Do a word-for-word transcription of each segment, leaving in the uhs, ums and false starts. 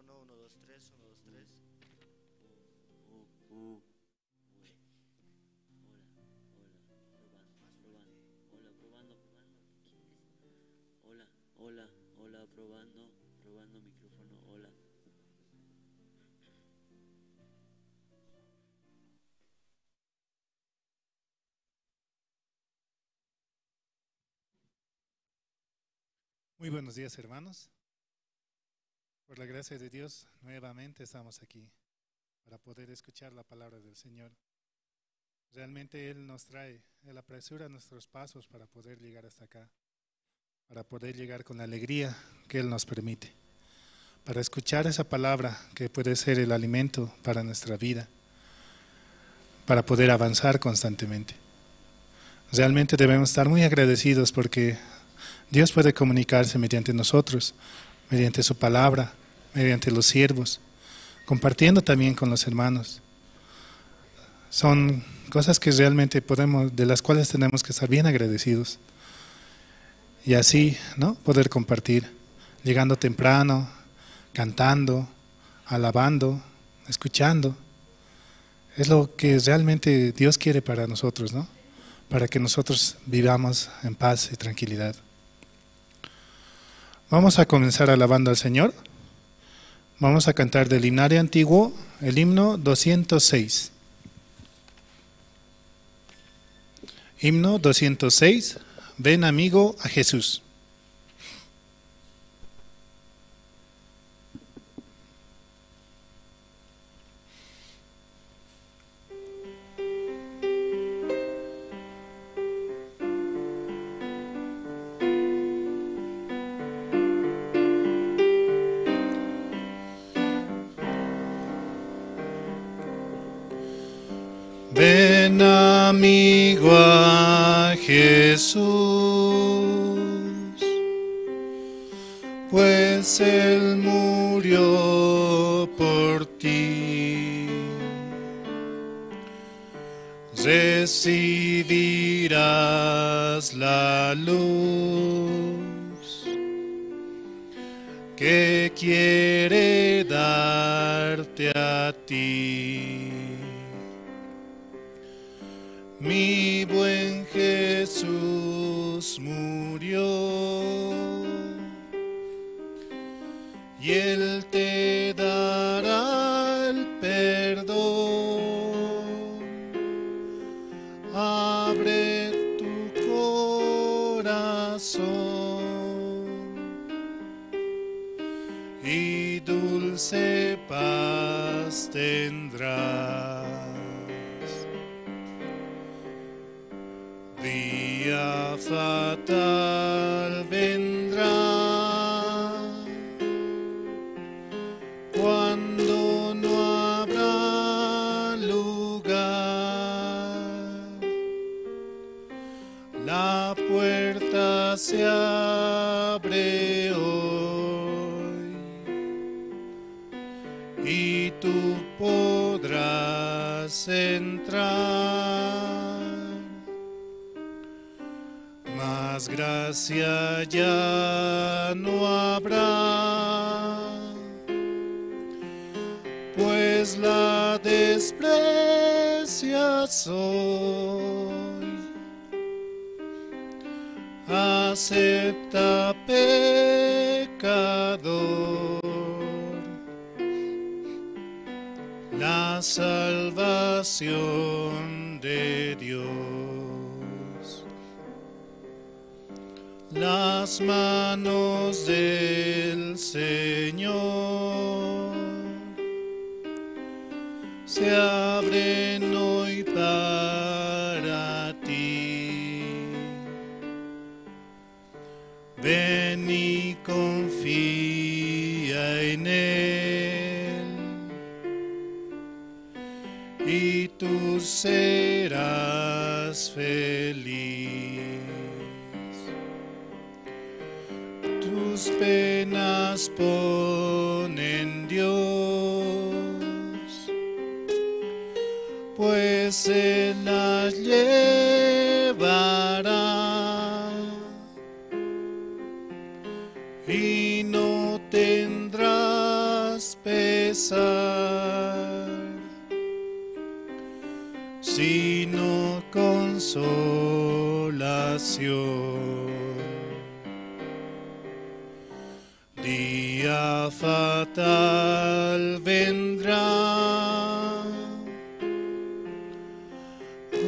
Uno, uno, dos, tres, uno, dos, tres. U, u, u. Hola, hola, probando, probando. Hola, probando, probando. Hola, hola, hola, probando, probando micrófono, hola. Muy buenos días, hermanos. Por la gracia de Dios, nuevamente estamos aquí para poder escuchar la palabra del Señor. Realmente Él nos trae, Él apresura nuestros pasos para poder llegar hasta acá, para poder llegar con la alegría que Él nos permite, para escuchar esa palabra que puede ser el alimento para nuestra vida, para poder avanzar constantemente. Realmente debemos estar muy agradecidos porque Dios puede comunicarse mediante nosotros, mediante su palabra, mediante los siervos, compartiendo también con los hermanos. Son cosas que realmente podemos, de las cuales tenemos que estar bien agradecidos. Y así, ¿no? Poder compartir, llegando temprano, cantando, alabando, escuchando. Es lo que realmente Dios quiere para nosotros, ¿no? Para que nosotros vivamos en paz y tranquilidad. Vamos a comenzar alabando al Señor. Vamos a cantar del himnario antiguo el himno doscientos seis. Himno doscientos seis, Ven amigo a Jesús. Ven amigo a Jesús, pues Él murió por ti. Recibirás la luz que quiere darte a ti. Mi buen Jesús murió y Él te dará el perdón. Abre tu corazón y dulce paz tendrás. Día fatal vendrá cuando no habrá lugar. La puerta se abre hoy y tú podrás entrar. Más gracia ya no habrá, pues la desprecias hoy. Acepta, pecador, la salvación de Dios. Las manos del Señor se abren hoy para ti. Ven y confía en Él, y tú serás feliz. Tus penas pon en Dios, pues Él las llevará y no tendrás sino consolación. Día fatal vendrá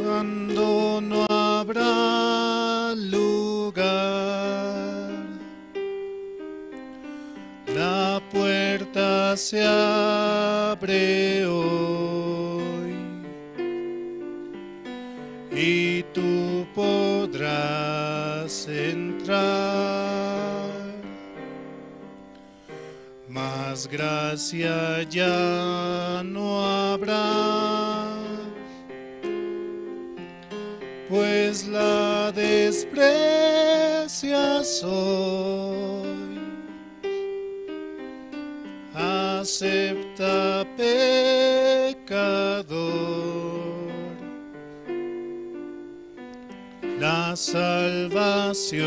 cuando no habrá lugar. La puerta se abre hoy y tú podrás entrar. Más gracia ya no habrá, pues la desprecias hoy. Acepta, pecador, la salvación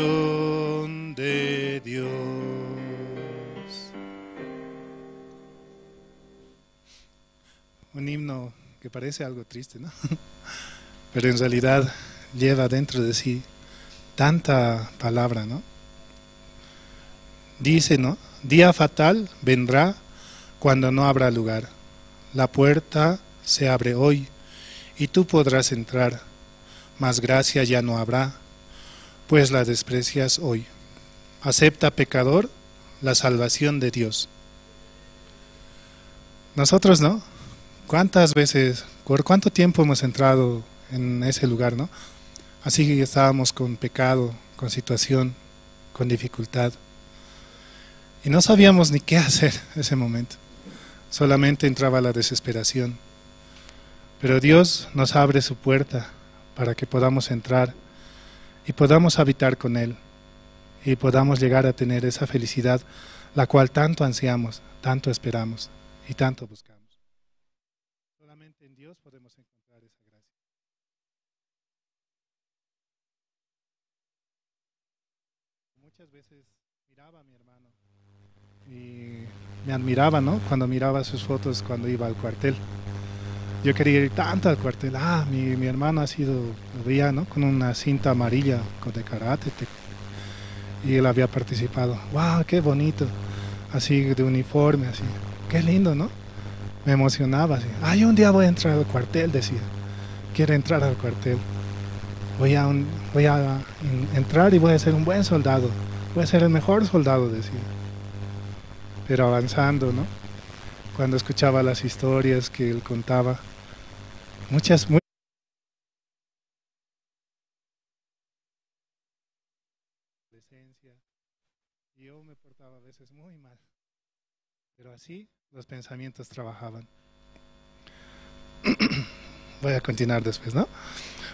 de Dios. Un himno que parece algo triste, ¿no? Pero en realidad lleva dentro de sí tanta palabra, ¿no? Dice, ¿no? Día fatal vendrá cuando no habrá lugar. La puerta se abre hoy y tú podrás entrar, mas gracia ya no habrá, pues la desprecias hoy. Acepta, pecador, la salvación de Dios. Nosotros, ¿no? ¿Cuántas veces, por cuánto tiempo hemos entrado en ese lugar, ¿no? Así que estábamos con pecado, con situación, con dificultad. Y no sabíamos ni qué hacer ese momento. Solamente entraba la desesperación. Pero Dios nos abre su puerta para que podamos entrar y podamos habitar con Él y podamos llegar a tener esa felicidad, la cual tanto ansiamos, tanto esperamos y tanto buscamos. Solamente en Dios podemos encontrar esa gracia. Muchas veces miraba a mi hermano y me admiraba, ¿no? Cuando miraba sus fotos cuando iba al cuartel. Yo quería ir tanto al cuartel. Ah, mi, mi hermano ha sido, lo veía, ¿no? Con una cinta amarilla con de karate, te- y él había participado. ¡Wow, qué bonito! Así de uniforme, así. Qué lindo, ¿no? Me emocionaba, así. Ay, un día voy a entrar al cuartel, decía. Quiero entrar al cuartel. Voy a, un- voy a en- entrar y voy a ser un buen soldado. Voy a ser el mejor soldado, decía. Pero avanzando, ¿no? Cuando escuchaba las historias que él contaba, muchas, muchas adolescencia, y yo me portaba a veces muy mal. Pero así los pensamientos trabajaban. Voy a continuar después, ¿no?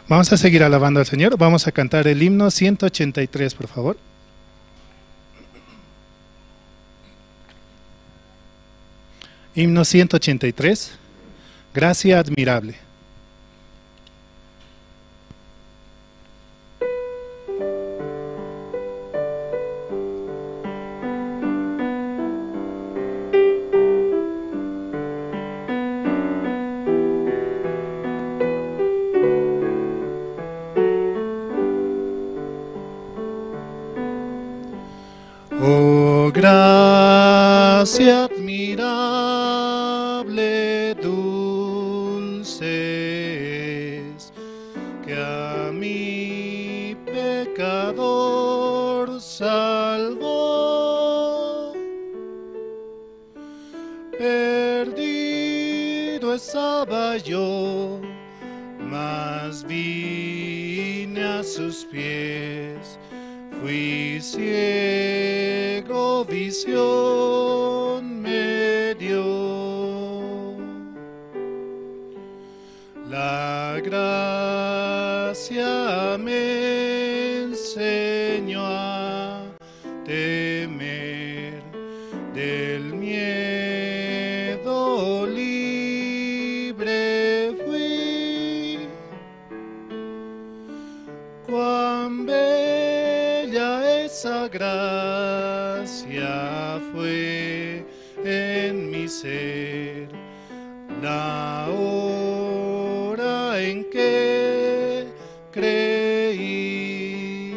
Vamos a seguir alabando al Señor. Vamos a cantar el himno ciento ochenta y tres, por favor. Himno ciento ochenta y tres. Gracia admirable. Oh gracia admirable, dulce es, que a mi pecador salvó. Perdido estaba yo, mas vine a sus pies. Fui ciego, visión me dio. La gracia me enseñó a temer, del miedo libre fui. Cuán bella esa gracia fue en mi ser. la hora en que creí.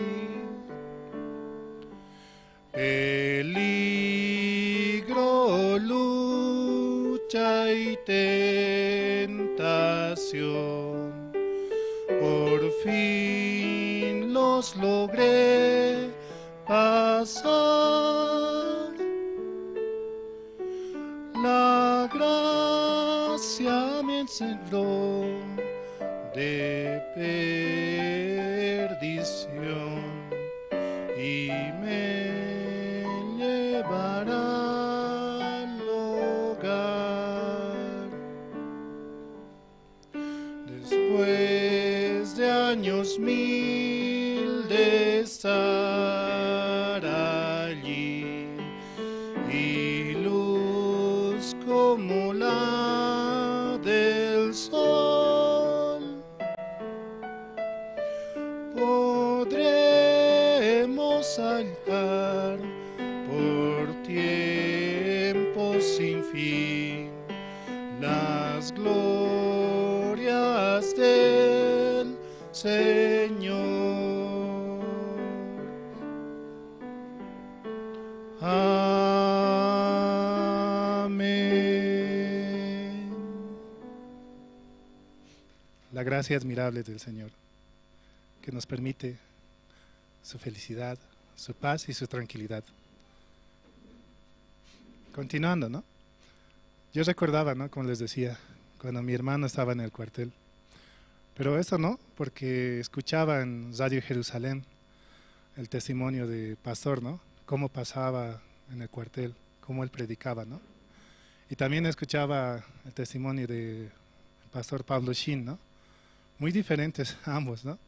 Peligro, lucha y tentación, por fin los logré pasar. La gracia me libró de perdición y me llevará al hogar. Después de años mil de estar allí y luz como la del sol, podremos hallar por tiempo sin fin las glorias del Señor. Amén. La gracia admirable del Señor, que nos permite su felicidad, su paz y su tranquilidad. Continuando, ¿no? Yo recordaba, ¿no? Como les decía, cuando mi hermano estaba en el cuartel. Pero eso no, porque escuchaba en Radio Jerusalén el testimonio de pastor, ¿no? Cómo pasaba en el cuartel, cómo él predicaba, ¿no? Y también escuchaba el testimonio de pastor Pablo Shin, ¿no? Muy diferentes ambos, ¿no?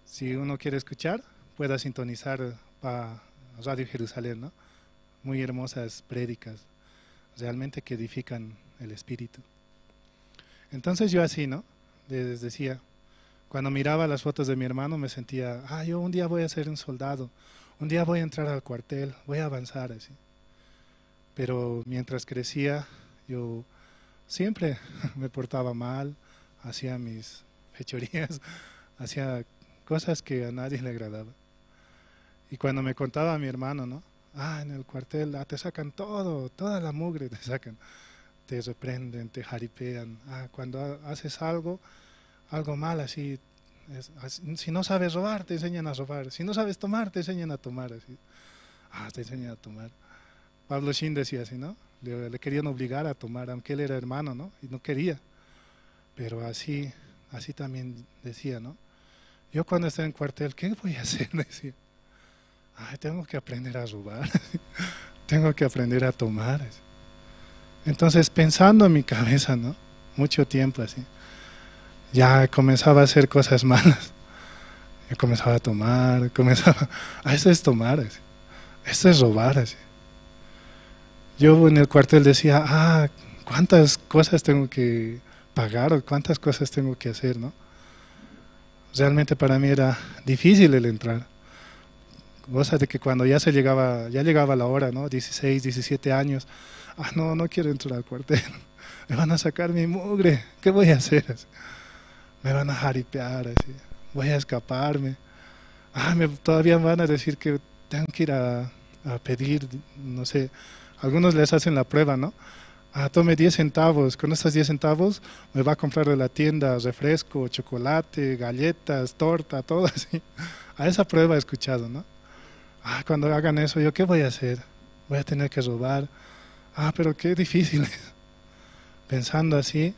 Si uno quiere escuchar, pueda sintonizar pa Radio Jerusalén, ¿no? Muy hermosas prédicas, realmente que edifican el espíritu. Entonces yo así, ¿no? Les decía, cuando miraba las fotos de mi hermano me sentía, ah, yo un día voy a ser un soldado, un día voy a entrar al cuartel, voy a avanzar así. Pero mientras crecía, yo siempre me portaba mal, hacía mis fechorías, hacía cosas que a nadie le agradaba. Y cuando me contaba a mi hermano, ¿no? Ah, en el cuartel, ah, te sacan todo, toda la mugre te sacan. Te reprenden, te jaripean. Ah, cuando ha- haces algo, algo mal así, es- as- si no sabes robar, te enseñan a robar. Si no sabes tomar, te enseñan a tomar así. Ah, te enseñan a tomar. Pablo Shin decía así, ¿no? Le, le querían obligar a tomar, aunque él era hermano, ¿no? Y no quería. Pero así, así también decía, ¿no? Yo cuando estaba en cuartel, ¿qué voy a hacer? Decía. Ay, tengo que aprender a robar. Tengo que aprender a tomar. Entonces, pensando en mi cabeza, ¿no? Mucho tiempo así. Ya comenzaba a hacer cosas malas. Ya comenzaba a tomar, comenzaba, ah, esto es tomar, así. Esto es robar, así. Yo en el cuartel decía, ah, cuántas cosas tengo que pagar o cuántas cosas tengo que hacer, ¿no? Realmente para mí era difícil el entrar. Cosa de que cuando ya se llegaba, ya llegaba la hora, ¿no? Dieciséis, diecisiete años. Ah, no, no quiero entrar al cuartel. Me van a sacar mi mugre. ¿Qué voy a hacer? Me van a jaripear, así. Voy a escaparme. Ah, me, todavía van a decir que tengo que ir a, a pedir, no sé. Algunos les hacen la prueba, ¿no? Ah, tome diez centavos. Con estos diez centavos me va a comprar de la tienda refresco, chocolate, galletas, torta, todo así. A esa prueba he escuchado, ¿no? Ah, cuando hagan eso, ¿yo qué voy a hacer? Voy a tener que robar. Ah, pero qué difícil es. Pensando así,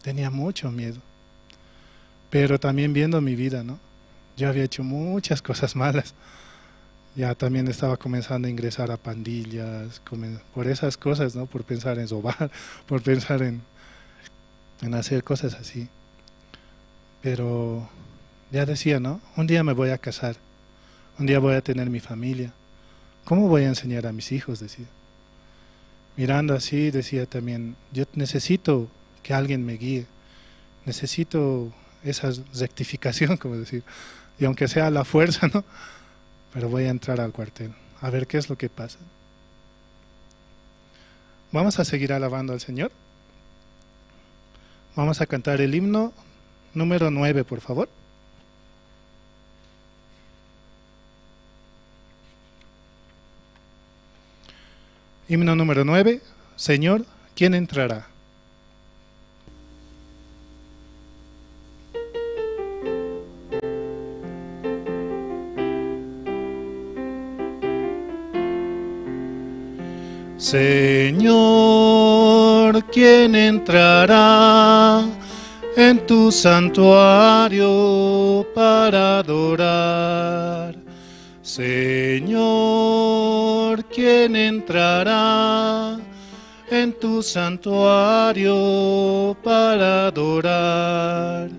tenía mucho miedo. Pero también viendo mi vida, ¿no? Yo había hecho muchas cosas malas. Ya también estaba comenzando a ingresar a pandillas, comen- por esas cosas, ¿no? Por pensar en robar, por pensar en, en hacer cosas así. Pero ya decía, ¿no? Un día me voy a casar, un día voy a tener mi familia. ¿Cómo voy a enseñar a mis hijos? Decía. Mirando así, decía también, yo necesito que alguien me guíe, necesito esa rectificación, como decir, y aunque sea a la fuerza, ¿no? Pero voy a entrar al cuartel, a ver qué es lo que pasa. Vamos a seguir alabando al Señor. Vamos a cantar el himno número nueve, por favor. Himno número nueve. Señor, ¿quién entrará? Señor, ¿quién entrará en tu santuario para adorar? Señor, ¿quién entrará en tu santuario para adorar?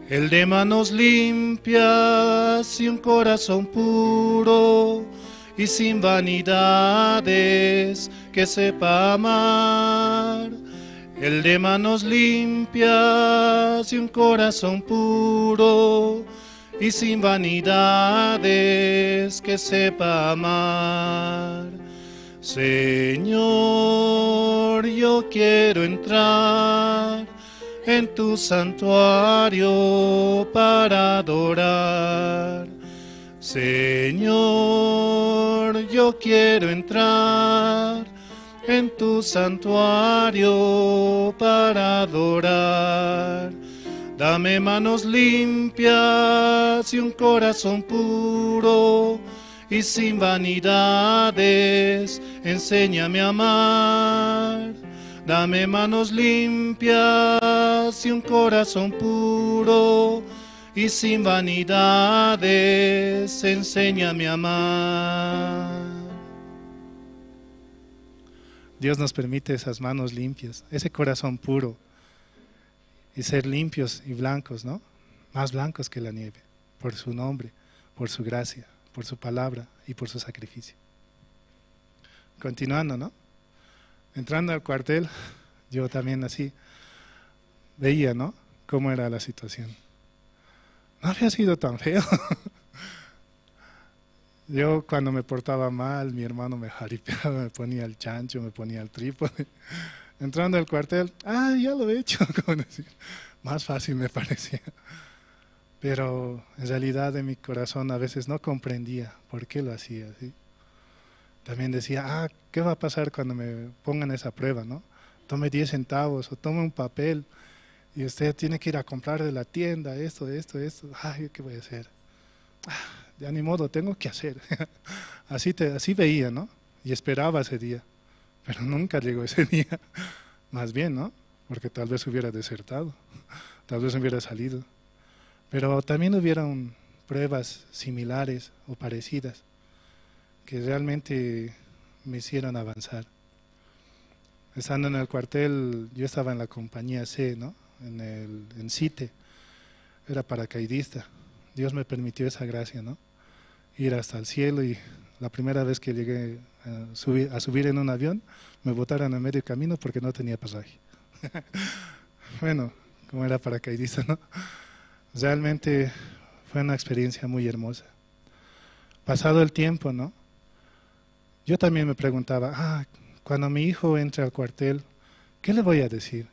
El de manos limpias y un corazón puro y sin vanidades, que sepa amar. El de manos limpias y un corazón puro y sin vanidades, que sepa amar. Señor, yo quiero entrar en tu santuario para adorar. Señor, yo quiero entrar en tu santuario para adorar. Dame manos limpias y un corazón puro y sin vanidades, enséñame a amar. Dame manos limpias y un corazón puro y sin vanidades, enséñame a amar. Dios nos permite esas manos limpias, ese corazón puro, y ser limpios y blancos, ¿no? Más blancos que la nieve, por su nombre, por su gracia, por su palabra y por su sacrificio. Continuando, ¿no? Entrando al cuartel, yo también así veía, ¿no? Cómo era la situación. No había sido tan feo. Yo cuando me portaba mal, mi hermano me jaripeaba, me ponía el chancho, me ponía el trípode. Entrando al cuartel, ah, ya lo he hecho, como decir, más fácil me parecía. Pero en realidad en mi corazón a veces no comprendía por qué lo hacía, ¿sí? También decía, ah, ¿qué va a pasar cuando me pongan esa prueba, no? Tome diez centavos o tome un papel y usted tiene que ir a comprar de la tienda esto, esto, esto. Ay, ¿qué voy a hacer? Ah, ya ni modo, tengo que hacer. Así te, así veía, ¿no? Y esperaba ese día. Pero nunca llegó ese día. Más bien, ¿no? Porque tal vez hubiera desertado, tal vez hubiera salido. Pero también hubieron pruebas similares o parecidas que realmente me hicieron avanzar. Estando en el cuartel, yo estaba en la compañía C, ¿no? En el, en CITE. Era paracaidista. Dios me permitió esa gracia, ¿no? Ir hasta el cielo y la primera vez que llegué a subir, a subir en un avión, me botaron a medio camino porque no tenía pasaje. Bueno, como era paracaidista, ¿no? Realmente fue una experiencia muy hermosa. Pasado el tiempo, ¿no? Yo también me preguntaba, ah, cuando mi hijo entre al cuartel, ¿qué le voy a decir?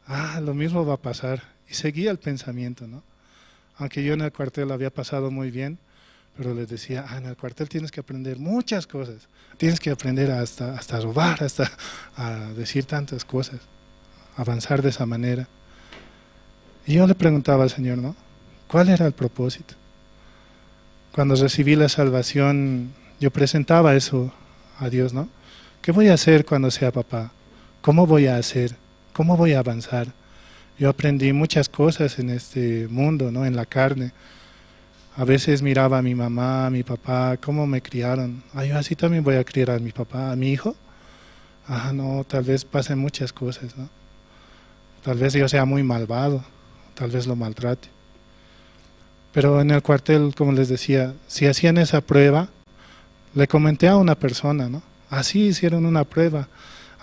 Ah, lo mismo va a pasar. Y seguía el pensamiento, ¿no? Aunque yo en el cuartel había pasado muy bien, pero le decía, ah, en el cuartel tienes que aprender muchas cosas. Tienes que aprender hasta, hasta robar, hasta a decir tantas cosas, avanzar de esa manera. Y yo le preguntaba al Señor, ¿no? ¿Cuál era el propósito? Cuando recibí la salvación, yo presentaba eso a Dios, ¿no? ¿Qué voy a hacer cuando sea papá? ¿Cómo voy a hacer? ¿Cómo voy a avanzar? Yo aprendí muchas cosas en este mundo, ¿no? En la carne. A veces miraba a mi mamá, a mi papá, cómo me criaron. Ah, yo así también voy a criar a mi papá, a mi hijo. Ah, no, tal vez pasen muchas cosas, ¿no? Tal vez yo sea muy malvado, tal vez lo maltrate. Pero en el cuartel, como les decía, si hacían esa prueba, le comenté a una persona, ¿no? Así hicieron una prueba,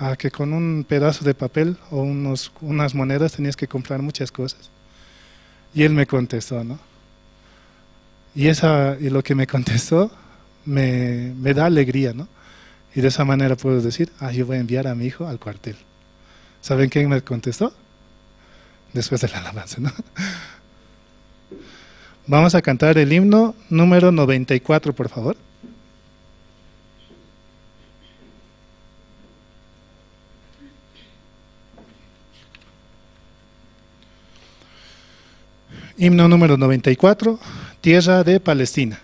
a que con un pedazo de papel o unos, unas monedas tenías que comprar muchas cosas. Y él me contestó, ¿no? Y, esa, y lo que me contestó me, me da alegría, ¿no? Y de esa manera puedo decir, ah, yo voy a enviar a mi hijo al cuartel. ¿Saben quién me contestó? Después de la alabanza, ¿no? Vamos a cantar el himno número noventa y cuatro, por favor. Himno número noventa y cuatro, Tierra de Palestina.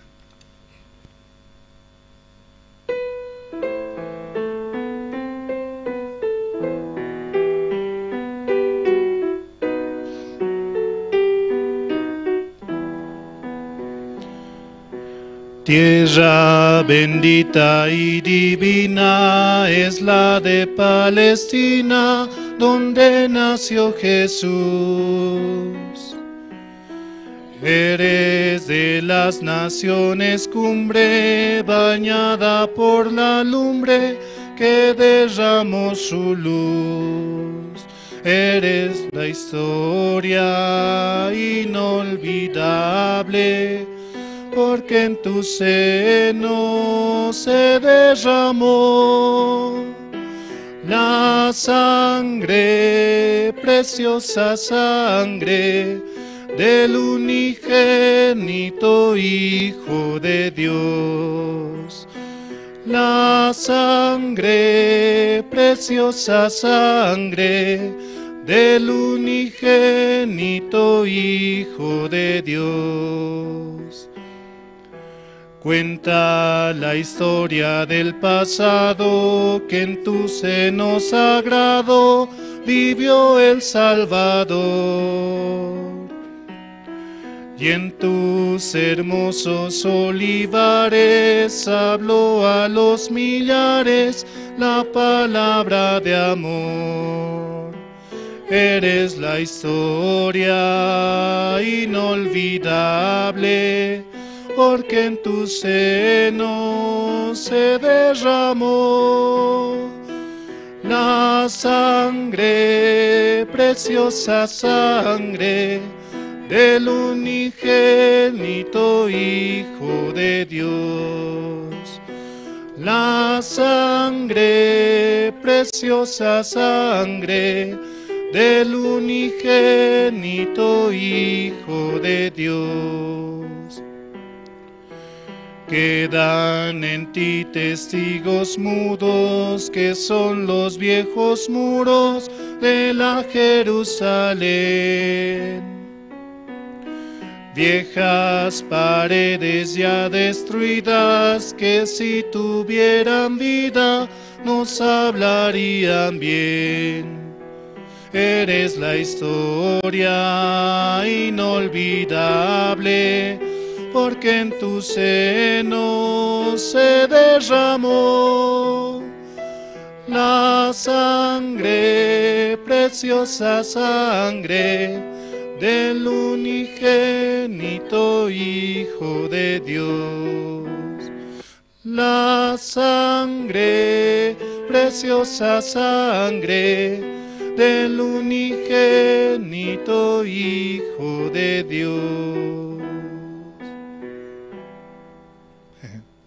Tierra bendita y divina es la de Palestina, donde nació Jesús. Eres de las naciones cumbre, bañada por la lumbre que derramó su luz. Eres la historia inolvidable, porque en tu seno se derramó la sangre, preciosa sangre del unigénito Hijo de Dios. La sangre, preciosa sangre del unigénito Hijo de Dios. Cuenta la historia del pasado, que en tu seno sagrado vivió el Salvador. Y en tus hermosos olivares habló a los millares la palabra de amor. Eres la historia inolvidable, porque en tu seno se derramó la sangre, preciosa sangre del unigénito Hijo de Dios. La sangre, preciosa sangre del unigénito Hijo de Dios. Quedan en ti testigos mudos, que son los viejos muros de la Jerusalén. Viejas paredes ya destruidas, que si tuvieran vida nos hablarían bien. Eres la historia inolvidable, porque en tu seno se derramó la sangre, preciosa sangre del unigénito Hijo de Dios. La sangre, preciosa sangre del unigénito Hijo de Dios.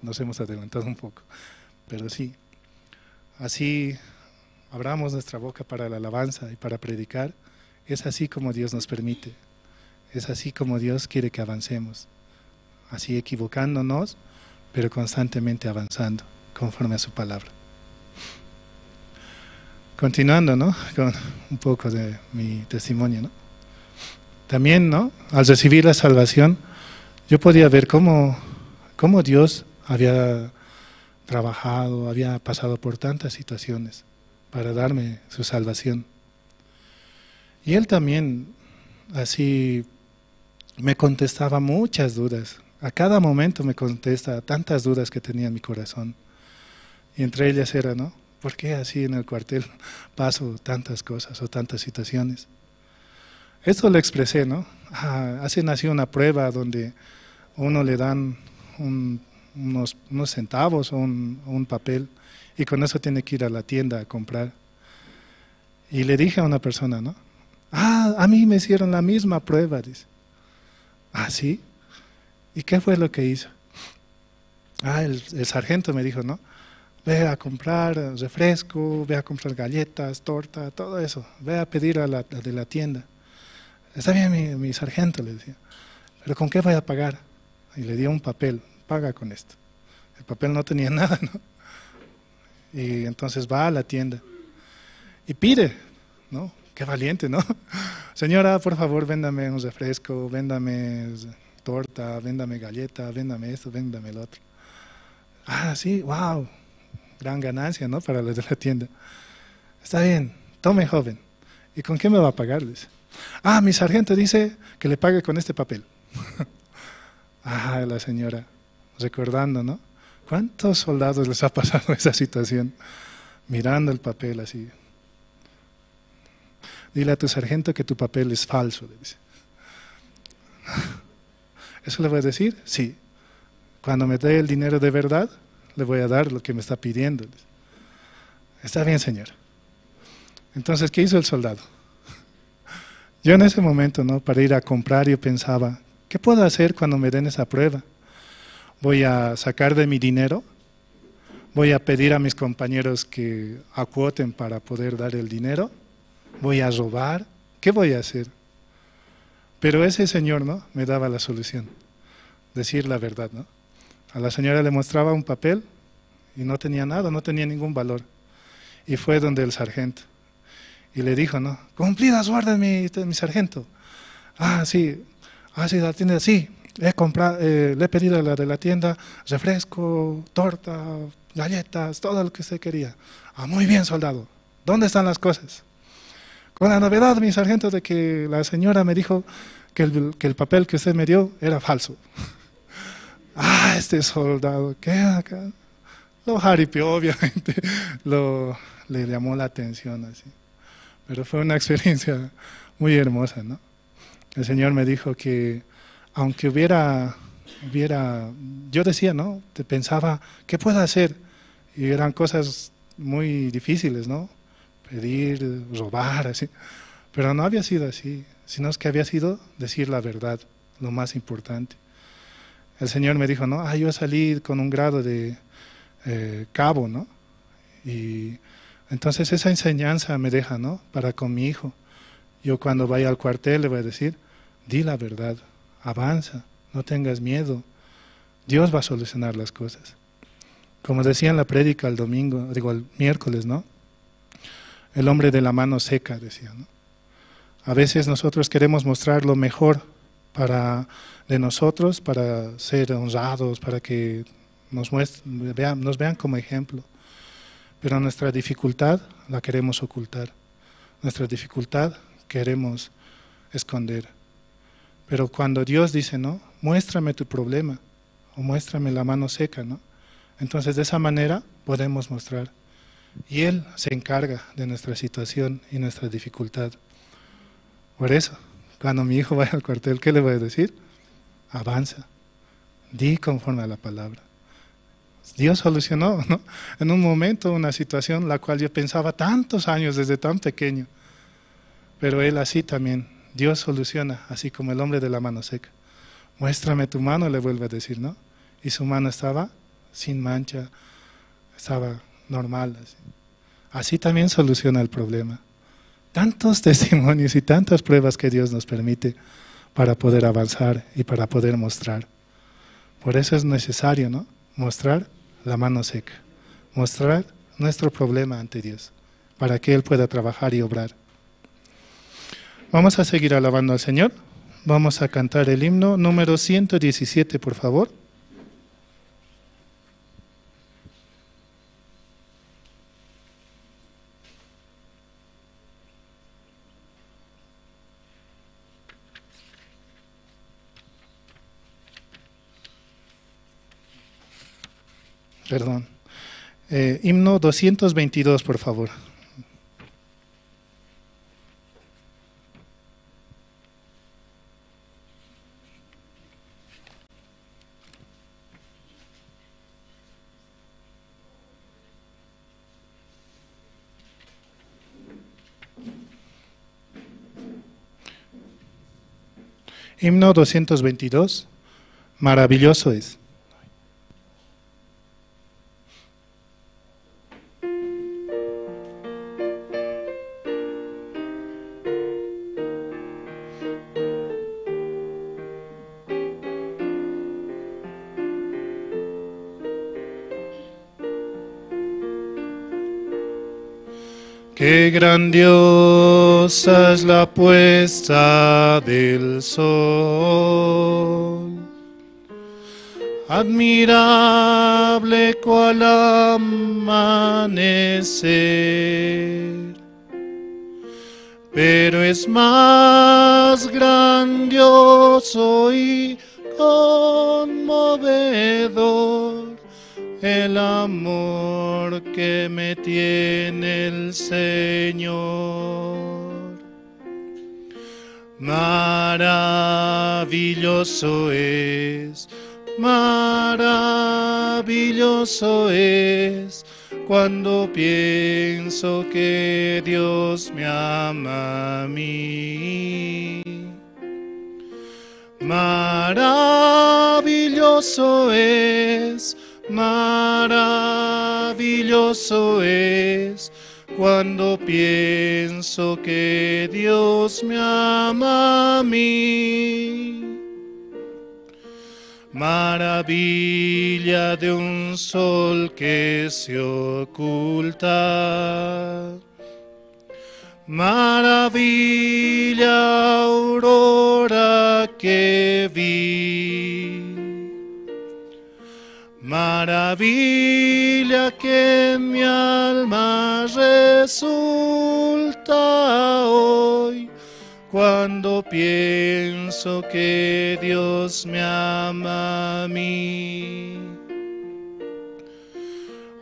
Nos hemos adelantado un poco, pero sí. Así abramos nuestra boca para la alabanza y para predicar. Es así como Dios nos permite. Es así como Dios quiere que avancemos. Así equivocándonos, pero constantemente avanzando conforme a su palabra. Continuando, ¿no? Con un poco de mi testimonio, ¿no? También, ¿no? Al recibir la salvación, yo podía ver cómo, cómo Dios había trabajado, había pasado por tantas situaciones para darme su salvación. Y él también así me contestaba muchas dudas. A cada momento me contesta tantas dudas que tenía en mi corazón. Y entre ellas era, ¿no? ¿Por qué así en el cuartel paso tantas cosas o tantas situaciones? Esto lo expresé, ¿no? Ah, así nació una prueba donde uno le dan un- unos, unos centavos o un, un papel y con eso tiene que ir a la tienda a comprar. Y le dije a una persona, ¿no? Ah, a mí me hicieron la misma prueba, dice. ¿Ah, sí? ¿Y qué fue lo que hizo? Ah, el, el sargento me dijo, ¿no? ve a comprar refresco, ve a comprar galletas, torta, todo eso, ve a pedir a la, de la tienda. Está bien, mi, mi sargento, le decía, pero ¿con qué voy a pagar? Y le dio un papel, paga con esto. El papel no tenía nada, ¿no? Y entonces va a la tienda y pide, ¿no? Qué valiente, ¿no? Señora, por favor, véndame un refresco, véndame torta, véndame galleta, véndame esto, véndame el otro. Ah, sí, wow. Gran ganancia, ¿no? Para los de la tienda. Está bien, tome, joven. ¿Y con qué me va a pagar? Le dice. Ah, mi sargento dice que le pague con este papel. Ah, la señora, recordando, ¿no? ¿Cuántos soldados les ha pasado esa situación? Mirando el papel así. Dile a tu sargento que tu papel es falso, le dice. ¿Eso le voy a decir? Sí. Cuando me dé el dinero de verdad, le voy a dar lo que me está pidiendo. Está bien, señor. Entonces, ¿qué hizo el soldado? Yo en ese momento, ¿no? Para ir a comprar, yo pensaba, ¿qué puedo hacer cuando me den esa prueba? ¿Voy a sacar de mi dinero? ¿Voy a pedir a mis compañeros que acuoten para poder dar el dinero? ¿Voy a robar? ¿Qué voy a hacer? Pero ese señor, ¿no? Me daba la solución, decir la verdad, ¿no? A la señora le mostraba un papel y no tenía nada, no tenía ningún valor. Y fue donde el sargento. Y le dijo, ¿no? Cumplida su orden, mi, mi sargento. Ah, sí. Ah, sí, la tienda, sí. He comprado, eh, le he pedido a la de la tienda refresco, torta, galletas, todo lo que usted quería. Ah, muy bien, soldado. ¿Dónde están las cosas? Con la novedad, mi sargento, de que la señora me dijo que el, que el papel que usted me dio era falso. Ah, este soldado, ¿qué acá? Lo jaripió, obviamente, lo, le llamó la atención, así. Pero fue una experiencia muy hermosa, ¿no? El Señor me dijo que aunque hubiera, hubiera, yo decía, ¿no? Te pensaba, ¿qué puedo hacer? Y eran cosas muy difíciles, ¿no? Pedir, robar, así. Pero no había sido así, sino es que había sido decir la verdad, lo más importante. El Señor me dijo, ¿no? Ah, yo salí con un grado de eh, cabo, ¿no? Y entonces esa enseñanza me deja, ¿no? Para con mi hijo. Yo cuando vaya al cuartel le voy a decir, di la verdad, avanza, no tengas miedo, Dios va a solucionar las cosas. Como decía en la prédica el domingo, digo, el miércoles, ¿no? El hombre de la mano seca, decía, ¿no? A veces nosotros queremos mostrar lo mejor para, de nosotros, para ser honrados, para que nos muest-, vean, nos vean como ejemplo. Pero nuestra dificultad la queremos ocultar. Nuestra dificultad queremos esconder. Pero cuando Dios dice, no, muéstrame tu problema, o muéstrame la mano seca, ¿no? Entonces, de esa manera podemos mostrar. Y Él se encarga de nuestra situación y nuestra dificultad. Por eso, cuando mi hijo vaya al cuartel, ¿qué le voy a decir? Avanza, di conforme a la palabra. Dios solucionó, ¿no? En un momento, una situación la cual yo pensaba tantos años desde tan pequeño. Pero él así también, Dios soluciona, así como el hombre de la mano seca. Muéstrame tu mano, le vuelve a decir, ¿no? Y su mano estaba sin mancha, estaba normal, así. Así también soluciona el problema. Tantos testimonios y tantas pruebas que Dios nos permite para poder avanzar y para poder mostrar. Por eso es necesario, ¿no? Mostrar la mano seca, mostrar nuestro problema ante Dios, para que Él pueda trabajar y obrar. Vamos a seguir alabando al Señor. Vamos a cantar el himno número ciento diecisiete, por favor. Perdón. Eh, himno doscientos veintidós, por favor. Himno doscientos veintidós. Maravilloso es. Qué grandiosa es la puesta del sol, admirable cual amanecer, pero es más grandioso y conmovedor el amor que me tiene el Señor. Maravilloso es, maravilloso es, cuando pienso que Dios me ama a mí. Maravilloso es, maravilloso es, cuando pienso que Dios me ama a mí. Maravilla de un sol que se oculta, maravilla aurora que vi, maravilla que en mi alma resulta hoy, cuando pienso que Dios me ama a mí.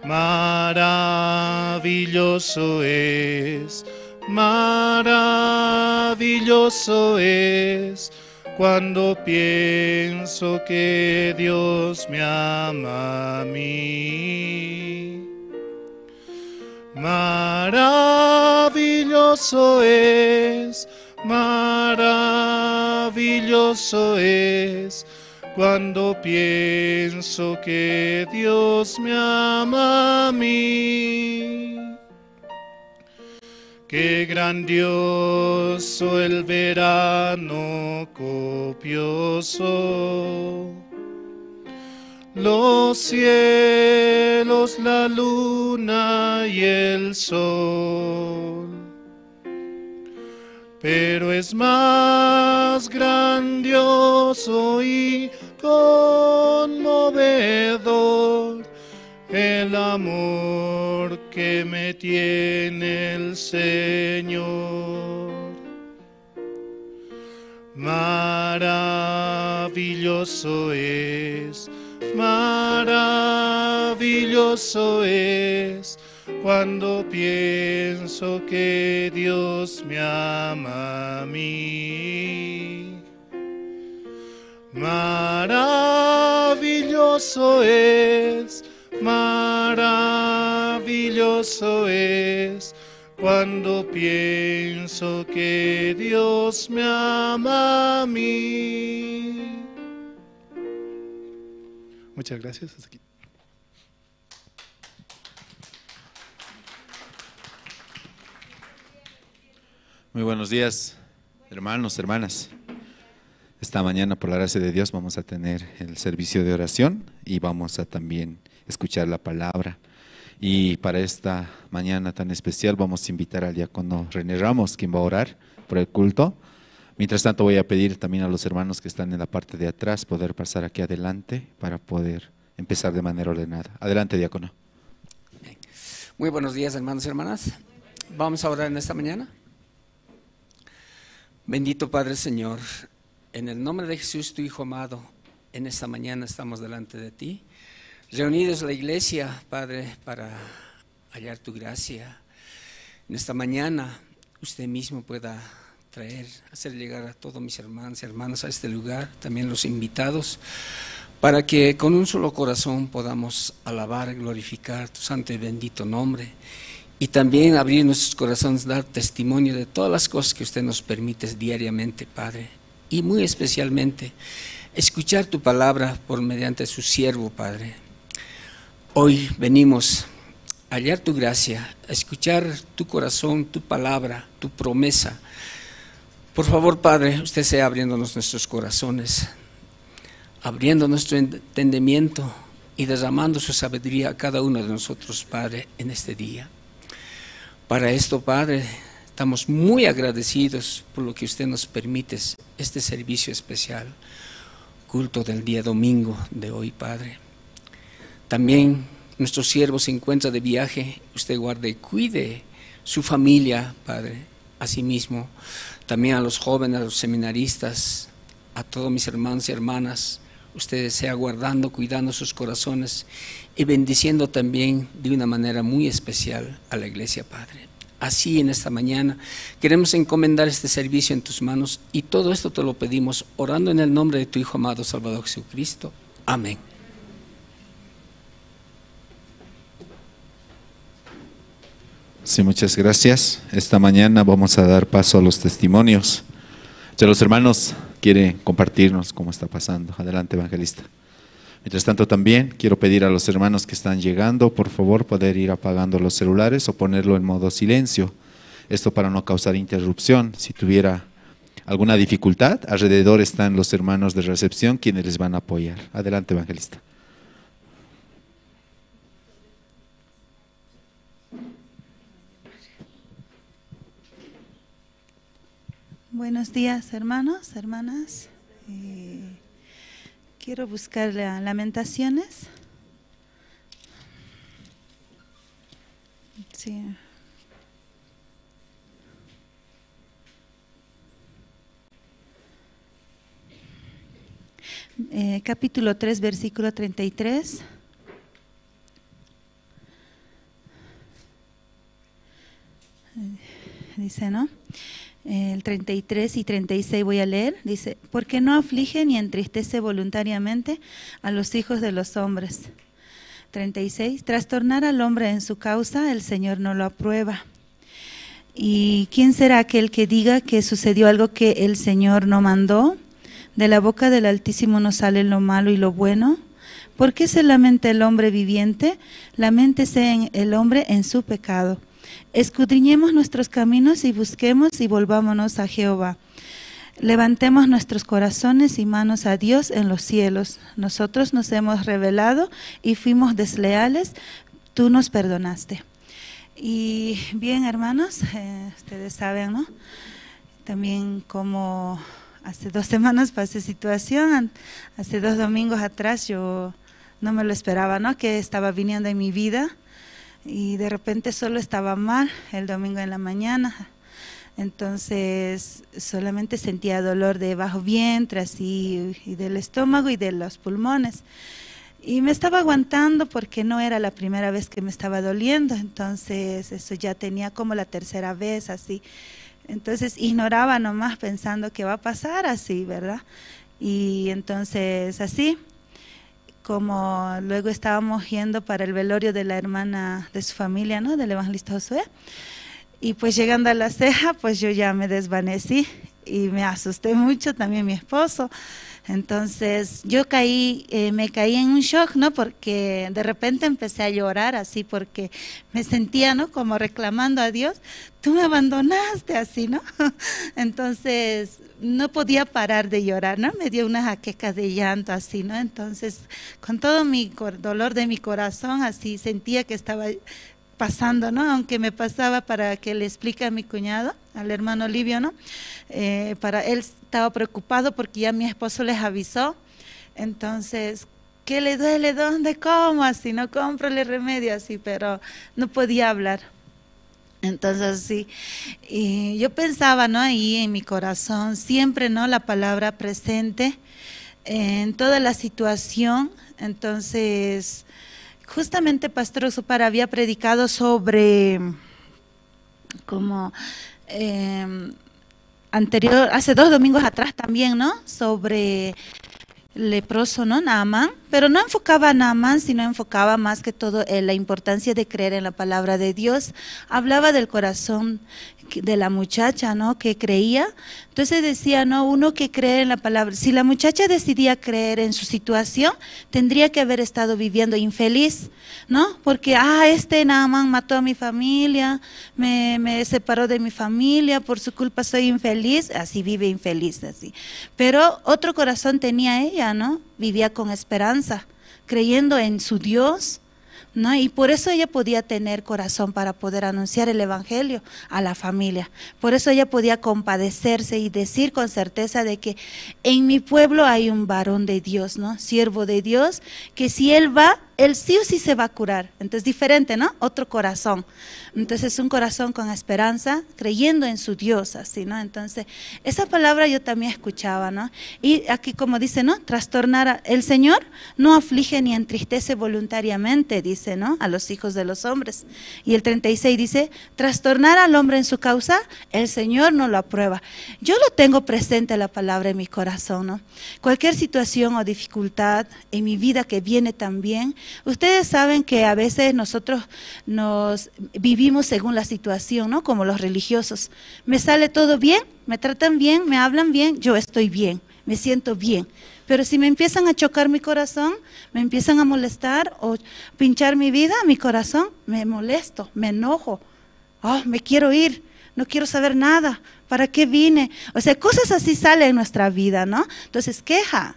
Maravilloso es, maravilloso es, cuando pienso que Dios me ama a mí. Maravilloso es, maravilloso es, cuando pienso que Dios me ama a mí. Qué grandioso el verano copioso, los cielos, la luna y el sol. Pero es más grandioso y conmovedor el amor que me tiene el Señor. Maravilloso es, maravilloso es, cuando pienso que Dios me ama a mí. Maravilloso es, maravilloso es, cuando pienso que Dios me ama a mí. Muchas gracias. Hasta aquí. Muy buenos días, hermanos, hermanas. Esta mañana, por la gracia de Dios, vamos a tener el servicio de oración y vamos a también escuchar la palabra. Y para esta mañana tan especial, vamos a invitar al diácono René Ramos, quien va a orar por el culto. Mientras tanto, voy a pedir también a los hermanos que están en la parte de atrás poder pasar aquí adelante para poder empezar de manera ordenada. Adelante, diácono. Bien. Muy buenos días, hermanos y hermanas. Vamos a orar en esta mañana. Bendito Padre, Señor, en el nombre de Jesús, tu Hijo amado, en esta mañana estamos delante de ti, reunidos la iglesia, Padre, para hallar tu gracia. En esta mañana, usted mismo pueda traer, hacer llegar a todos mis hermanos y hermanas a este lugar, también los invitados, para que con un solo corazón podamos alabar y glorificar tu santo y bendito nombre, y también abrir nuestros corazones, dar testimonio de todas las cosas que usted nos permite diariamente, Padre, y muy especialmente escuchar tu palabra por mediante su siervo, Padre. Hoy venimos a hallar tu gracia, a escuchar tu corazón, tu palabra, tu promesa. Por favor, Padre, usted sea abriéndonos nuestros corazones, abriendo nuestro entendimiento y derramando su sabiduría a cada uno de nosotros, Padre, en este día. Para esto, Padre, estamos muy agradecidos por lo que usted nos permite este servicio especial, culto del día domingo de hoy, Padre. También nuestro siervo se encuentra de viaje, usted guarde y cuide su familia, Padre. Asimismo, también a los jóvenes, a los seminaristas, a todos mis hermanos y hermanas, usted sea guardando, cuidando sus corazones y bendiciendo también de una manera muy especial a la iglesia, Padre. Así en esta mañana queremos encomendar este servicio en tus manos y todo esto te lo pedimos orando en el nombre de tu Hijo amado Salvador Jesucristo. Amén. Sí, muchas gracias. Esta mañana vamos a dar paso a los testimonios. Ya los hermanos quieren compartirnos cómo está pasando. Adelante, evangelista. Mientras tanto, también quiero pedir a los hermanos que están llegando, por favor, poder ir apagando los celulares o ponerlo en modo silencio. Esto para no causar interrupción. Si tuviera alguna dificultad, alrededor están los hermanos de recepción quienes les van a apoyar. Adelante, evangelista. Buenos días, hermanos, hermanas. Eh, quiero buscar la Lamentaciones. Sí. Eh, capítulo tres, versículo treinta y tres. Dice, ¿no? El treinta y tres y treinta y seis voy a leer. Dice: "Porque no aflige ni entristece voluntariamente a los hijos de los hombres". Treinta y seis: "Trastornar al hombre en su causa, el Señor no lo aprueba". ¿Y quién será aquel que diga que sucedió algo que el Señor no mandó? De la boca del Altísimo no sale lo malo y lo bueno. ¿Por qué se lamenta el hombre viviente? Laméntese en el hombre en su pecado. Escudriñemos nuestros caminos y busquemos y volvámonos a Jehová. Levantemos nuestros corazones y manos a Dios en los cielos. Nosotros nos hemos rebelado y fuimos desleales. Tú nos perdonaste. Y bien, hermanos, eh, ustedes saben, ¿no? También como hace dos semanas pasé situación, an-, hace dos domingos atrás yo no me lo esperaba, ¿no? Que estaba viniendo en mi vida y de repente solo estaba mal el domingo en la mañana. Entonces solamente sentía dolor de bajo vientre, así, y del estómago y de los pulmones. Y me estaba aguantando porque no era la primera vez que me estaba doliendo, entonces eso ya tenía como la tercera vez, así. Entonces ignoraba nomás pensando qué va a pasar así, ¿verdad? Y entonces así, como luego estábamos yendo para el velorio de la hermana de su familia, ¿no? Del evangelista Josué. Y pues llegando a La Ceja, pues yo ya me desvanecí y me asusté mucho, también mi esposo. Entonces yo caí, eh, me caí en un shock, ¿no? Porque de repente empecé a llorar así, porque me sentía, ¿no? Como reclamando a Dios: "Tú me abandonaste", así, ¿no? Entonces no podía parar de llorar, ¿no? Me dio unas jaquecas de llanto así, ¿no? Entonces, con todo mi cor-, dolor de mi corazón, así sentía que estaba pasando, ¿no? Aunque me pasaba para que le explique a mi cuñado, al hermano Livio, ¿no? Eh, para él estaba preocupado porque ya mi esposo les avisó. Entonces, ¿qué le duele? ¿Dónde? ¿Cómo? Así, ¿no? Cómprale remedio, así, pero no podía hablar. Entonces, sí, y yo pensaba, ¿no? Ahí en mi corazón, siempre, ¿no? La palabra presente en toda la situación. Entonces, justamente Pastor Osupar había predicado sobre, como, em, anterior, hace dos domingos atrás también, ¿no? Sobre leproso, ¿no? Naamán, pero no enfocaba a Naamán, sino enfocaba más que todo en la importancia de creer en la palabra de Dios. Hablaba del corazón que, de la muchacha, ¿no? Que creía. Entonces decía, ¿no? Uno que cree en la palabra. Si la muchacha decidía creer en su situación, tendría que haber estado viviendo infeliz, ¿no? Porque, ah, este Naamán mató a mi familia, me, me separó de mi familia, por su culpa soy infeliz, así vive infeliz, así. Pero otro corazón tenía ella, ¿no? Vivía con esperanza, creyendo en su Dios, ¿no? Y por eso ella podía tener corazón para poder anunciar el evangelio a la familia. Por eso ella podía compadecerse y decir con certeza de que en mi pueblo hay un varón de Dios, ¿no? Siervo de Dios, que si él va, él sí o sí se va a curar. Entonces, diferente, ¿no? Otro corazón. Entonces, un corazón con esperanza, creyendo en su Dios, así, ¿no? Entonces, esa palabra yo también escuchaba, ¿no? Y aquí, como dice, ¿no? Trastornar a- el Señor no aflige ni entristece voluntariamente, dice, ¿no? A los hijos de los hombres. Y el treinta y seis dice, trastornar al hombre en su causa, el Señor no lo aprueba. Yo lo tengo presente la palabra en mi corazón, ¿no? Cualquier situación o dificultad en mi vida que viene también, ustedes saben que a veces nosotros nos vivimos según la situación, ¿no? Como los religiosos. Me sale todo bien, me tratan bien, me hablan bien, yo estoy bien, me siento bien. Pero si me empiezan a chocar mi corazón, me empiezan a molestar o pinchar mi vida, mi corazón, me molesto, me enojo. Oh, me quiero ir, no quiero saber nada. ¿Para qué vine? O sea, cosas así salen en nuestra vida, ¿no? Entonces, queja,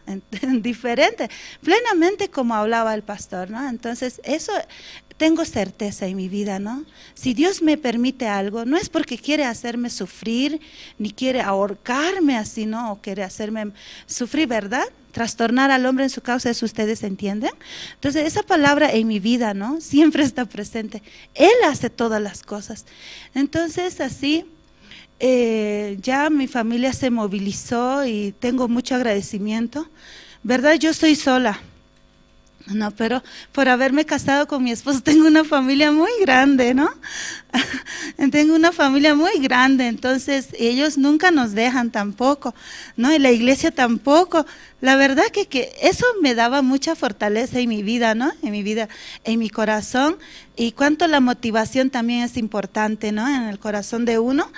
diferente, plenamente como hablaba el pastor, ¿no? Entonces, eso tengo certeza en mi vida, ¿no? Si Dios me permite algo, no es porque quiere hacerme sufrir, ni quiere ahorcarme así, ¿no? O quiere hacerme sufrir, ¿verdad? Trastornar al hombre en su causa, ¿eso ustedes entienden? Entonces, esa palabra en mi vida, ¿no? Siempre está presente. Él hace todas las cosas. Entonces, así, eh, ya mi familia se movilizó y tengo mucho agradecimiento. ¿Verdad? Yo estoy sola. No, pero por haberme casado con mi esposo, tengo una familia muy grande, ¿no? Tengo una familia muy grande, entonces ellos nunca nos dejan tampoco, ¿no? Y la iglesia tampoco. La verdad que, que eso me daba mucha fortaleza en mi vida, ¿no? En mi vida, en mi corazón. Y cuánto la motivación también es importante, ¿no? En el corazón de uno.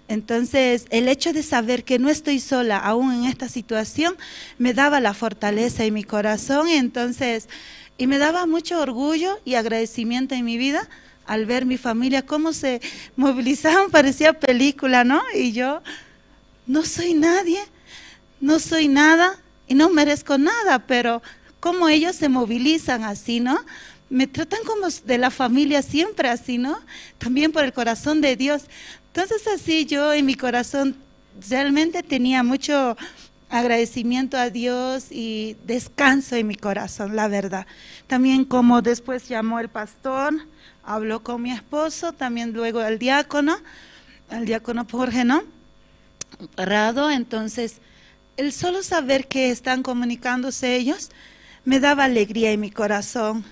Entonces, el hecho de saber que no estoy sola aún en esta situación me daba la fortaleza en mi corazón. Entonces, y me daba mucho orgullo y agradecimiento en mi vida al ver mi familia cómo se movilizaban, parecía película, ¿no? Y yo no soy nadie, no soy nada y no merezco nada, pero cómo ellos se movilizan así, ¿no? Me tratan como de la familia siempre así, ¿no? También por el corazón de Dios. Entonces así yo en mi corazón realmente tenía mucho agradecimiento a Dios y descanso en mi corazón, la verdad. También como después llamó el pastor, habló con mi esposo, también luego el diácono, el diácono Jorge, ¿no? Rado, entonces el solo saber que están comunicándose ellos me daba alegría en mi corazón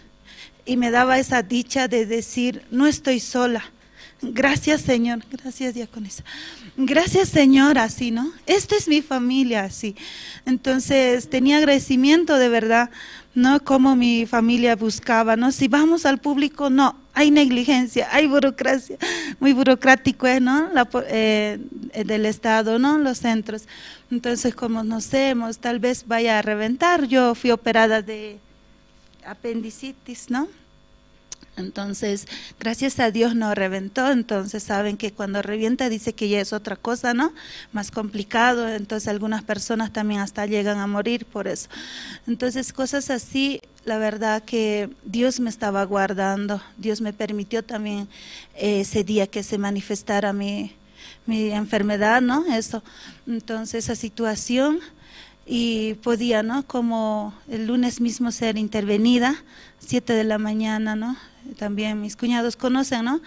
y me daba esa dicha de decir, no estoy sola. Gracias, Señor. Gracias, diaconisa. Gracias, Señor, así, ¿no? Esta es mi familia, así. Entonces, tenía agradecimiento de verdad, ¿no? Como mi familia buscaba, ¿no? Si vamos al público, no, hay negligencia, hay burocracia, muy burocrático es, ¿no? La, po- eh, eh, del Estado, ¿no? Los centros. Entonces, como no sé, tal vez vaya a reventar. Yo fui operada de apendicitis, ¿no? Entonces, gracias a Dios no reventó. Entonces, saben que cuando revienta dice que ya es otra cosa, ¿no? Más complicado. Entonces, algunas personas también hasta llegan a morir por eso. Entonces, cosas así, la verdad que Dios me estaba guardando. Dios me permitió también, eh, ese día que se manifestara mi, mi enfermedad, ¿no? Eso. Entonces, esa situación y podía, ¿no? Como el lunes mismo ser intervenida, siete de la mañana, ¿no? También mis cuñados conocen, ¿no?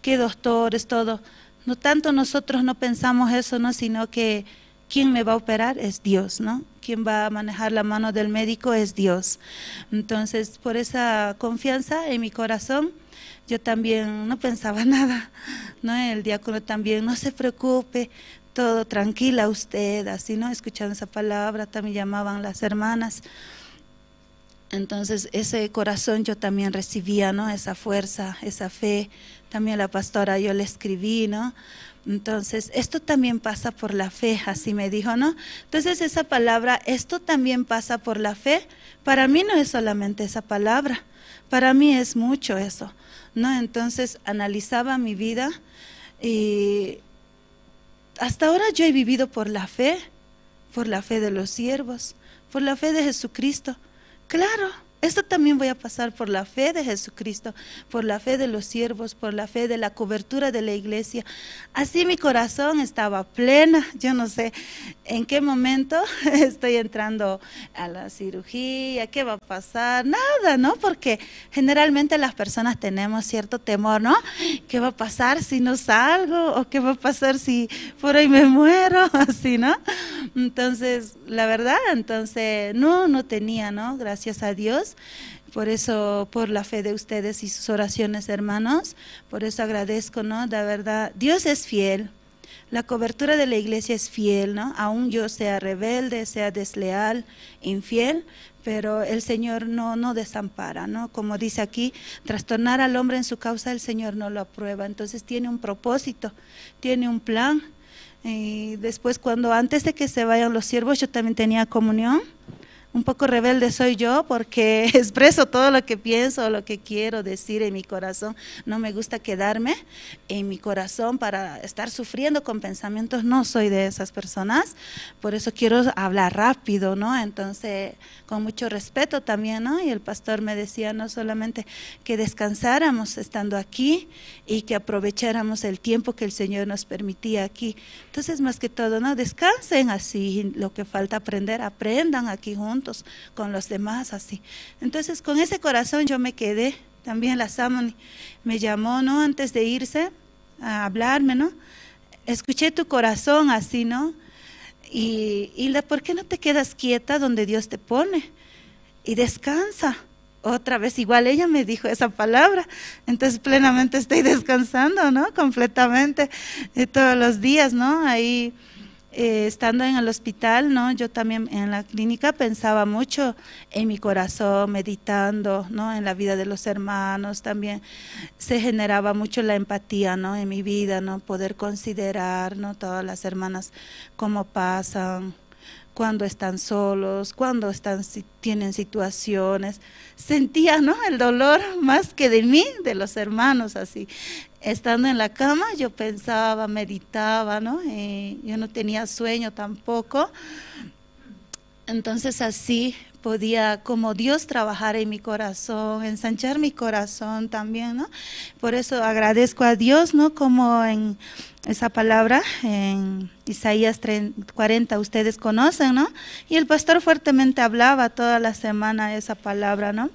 Que doctores, todo. No tanto nosotros no pensamos eso, ¿no? Sino que quien me va a operar es Dios, ¿no? Quien va a manejar la mano del médico es Dios. Entonces, por esa confianza en mi corazón, yo también no pensaba nada, ¿no? El diácono también, no se preocupe, todo tranquila usted, así, ¿no? Escuchando esa palabra, también llamaban las hermanas. Entonces, ese corazón yo también recibía, ¿no? Esa fuerza, esa fe. También la pastora, yo le escribí, ¿no? Entonces, esto también pasa por la fe, así me dijo, ¿no? Entonces, esa palabra, esto también pasa por la fe, para mí no es solamente esa palabra, para mí es mucho eso, ¿no? Entonces, analizaba mi vida y hasta ahora yo he vivido por la fe, por la fe de los siervos, por la fe de Jesucristo. Claro, Esto también voy a pasar por la fe de Jesucristo, por la fe de los siervos, por la fe de la cobertura de la iglesia. Así mi corazón estaba plena. Yo no sé en qué momento estoy entrando a la cirugía, qué va a pasar, nada, ¿no? Porque generalmente las personas tenemos cierto temor, ¿no? ¿Qué va a pasar si no salgo? ¿O qué va a pasar si por ahí me muero? Así, ¿no? Entonces, la verdad, entonces, no, no tenía, ¿no? Gracias a Dios. Por eso, por la fe de ustedes y sus oraciones, hermanos, por eso agradezco, ¿no? De verdad, Dios es fiel. La cobertura de la iglesia es fiel, ¿no? Aún yo sea rebelde, sea desleal, infiel, pero el Señor no, no desampara, ¿no? Como dice aquí, trastornar al hombre en su causa, el Señor no lo aprueba. Entonces tiene un propósito, tiene un plan. Y después, cuando antes de que se vayan los siervos, yo también tenía comunión. Un poco rebelde soy yo porque expreso todo lo que pienso, lo que quiero decir en mi corazón. No me gusta quedarme en mi corazón para estar sufriendo con pensamientos. No soy de esas personas. Por eso quiero hablar rápido, ¿no? Entonces, con mucho respeto también, ¿no? Y el pastor me decía no solamente que descansáramos estando aquí y que aprovecháramos el tiempo que el Señor nos permitía aquí. Entonces, más que todo, ¿no? Descansen así, lo que falta aprender, aprendan aquí juntos con los demás, así. Entonces, con ese corazón yo me quedé. También la Samoni me llamó, ¿no? Antes de irse a hablarme, ¿no? Escuché tu corazón así, ¿no? Y, Hilda, ¿por qué no te quedas quieta donde Dios te pone? Y descansa. Otra vez, igual ella me dijo esa palabra. Entonces, plenamente estoy descansando, ¿no? Completamente. Eh, todos los días, ¿no? Ahí, eh, estando en el hospital, ¿no? Yo también en la clínica pensaba mucho en mi corazón, meditando, ¿no? En la vida de los hermanos también se generaba mucho la empatía, ¿no? En mi vida, ¿no? Poder considerar, ¿no? Todas las hermanas cómo pasan, cuando están solos, cuando están, si tienen situaciones. Sentía, ¿no? El dolor más que de mí, de los hermanos, así. Estando en la cama, yo pensaba, meditaba, ¿no? Eh, yo no tenía sueño tampoco. Entonces así podía como Dios trabajar en mi corazón, ensanchar mi corazón también, ¿no? Por eso agradezco a Dios, ¿no? Como en esa palabra, en Isaías treinta, cuarenta, ustedes conocen, ¿no? Y el pastor fuertemente hablaba toda la semana esa palabra, ¿no?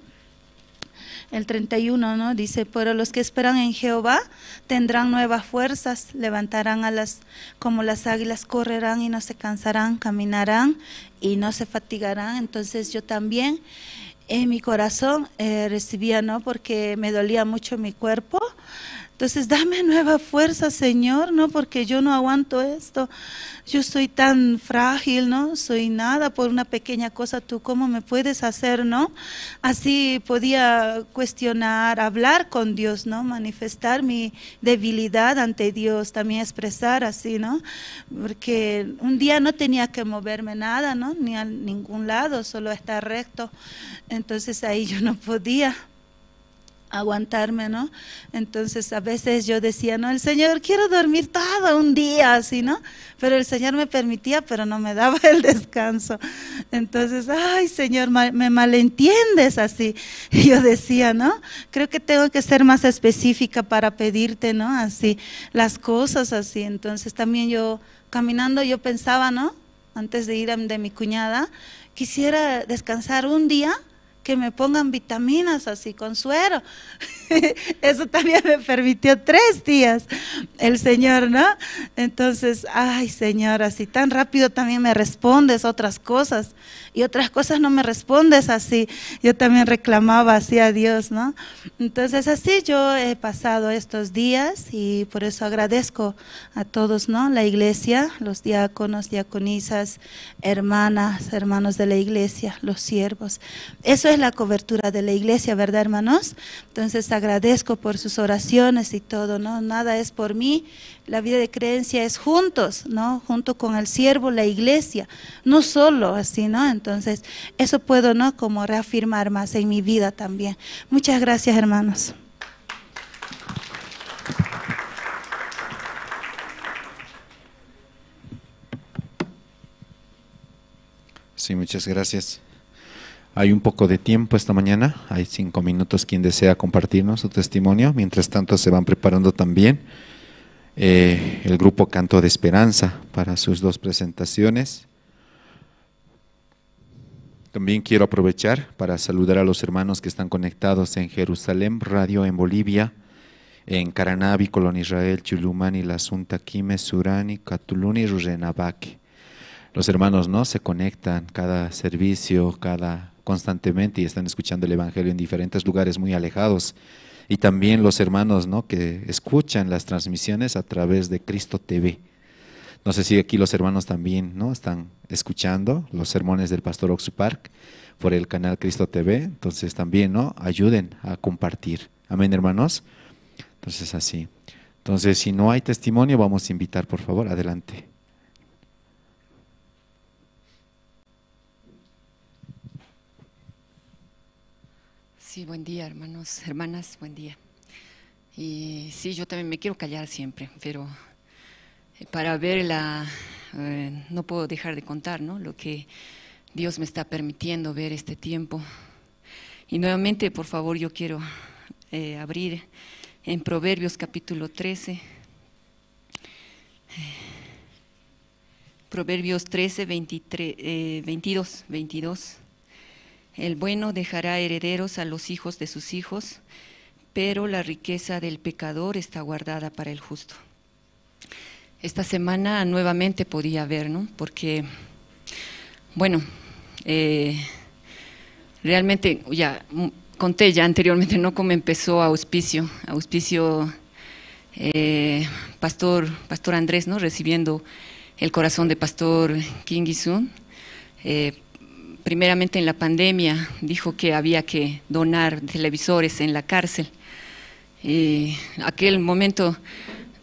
El treinta y uno, ¿no? Dice, pero los que esperan en Jehová tendrán nuevas fuerzas, levantarán alas como las águilas, correrán y no se cansarán, caminarán y no se fatigarán. Entonces yo también en mi corazón, eh, recibía, ¿no? Porque me dolía mucho mi cuerpo. Entonces, dame nueva fuerza, Señor, ¿no? Porque yo no aguanto esto. Yo soy tan frágil, ¿no? Soy nada por una pequeña cosa. ¿Tú cómo me puedes hacer, no? Así podía cuestionar, hablar con Dios, ¿no? Manifestar mi debilidad ante Dios, también expresar así, ¿no? Porque un día no tenía que moverme nada, ¿no? Ni a ningún lado, solo estar recto. Entonces ahí yo no podía aguantarme, ¿no? Entonces a veces yo decía, no, el Señor, quiero dormir todo un día así, ¿no? Pero el Señor me permitía, pero no me daba el descanso. Entonces, ay, Señor, ma- me malentiendes así. Yo decía, ¿no? Creo que tengo que ser más específica para pedirte, ¿no? Así, las cosas así. Entonces también yo caminando, yo pensaba, ¿no? Antes de ir a- de mi cuñada, quisiera descansar un día, que me pongan vitaminas así con suero. Eso también me permitió tres días el Señor, ¿no? Entonces, ay, Señor, así tan rápido también me respondes otras cosas y otras cosas no me respondes así. Yo también reclamaba así a Dios, ¿no? Entonces, así yo he pasado estos días y por eso agradezco a todos, ¿no? La iglesia, los diáconos, diaconisas, hermanas, hermanos de la iglesia, los siervos. Eso es la cobertura de la iglesia, ¿verdad, hermanos? Entonces agradezco por sus oraciones y todo, ¿no? Nada es por mí, la vida de creencia es juntos, ¿no? Junto con el siervo, la iglesia, no solo así, ¿no? Entonces, eso puedo, ¿no? Como reafirmar más en mi vida también. Muchas gracias, hermanos. Sí, muchas gracias. Hay un poco de tiempo esta mañana, hay cinco minutos. Quien desea compartirnos su testimonio, mientras tanto se van preparando también, eh, el grupo Canto de Esperanza para sus dos presentaciones. También quiero aprovechar para saludar a los hermanos que están conectados en Jerusalén, Radio en Bolivia, en Caranavi, Colón Israel, Chulumani, La Asunta, Quime, Surani, Catuluni, Rurrenabaque. Los hermanos, ¿no?, se conectan cada servicio, cada, constantemente, y están escuchando el evangelio en diferentes lugares muy alejados. Y también los hermanos, ¿no?, que escuchan las transmisiones a través de Cristo T V. No sé si aquí los hermanos también, ¿no?, están escuchando los sermones del pastor Oxu Park por el canal Cristo T V. Entonces también, ¿no?, ayuden a compartir. Amén, hermanos. Entonces así. Entonces, si no hay testimonio, vamos a invitar, por favor, adelante. Sí, buen día, hermanos, hermanas, buen día. Y sí, yo también me quiero callar siempre, pero, eh, para ver la, eh, no puedo dejar de contar, ¿no?, lo que Dios me está permitiendo ver este tiempo. Y nuevamente, por favor, yo quiero, eh, abrir en Proverbios capítulo trece. Proverbios trece, veintitrés, eh, veintidós, veintidós. El bueno dejará herederos a los hijos de sus hijos, pero la riqueza del pecador está guardada para el justo. Esta semana nuevamente podía ver, ¿no? Porque, bueno, eh, realmente, ya, mm, conté ya anteriormente, ¿no?, cómo empezó Auspicio. Auspicio, eh, pastor, pastor Andrés, ¿no?, recibiendo el corazón de pastor Kim Gi-sun. Eh, primeramente en la pandemia dijo que había que donar televisores en la cárcel. Y aquel momento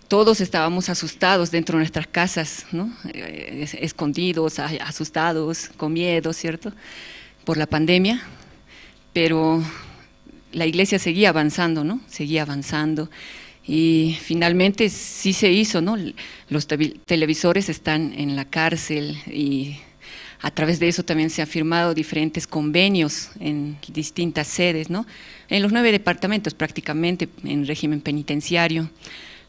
todos estábamos asustados dentro de nuestras casas, ¿no? Eh, es-, escondidos, a-, asustados, con miedo, ¿cierto?, por la pandemia, pero la iglesia seguía avanzando, ¿no? Seguía avanzando y finalmente sí se hizo, ¿no? Los tevi-, televisores están en la cárcel y a través de eso también se han firmado diferentes convenios en distintas sedes, ¿no? En los nueve departamentos prácticamente, en régimen penitenciario,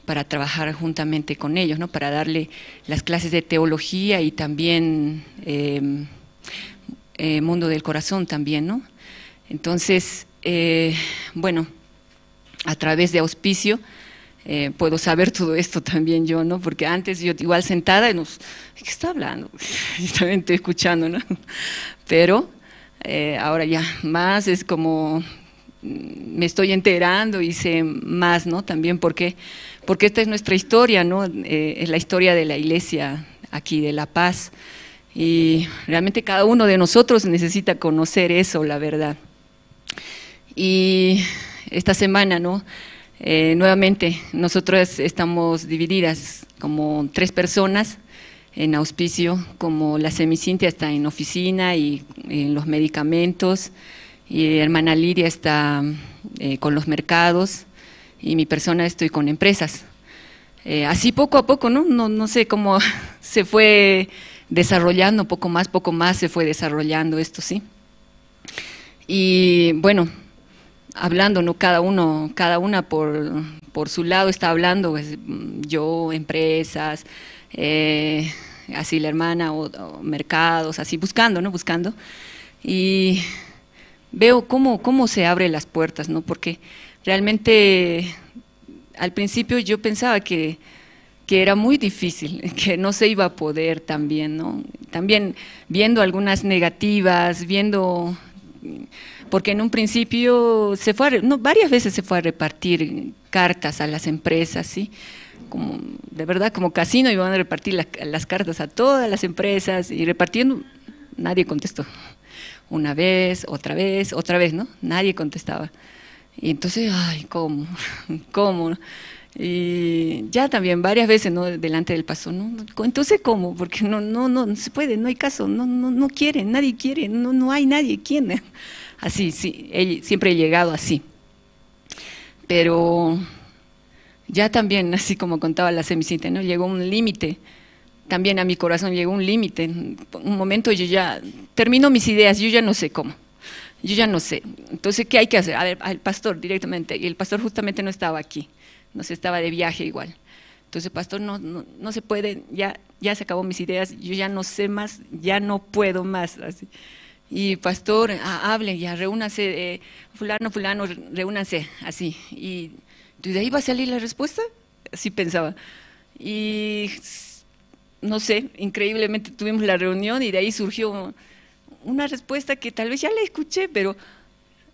para trabajar juntamente con ellos, ¿no? Para darle las clases de teología y también, em, eh, Mundo del Corazón también, ¿no? Entonces, eh, bueno, a través de Auspicio, eh, puedo saber todo esto también yo, ¿no? Porque antes yo igual sentada y nos, ¿qué está hablando? Yo también estoy escuchando, ¿no? Pero, eh, ahora ya más es como, mm, me estoy enterando y sé más, ¿no? También porque, porque esta es nuestra historia, ¿no? Eh, es la historia de la iglesia aquí de La Paz. Y realmente cada uno de nosotros necesita conocer eso, la verdad. Y esta semana, ¿no? Eh, nuevamente, nosotras estamos divididas como tres personas en Auspicio, como la Semi Cintia está en oficina y en los medicamentos, y hermana Lidia está, eh, con los mercados, y mi persona estoy con empresas. Eh, así poco a poco, ¿no? No, no sé cómo se fue desarrollando, poco más, poco más se fue desarrollando esto, ¿sí? Y bueno, hablando, ¿no? Cada uno, cada una por, por su lado está hablando, pues, mm, yo, empresas, eh, así la hermana, o, o mercados, así buscando, ¿no? Buscando. Y veo cómo, cómo se abren las puertas, ¿no? Porque realmente al principio yo pensaba que, que era muy difícil, que no se iba a poder también, ¿no? También viendo algunas negativas, viendo, porque en un principio se fue a re-, no, varias veces se fue a repartir cartas a las empresas, ¿sí? Como, de verdad, como casino, iban a repartir las, las cartas a todas las empresas y repartiendo, nadie contestó. Una vez, otra vez, otra vez, ¿no? Nadie contestaba. Y entonces, ay, ¿cómo? ¿Cómo? Y ya también varias veces, ¿no? Delante del pastor, ¿no? Entonces, ¿cómo? Porque no, no, no, no se puede, no hay caso, no, no, no quieren, nadie quiere, no, no hay nadie, ¿quién? Así, sí, él, siempre he llegado así. Pero ya también, así como contaba la Semi Cintia, ¿no? Llegó un límite, también a mi corazón llegó un límite. Un momento yo ya termino mis ideas, yo ya no sé cómo. Yo ya no sé. Entonces, ¿qué hay que hacer? A ver, al pastor directamente. Y el pastor justamente no estaba aquí, no sé, estaba de viaje igual. Entonces, pastor, no, no, no se puede, ya, ya se acabó mis ideas, yo ya no sé más, ya no puedo más, así. Y pastor, ah, hable, ya, reúnase, eh, fulano, fulano, re- reúnanse, así. Y de ahí va a salir la respuesta, así pensaba. Y s- no sé, increíblemente tuvimos la reunión y de ahí surgió una respuesta que tal vez ya la escuché, pero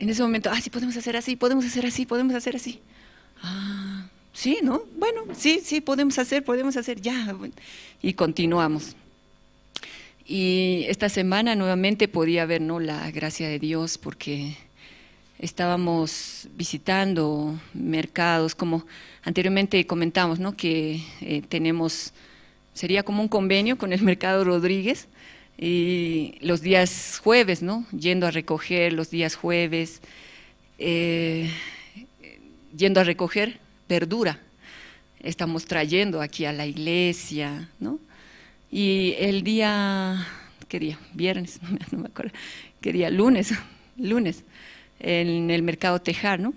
en ese momento, ah, sí, podemos hacer así, podemos hacer así, podemos hacer así. Ah, sí, ¿no? Bueno, sí, sí, podemos hacer, podemos hacer, ya. Y continuamos. Y esta semana nuevamente podía ver, ¿no?, la gracia de Dios, porque estábamos visitando mercados, como anteriormente comentamos, ¿no?, que eh, tenemos, sería como un convenio con el Mercado Rodríguez, y los días jueves, ¿no?, yendo a recoger los días jueves, eh, yendo a recoger verdura. Estamos trayendo aquí a la iglesia, ¿no? Y el día, ¿qué día? Viernes, no me acuerdo. ¿Qué día? Lunes, lunes, en el mercado Tejar, ¿no?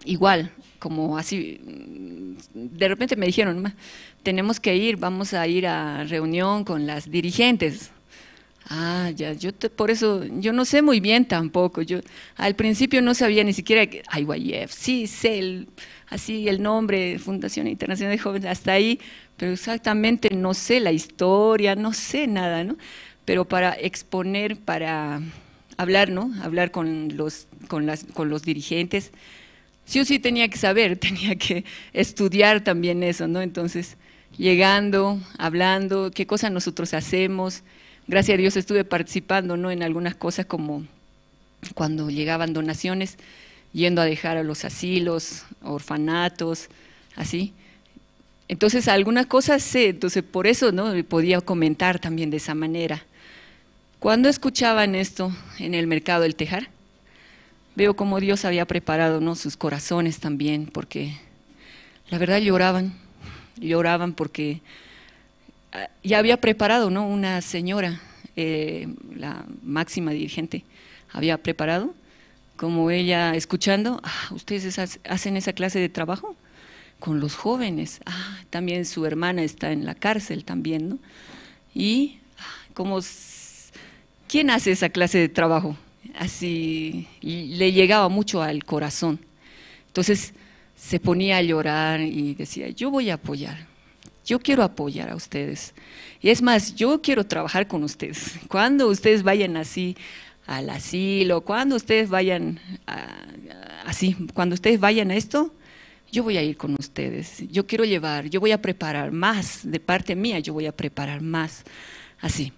Igual, como así, mm, de repente me dijeron: "Ma, tenemos que ir, vamos a ir a reunión con las dirigentes". Ah, ya, yo te- por eso, yo no sé muy bien tampoco. Yo al principio no sabía ni siquiera que I Y F, sí, sé el, así el nombre, Fundación Internacional de Jóvenes, hasta ahí, pero exactamente no sé la historia, no sé nada, ¿no? Pero para exponer, para hablar, ¿no? Hablar con los, con las, con los dirigentes, sí o sí tenía que saber, tenía que estudiar también eso, ¿no? Entonces, llegando, hablando, qué cosas nosotros hacemos. Gracias a Dios estuve participando, ¿no?, en algunas cosas, como cuando llegaban donaciones, yendo a dejar a los asilos, orfanatos, así. Entonces, algunas cosas sé, entonces por eso, ¿no?, podía comentar también de esa manera. Cuando escuchaban esto en el mercado del Tejar, veo cómo Dios había preparado, ¿no?, sus corazones también, porque la verdad lloraban, lloraban porque, ah, ya había preparado, ¿no?, una señora, eh, la máxima dirigente, había preparado, como ella escuchando: "Ah, ustedes hac- hacen esa clase de trabajo con los jóvenes. Ah, también su hermana está en la cárcel también, ¿no?". Y, ah, como s- ¿Quién hace esa clase de trabajo? Así le llegaba mucho al corazón. Entonces se ponía a llorar y decía: "Yo voy a apoyar, yo quiero apoyar a ustedes. Y es más, yo quiero trabajar con ustedes. Cuando ustedes vayan así al asilo, cuando ustedes vayan a- así, cuando ustedes vayan a esto, yo voy a ir con ustedes. Yo quiero llevar, yo voy a preparar más, de parte mía, yo voy a preparar más". Así.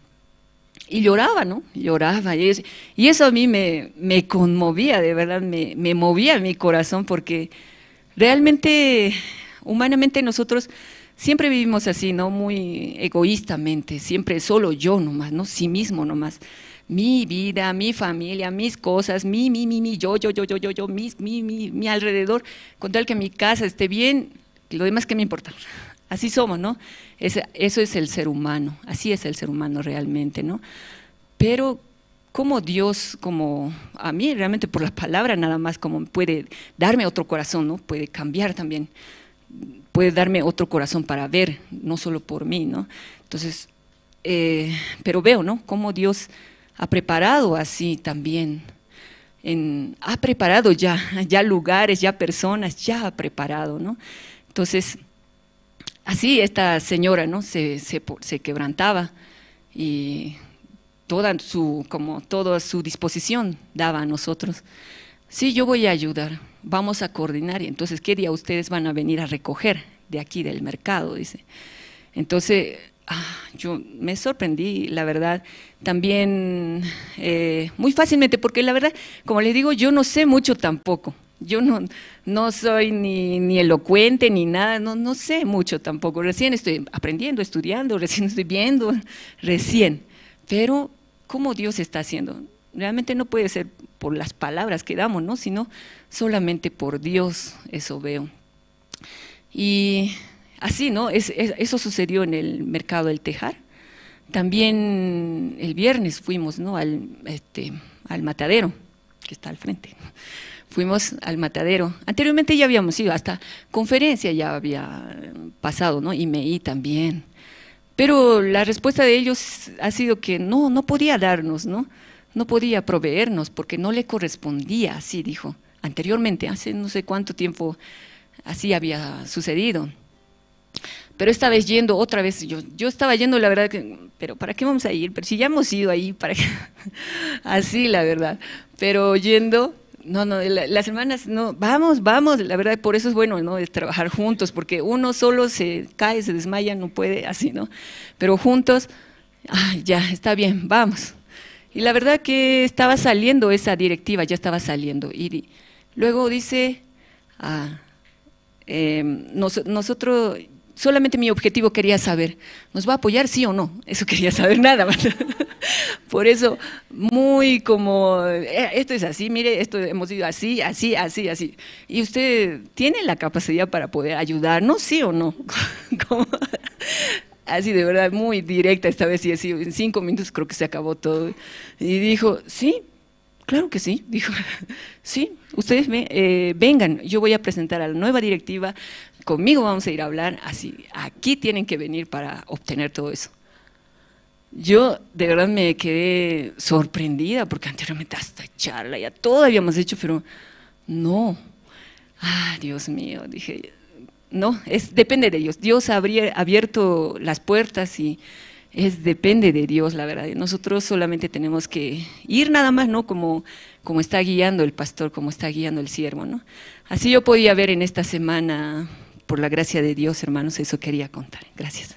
Y lloraba, ¿no? Lloraba. Y, es- y eso a mí me, me conmovía, de verdad, me, me movía mi corazón, porque realmente, humanamente, nosotros siempre vivimos así, ¿no? Muy egoístamente, siempre solo yo nomás, ¿no? Sí mismo nomás. Mi vida, mi familia, mis cosas, mi, mi, mi, mi, yo, yo, yo, yo, yo, yo, mis, mi, mi, mi alrededor, con tal que mi casa esté bien, lo demás, ¿qué me importa? Así somos, ¿no? Ese- eso es el ser humano, así es el ser humano realmente, ¿no? Pero como Dios, como a mí realmente por la palabra nada más, como puede darme otro corazón, ¿no? Puede cambiar también, puede darme otro corazón para ver, no solo por mí, ¿no? Entonces, eh, pero veo, ¿no?, cómo Dios ha preparado así también, en- ha preparado ya, ya lugares, ya personas, ya ha preparado, ¿no? Entonces, así esta señora, ¿no?, se, se po- se quebrantaba y toda su, como toda su disposición daba a nosotros. "Sí, yo voy a ayudar, vamos a coordinar. Y entonces, ¿qué día ustedes van a venir a recoger de aquí del mercado?", dice. Entonces, ah, yo me sorprendí, la verdad, también, eh, muy fácilmente, porque la verdad, como les digo, yo no sé mucho tampoco. Yo no, no soy ni, ni elocuente ni nada, no, no sé mucho tampoco. Recién estoy aprendiendo, estudiando, recién estoy viendo, recién. Pero, ¿cómo Dios está haciendo? Realmente no puede ser por las palabras que damos, ¿no? Sino solamente por Dios, eso veo. Y así, ¿no? Es- es- eso sucedió en el mercado del Tejar. También el viernes fuimos, ¿no?, al, este, al matadero, que está al frente. Fuimos al matadero. Anteriormente ya habíamos ido, hasta conferencia ya había pasado, ¿no? Y me i también. Pero la respuesta de ellos ha sido que no, no podía darnos, ¿no? No podía proveernos porque no le correspondía, así dijo. Anteriormente, hace no sé cuánto tiempo, así había sucedido. Pero esta vez yendo otra vez, yo, yo estaba yendo, la verdad, que, pero ¿para qué vamos a ir? Pero si ya hemos ido ahí, ¿para qué? Así, la verdad. Pero yendo, no, no, la- las hermanas, no, vamos, vamos, la verdad, por eso es bueno, ¿no? De trabajar juntos, porque uno solo se cae, se desmaya, no puede, así, ¿no? Pero juntos, ay, ya, está bien, vamos. Y la verdad que estaba saliendo esa directiva, ya estaba saliendo. Y di- luego dice, ah, eh, nos- nosotros, solamente mi objetivo quería saber, ¿nos va a apoyar, sí o no? Eso quería saber, nada más. Por eso, muy como, eh, esto es así, mire, esto hemos ido así, así, así, así. ¿Y usted tiene la capacidad para poder ayudarnos, sí o no? Como, así de verdad, muy directa esta vez, y así, en cinco minutos creo que se acabó todo. Y dijo, sí, claro que sí, dijo, sí, ustedes ve- eh, vengan, yo voy a presentar a la nueva directiva, conmigo vamos a ir a hablar, así, aquí tienen que venir para obtener todo eso. Yo de verdad me quedé sorprendida porque anteriormente hasta charla ya todo habíamos hecho, pero no. Ah, Dios mío, dije, no, es, depende de Dios. Dios ha abierto las puertas y es depende de Dios, la verdad. Nosotros solamente tenemos que ir nada más, ¿no? Como, como está guiando el pastor, como está guiando el siervo, ¿no? Así yo podía ver en esta semana, por la gracia de Dios, hermanos, eso quería contar. Gracias.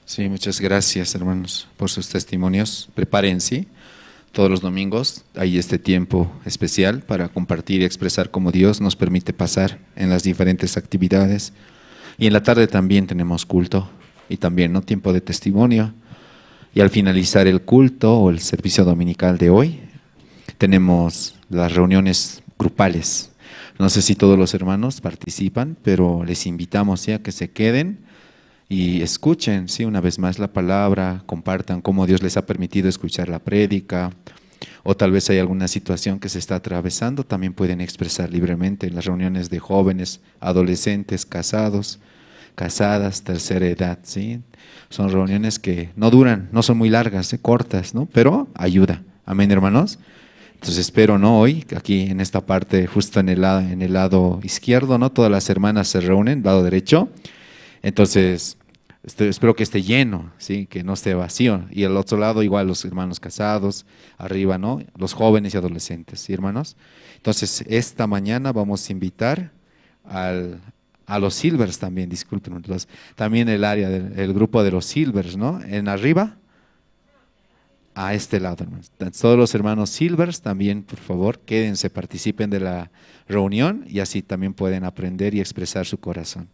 Sí, muchas gracias, hermanos, por sus testimonios. Prepárense. Todos los domingos hay este tiempo especial para compartir y expresar cómo Dios nos permite pasar en las diferentes actividades. Y en la tarde también tenemos culto y también, ¿no?, tiempo de testimonio. Y al finalizar el culto o el servicio dominical de hoy, tenemos las reuniones grupales. No sé si todos los hermanos participan, pero les invitamos, ¿sí?, a que se queden y escuchen, ¿sí?, una vez más la palabra, compartan cómo Dios les ha permitido escuchar la prédica, o tal vez hay alguna situación que se está atravesando, también pueden expresar libremente en las reuniones de jóvenes, adolescentes, casados, casadas, tercera edad, ¿sí? Son reuniones que no duran, no son muy largas, ¿sí?, cortas, ¿no? Pero ayuda. Amén, hermanos. Entonces espero, ¿no?, hoy, aquí en esta parte, justo en el, la- en el lado izquierdo, ¿no?, todas las hermanas se reúnen, lado derecho. Entonces, este, espero que esté lleno, ¿sí?, que no esté vacío. Y al otro lado, igual los hermanos casados, arriba, ¿no?, los jóvenes y adolescentes, ¿sí, hermanos? Entonces, esta mañana vamos a invitar al, a los Silvers también, disculpen, los- también el área, del, el grupo de los Silvers, ¿no? En arriba, a este lado, hermanos. Entonces, todos los hermanos Silvers también, por favor, quédense, participen de la reunión y así también pueden aprender y expresar su corazón.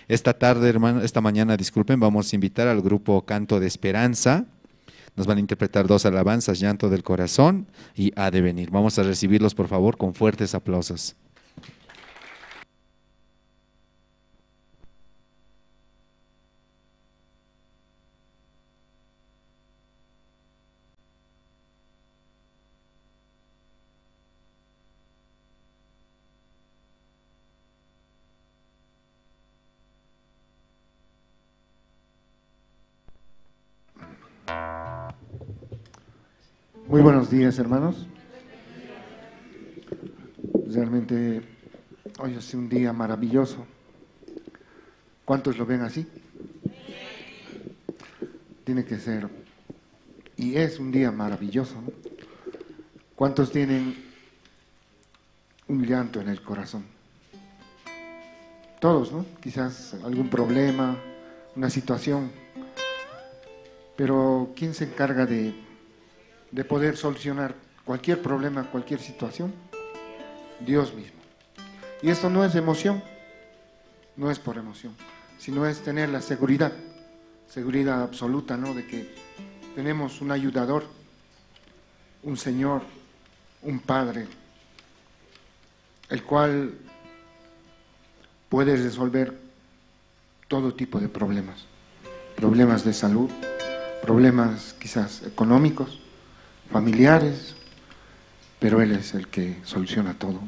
Esta tarde, hermano, esta mañana, disculpen, vamos a invitar al grupo Canto de Esperanza. Nos van a interpretar dos alabanzas, Llanto del Corazón y Ha de Venir. Vamos a recibirlos, por favor, con fuertes aplausos. Muy buenos días, hermanos. Realmente hoy es un día maravilloso. ¿Cuántos lo ven así? Tiene que ser. Y es un día maravilloso, ¿no? ¿Cuántos tienen un llanto en el corazón? Todos, ¿no? Quizás algún problema, una situación. Pero ¿quién se encarga de, de poder solucionar cualquier problema, cualquier situación? Dios mismo. Y esto no es emoción, no es por emoción, sino es tener la seguridad, seguridad absoluta, ¿no? De que tenemos un ayudador, un Señor, un Padre, el cual puede resolver todo tipo de problemas. problemas de salud, problemas quizás económicos, familiares, pero Él es el que soluciona todo.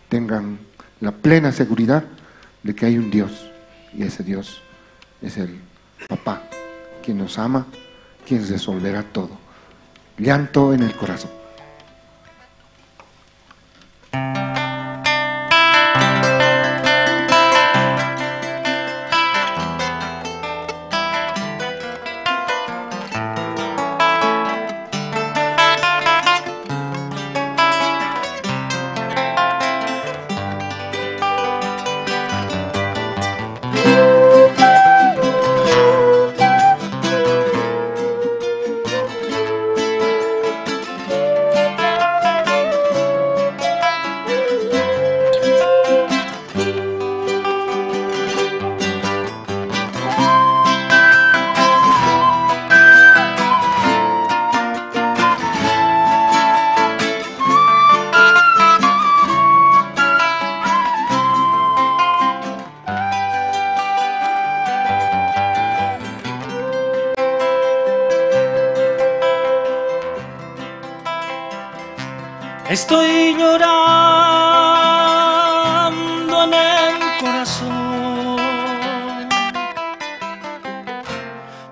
Tengan la plena seguridad de que hay un Dios, y ese Dios es el papá, quien nos ama, quien resolverá todo. Llanto en el corazón. Estoy llorando en el corazón.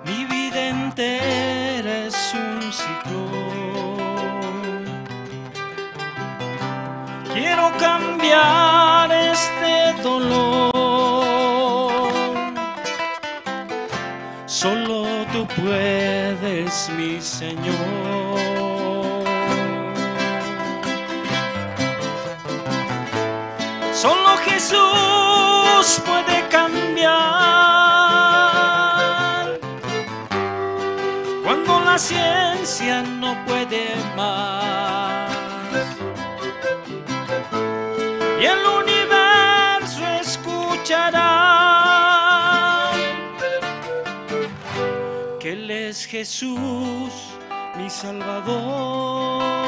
Mi vida entera es un ciclón. Quiero cambiar este dolor. Solo tú puedes, mi Señor. Solo Jesús puede cambiar cuando la ciencia no puede más. Y el universo escuchará que Él es Jesús, mi Salvador.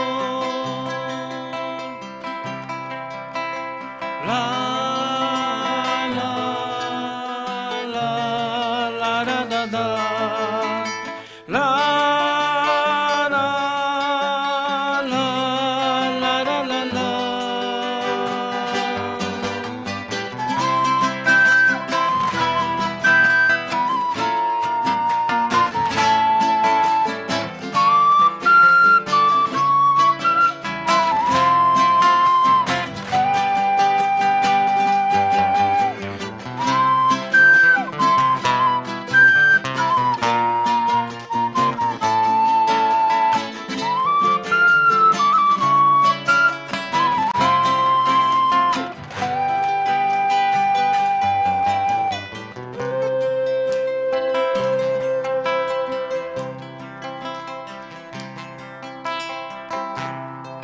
La, la, la, la, ra, ra, ra. La, la, la, la, ra, ra, ra, ra.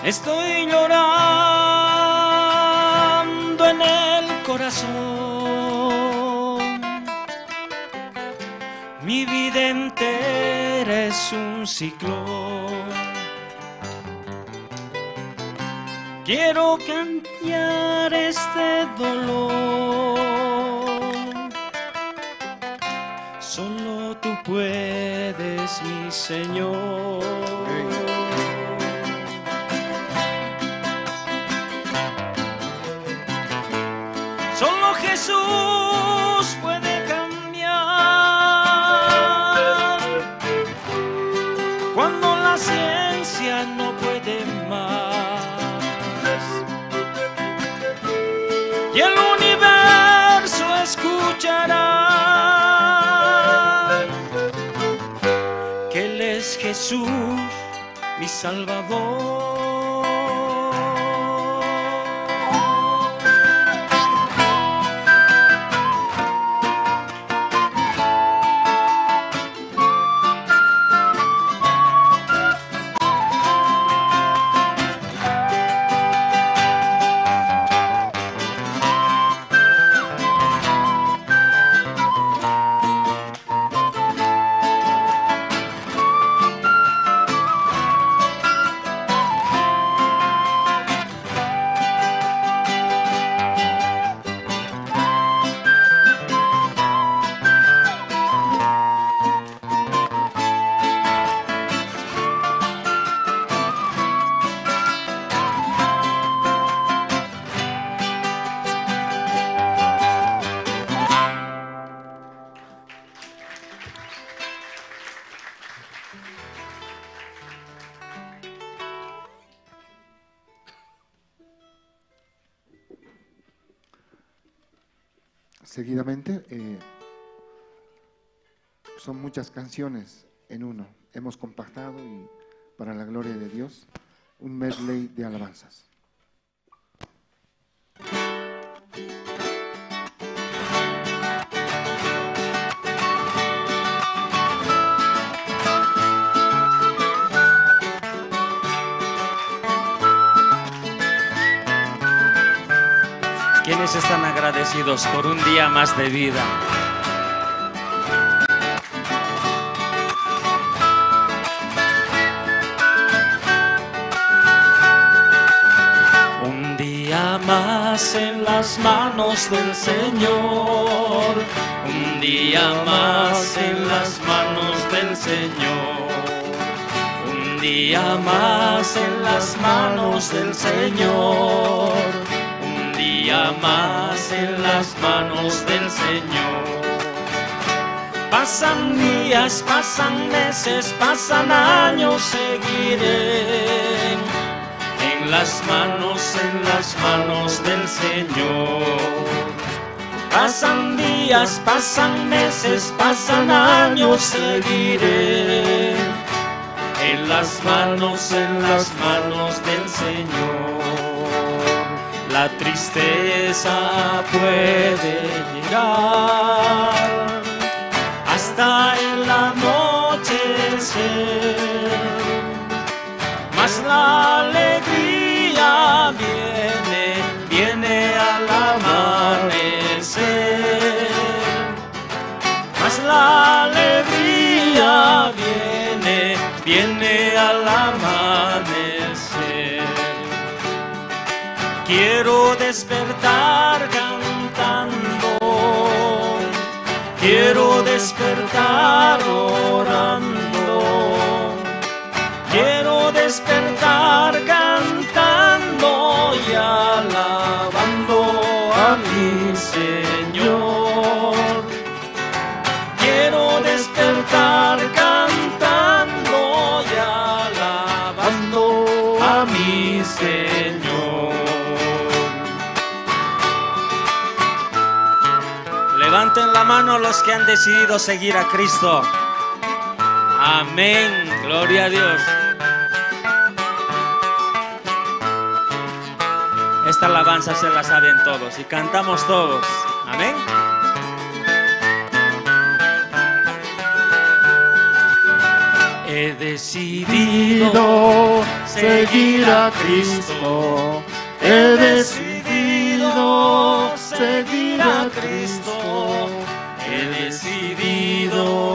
Estoy llorando en el corazón. Mi vida entera es un ciclón. Quiero cambiar este dolor. Solo tú puedes, mi Señor. Solo Jesús puede cambiar cuando la ciencia no puede más. Y el universo escuchará que Él es Jesús, mi Salvador. seguidamente, eh, son muchas canciones en uno. Hemos compactado y, para la gloria de Dios, un medley de alabanzas. ¿Quiénes están agradecidos por un día más de vida? Un día más en las manos del Señor, un día más en las manos del Señor, un día más en las manos del Señor, un día más en las manos del Señor. Pasan días, pasan meses, pasan años, seguiré en las manos, en las manos del Señor. Pasan días, pasan meses, pasan años, seguiré en las manos, en las manos del Señor. La tristeza puede llegar hasta el anochecer, mas la alegría viene, viene al amanecer. Mas la alegría viene, viene al amanecer. Quiero despertar cantando, quiero despertar orando, quiero despertar cantando y alabando a mi Señor. Quiero despertar cantando y alabando a mi Señor. Levanten la mano los que han decidido seguir a Cristo. Amén. Gloria a Dios. Esta alabanza se la saben todos y cantamos todos. Amén. He decidido seguir a Cristo. He decidido seguir a Cristo. He decidido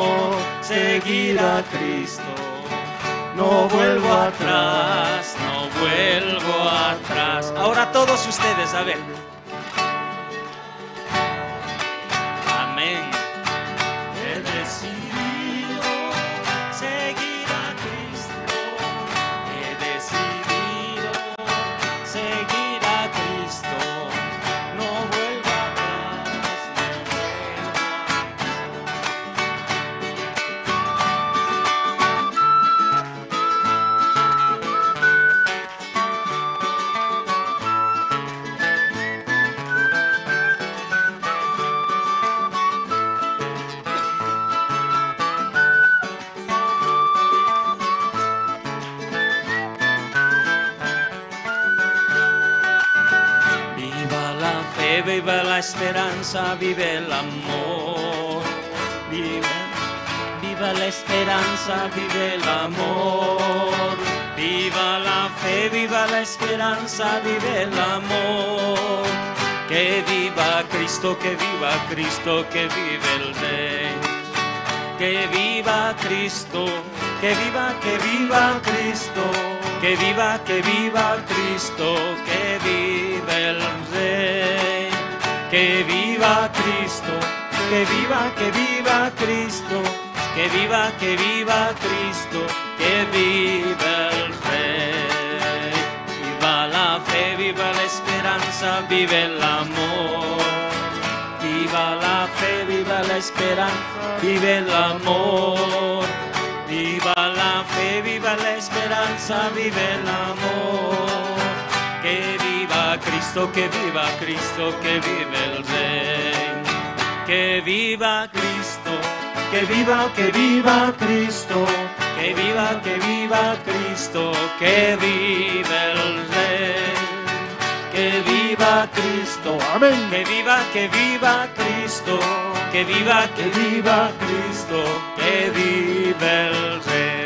seguir a Cristo. No vuelvo atrás, no vuelvo atrás. Ahora todos ustedes, a ver. Amén. He decidido seguir a Cristo. He decidido seguir a Cristo. No vuelvo atrás, no vuelvo atrás. Viva la fe, viva la esperanza, vive el amor. Viva, viva la esperanza, vive el amor. Viva la fe, viva la esperanza, vive el amor. Que viva Cristo, que viva Cristo, que vive el Rey. Que viva Cristo, que viva, que viva Cristo, que viva, que viva Cristo, que vive el Rey. Que viva Cristo, que viva, que viva Cristo, que viva, que viva Cristo, que vive el Rey. Viva la fe, viva la esperanza, vive el amor. Viva la fe, viva la esperanza, vive el amor. Viva la fe, viva la esperanza, vive el amor. Que viva Cristo, que viva Cristo, que vive el Rey. Que viva Cristo, que viva, que viva Cristo, que viva, que viva Cristo, que viva el Rey. Que viva Cristo, amén. Que viva, que viva Cristo, que viva, que viva Cristo, que viva el Rey.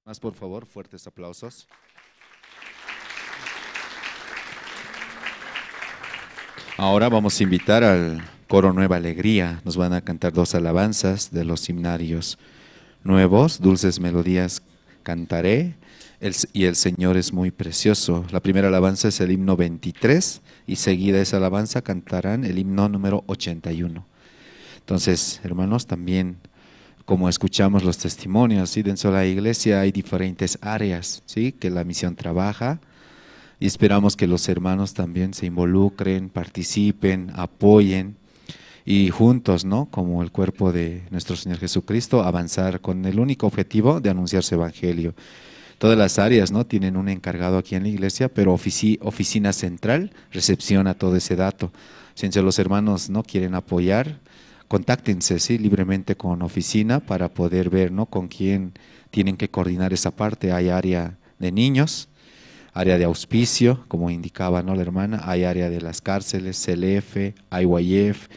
Más, por favor, fuertes aplausos. Ahora vamos a invitar al coro Nueva Alegría. Nos van a cantar dos alabanzas de los himnarios nuevos, Dulces Melodías Cantaré, el s-, y El Señor es muy precioso. La primera alabanza es el himno veintitrés, y seguida esa alabanza cantarán el himno número ochenta y uno. Entonces, hermanos, también, como escuchamos los testimonios, ¿sí? Dentro de la iglesia hay diferentes áreas, ¿sí? Que la misión trabaja, y esperamos que los hermanos también se involucren, participen, apoyen, y juntos, ¿no? Como el cuerpo de nuestro Señor Jesucristo, avanzar con el único objetivo de anunciar su evangelio. Todas las áreas, ¿no? Tienen un encargado aquí en la iglesia, pero ofici-, oficina central recepciona todo ese dato. Si los hermanos no quieren apoyar, contáctense, ¿sí? Libremente con oficina para poder ver, ¿no? Con quién tienen que coordinar esa parte. Hay área de niños, área de auspicio, como indicaba, ¿no? La hermana, hay área de las cárceles, C L F, I Y F,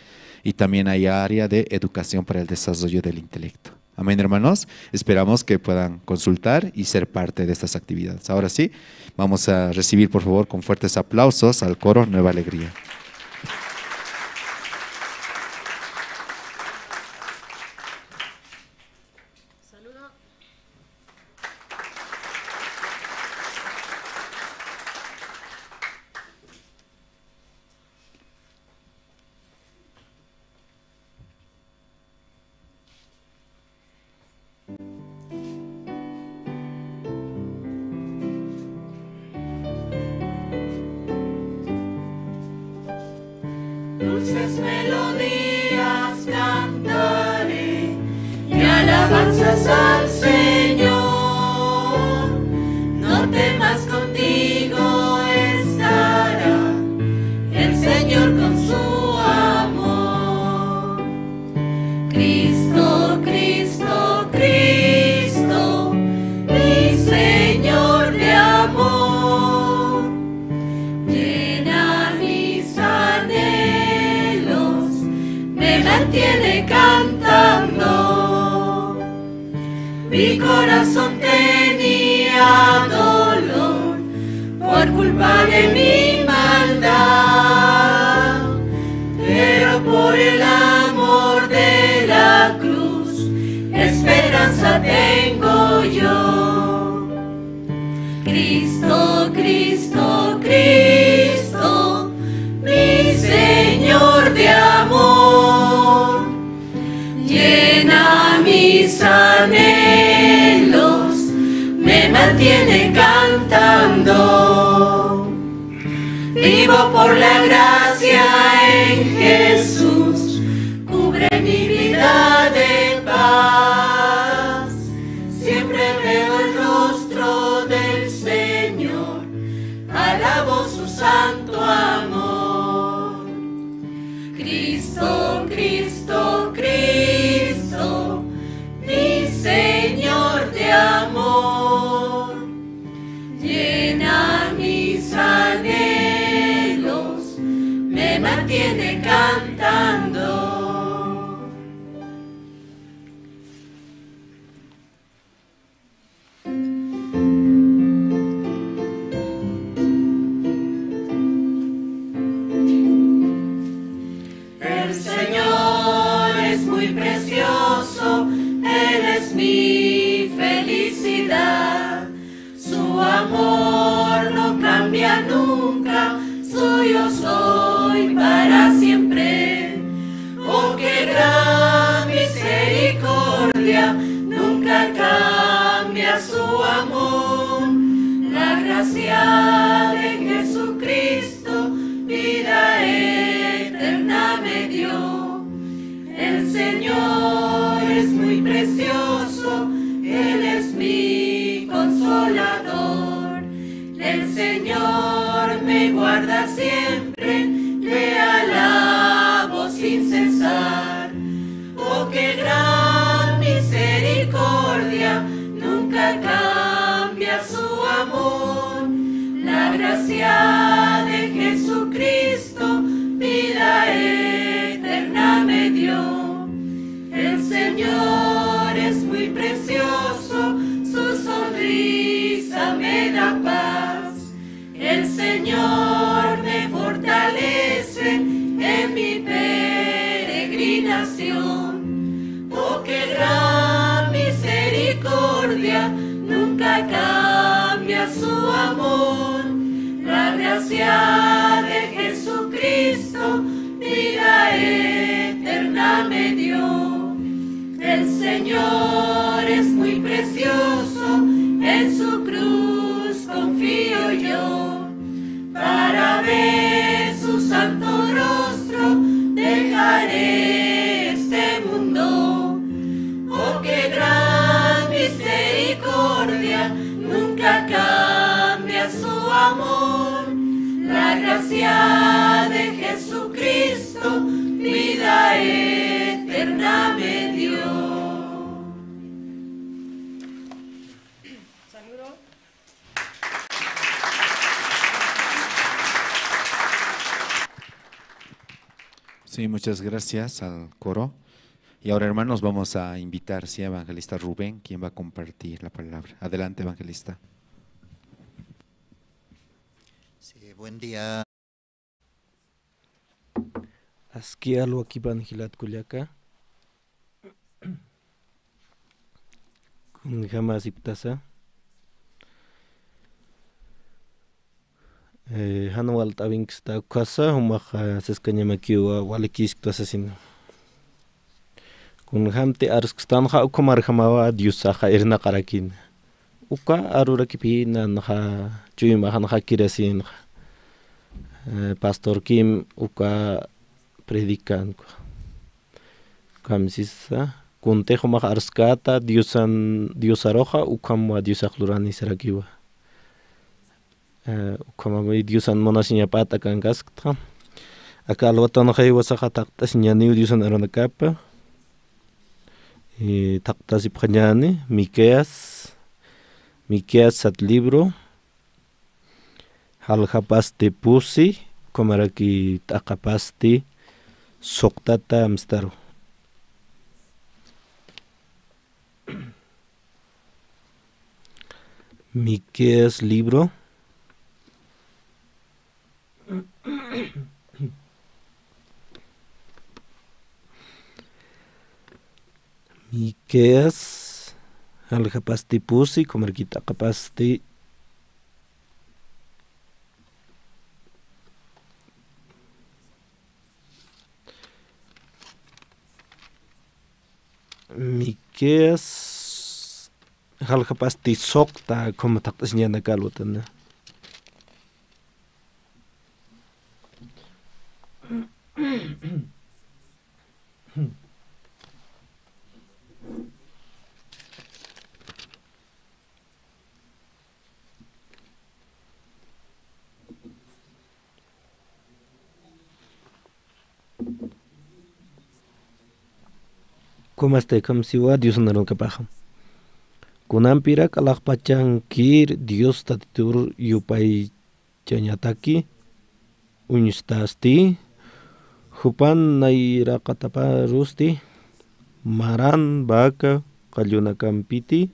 y también hay área de educación para el desarrollo del intelecto. Amén, hermanos. Esperamos que puedan consultar y ser parte de estas actividades. Ahora sí, vamos a recibir, por favor, con fuertes aplausos al coro Nueva Alegría. Dulces melodías cantaré y alabanzas al Señor. No temas, contigo estará el Señor con su amor. Cristo, Cristo, Cristo, mi Señor de amor, llena mis anhelos, me mantiene cantando. Mi corazón tenía dolor por culpa de mi maldad, pero por el amor de la cruz, esperanza tengo yo. Cristo, Cristo, Cristo, mi Señor de amor, llena mis anhelos, me mantiene cantando. Vivo por la gracia en Jesús, cubre mi vida de paz. Siempre veo el rostro del Señor, alabo su santo amor. Cristo, Cristo, Cristo, mi Señor de amor, llena mis anhelos, me mantiene cantando. El Señor es muy precioso, Él es mi felicidad. Su amor Gracia de Jesucristo, vida eterna me dio. El Señor es muy precioso, su sonrisa me da paz. El Señor me fortalece en mi peregrinación. Oh, qué gran misericordia, nunca cambia su amor. La gracia de Jesucristo, vida eterna me dio. El Señor es muy precioso, en su cruz confío yo. Para ver su santo rostro dejaré este mundo. Oh, qué gran misericordia, nunca cambia su amor. La gracia de Jesucristo, vida eterna me dio. Sí, muchas gracias al coro. Y ahora, hermanos, vamos a invitar, sí, a evangelista Rubén, quien va a compartir la palabra. Adelante, evangelista. Sí, buen día. Aski alwakipan jilat kullaka. Kunjama asiptasa. Eh, jan walt'awinksta ukhasa, jumax, eh, siskañamakiw walikisktwa sasina. Kunjamti arskstan ja ukhamarjamawa Diosaxa irnaqarakin. Uka arurakipï nanxa chuymaxan jakirasinxa. Eh, pastorkim uka predicanku. Kamsisa, kuntix jumax arskäta Diosan, Diosaruxa, ukhamwa Diosax lurani sarakiwa. Eh, ukhamami Diosan munasiñapät akankasktxa. Aka alwatanxa jiwasaxa thaqt'asiñäniw Diosan arunakapa. Eh, thaqtasipxañäni, Miqueas, Miqueas sat libro, jaljapasti pusi, ukhamaraki t'aqapasti suqtata amstaru. Miqueas libro. Miqueas, jaljapasti pusi, ukhamaraki t'aqapasti. Miqueas, jaljapasti suqta, ukham thaqt'asiñäni aka alwatana. Ukhamastikham siwa Diosan arunakapaxa. Kunampirak alaxpachankir Dios Tatitur yupaychañataki uñstasti, jupan nayraqataparusti, maran vaca qallunakampiti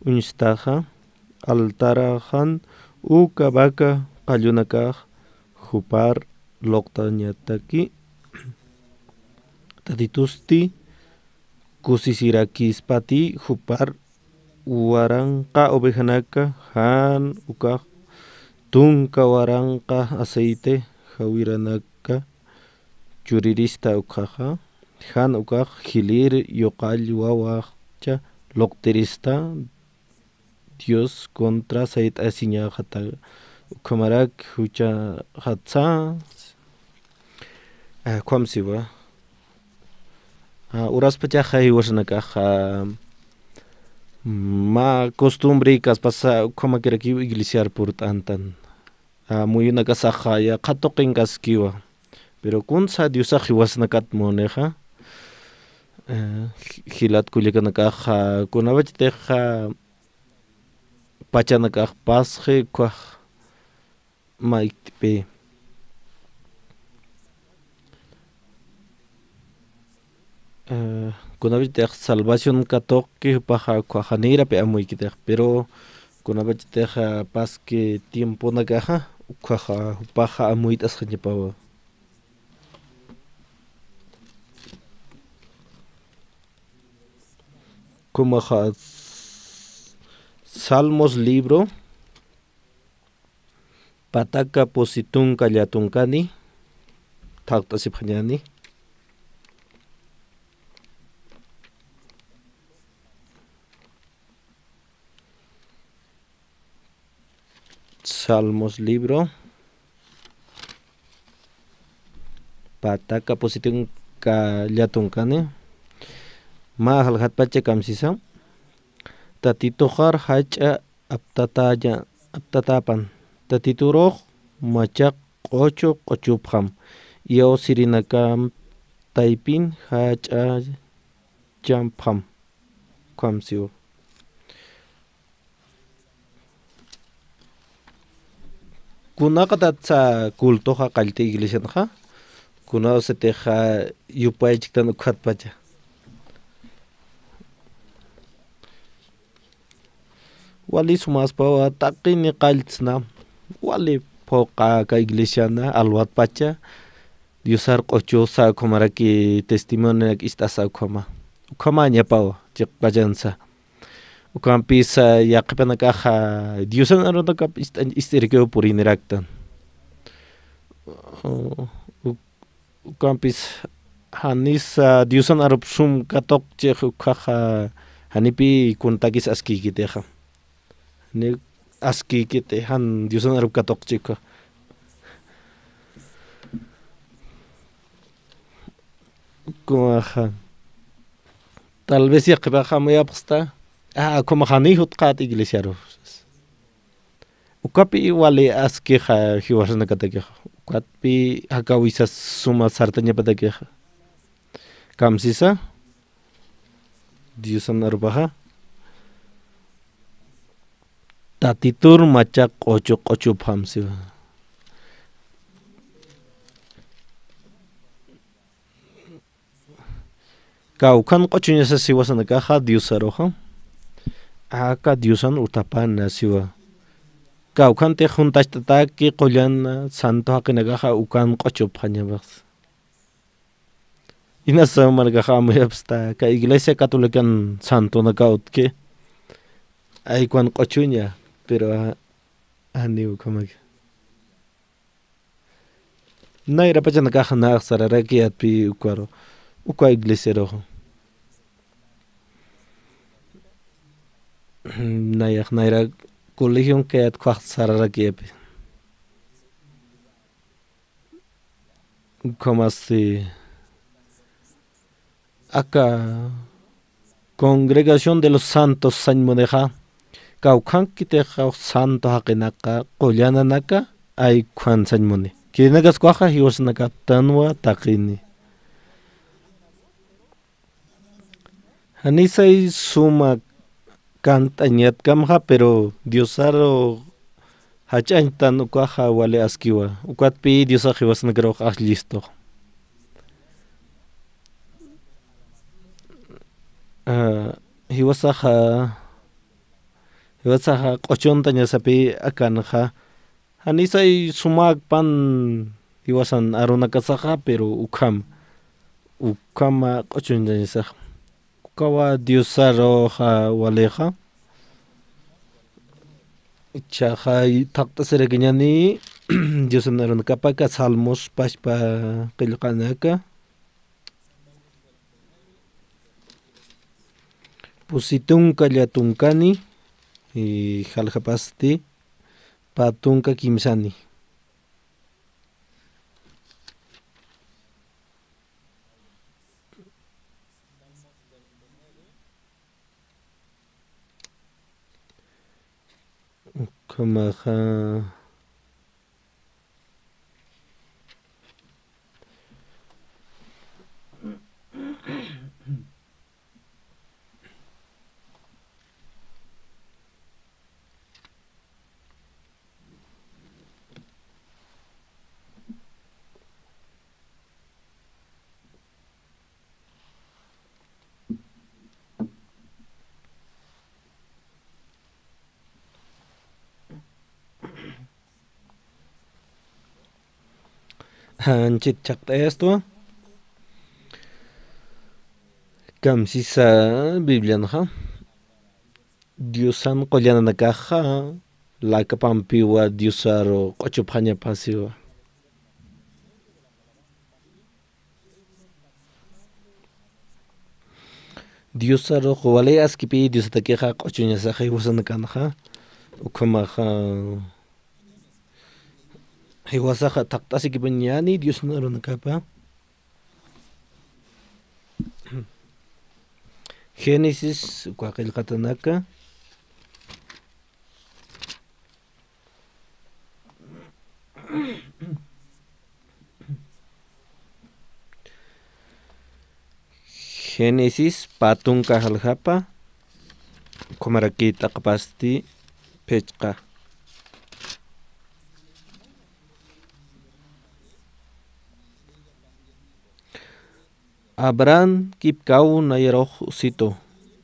uñstaxa, altaraxan uka vaca qallunakax jupar luqtañataki, Tatitusti kusisirakispati jupar waranqa ovejanaka, jan ukax tunka waranqa aceite jawiranaka churirista ukkhaxa, jan ukax jilïr yuqall wawaxcha luqtirista, Dios contra sayt'asiñaxata, ukhamarak juchaxatsa, ah, ukham siwa. Ah, uraspachaxa jiwasanakaxa, mä costumbre kaspasa ukhamakirakiw iglesiar purt'antan. Ah, muyunakasaxa yaqha tuqinkaskiwa. Pero kunsa Diosax jiwasanakat munixa, eh, ji-, jilat kullakanakaxa, kunapachatixa pachanakax pasxi, ukkhax mä iktipï. Eh, kunapachatix salvación katuqki jupaxa ukkhaxa nïrapï amuykitix, pero kunapachatix, eh, paski tiemponakaxa ukkhaxa jupaxa amuyt'asxañapawa. Kumaxa Salmos libro pataka pusi tunka llatunkani, thaqt'asipxañäni. Salmos libro pataka pusi tunka llatunkani. Mä jaljatpacha kamsisa. Tatituxar jach'a aptataña, aptatapan. Tatiturux machaq q'uchu q'uchupxam. Iyaw sirinakamp taypin jach'a champxam. Kamsiwa. Kunaqatatsa cultoxa qallti iglesianxa, kunawsatixa yupaychiktan ukkhatpacha. Wali sumaspawa taqini qalltsna, wali phuqa aka iglesiana alwatpacha, Diosar q'uchusa ukhamaraki testimonionak ist'asa ukhama. Ukhamañapawa, chiqpachansa. Ukampis, ah, yaqhipanakaxa Diosan arunakap ist-, ist'irikiw puriniraktan. U-, u-, ukampis janis, ah, Diosan arup sum katuqchix ukhaxa janipï kuntakis askïkitixa. Ni askïkiti jan Diosan arup katuqchix ukha. Kumaxa. Tal vez yaqhipax amuyapxsta. Ah, kumaxa ni jutqät iglesiaru. Ukapï wali askixa jiwasanakatakixa. Ukatpï jakawisas suma sartañapatakixa. Kamsisa. Diosan arupaxa. Tatitur machaq q'uchu q'uchupxam siwa. Kawkhan q'uchuñasa siwasanakaxa Diosaruxa. Aka Diosan utapana siwa. Kawkhantix juntacht'ataki qullana santo jaqinakaxa ukan q'uchupxañapax. Inasa markaxa amuyapxsta, ka iglesia catolican santonaka utki. Aykuwan q'uchuña, pero a, a ni ukhamaki. Nayra pachanakaxa nax sararaki atpi ukaru, uka iglesiaruxa. Nayax nayra colegion kayat khuax sararaki api. Ukhamasti aka Congregación de los Santos sañ munixa, kawkhankitixa santo jaqinaka, qullananaka, aykhwan sañ muni. Khirinakas khuaxa jiwasanakaptanwa taqini. Janisay suma kant'añatkamxa, pero Diosaru jach'añtan ukaxa wali askiwa. Ukatpi Diosax jiwasanakarux ax llistux. Ah, jiwasaxa, jiwasaxa q'uchuntañasapi akanxa, janisay sumakpan jiwasan arunakasaxa, pero ukham, ukhama q'uchunchañasaxa. Ukawa Diosaruxa walixa. Ichaxa thaqt'asirakiñani Diosan arunakapaka Salmos pachpa qillqanaka. Pusi tunka llatunkani, y jaljapasti pä tunka kimsani. Ukhamaxa. Janchit chaqt'ayastwa. Kamsisa Biblianxa, Diosan qullananakaxa lakapampiwa Diosaru q'uchupxañapasiwa. Diosarux wali askipi Diosatakixa q'uchuñasaxa jiwasanakanxa, ukhamaxa jiwasaxa thaqt'asikipañani Diosna arunakapa. Génesis, uka qillqatanaka. Génesis pä tunka jaljapa, ukhamaraki t'aqapasti phichqa. Abraham kipkaw nayarux situ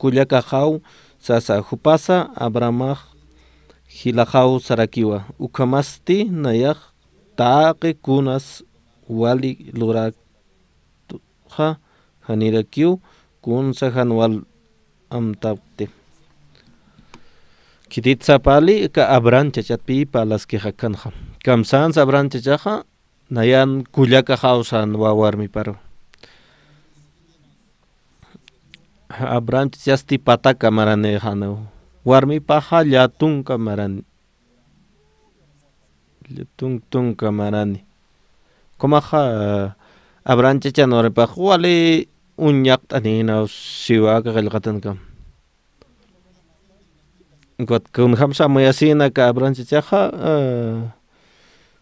kullakaxaw sasa, jupasa Abrahamax jilaxaw sarakiwa, ukhamasti nayax taqi kunas wali luraktuxa janirakiw kunsa jan wal amtapti. Khitit sapali aka Abraham chachatpi parlaskix akanxa. Kamsansa Abraham chachaxa nayan kullakaxaw sän wä warmiparu. Abraham chachasti pataka maranïxäna, warmipaxa llatunka marani. Llatunk tunka marani. Ukhamaxa Abraham chachan warmipax wali uñaqt'anïna siwa aka qillqatankam. Ukat kunjamsa amuyasïna aka Abraham chachaxa,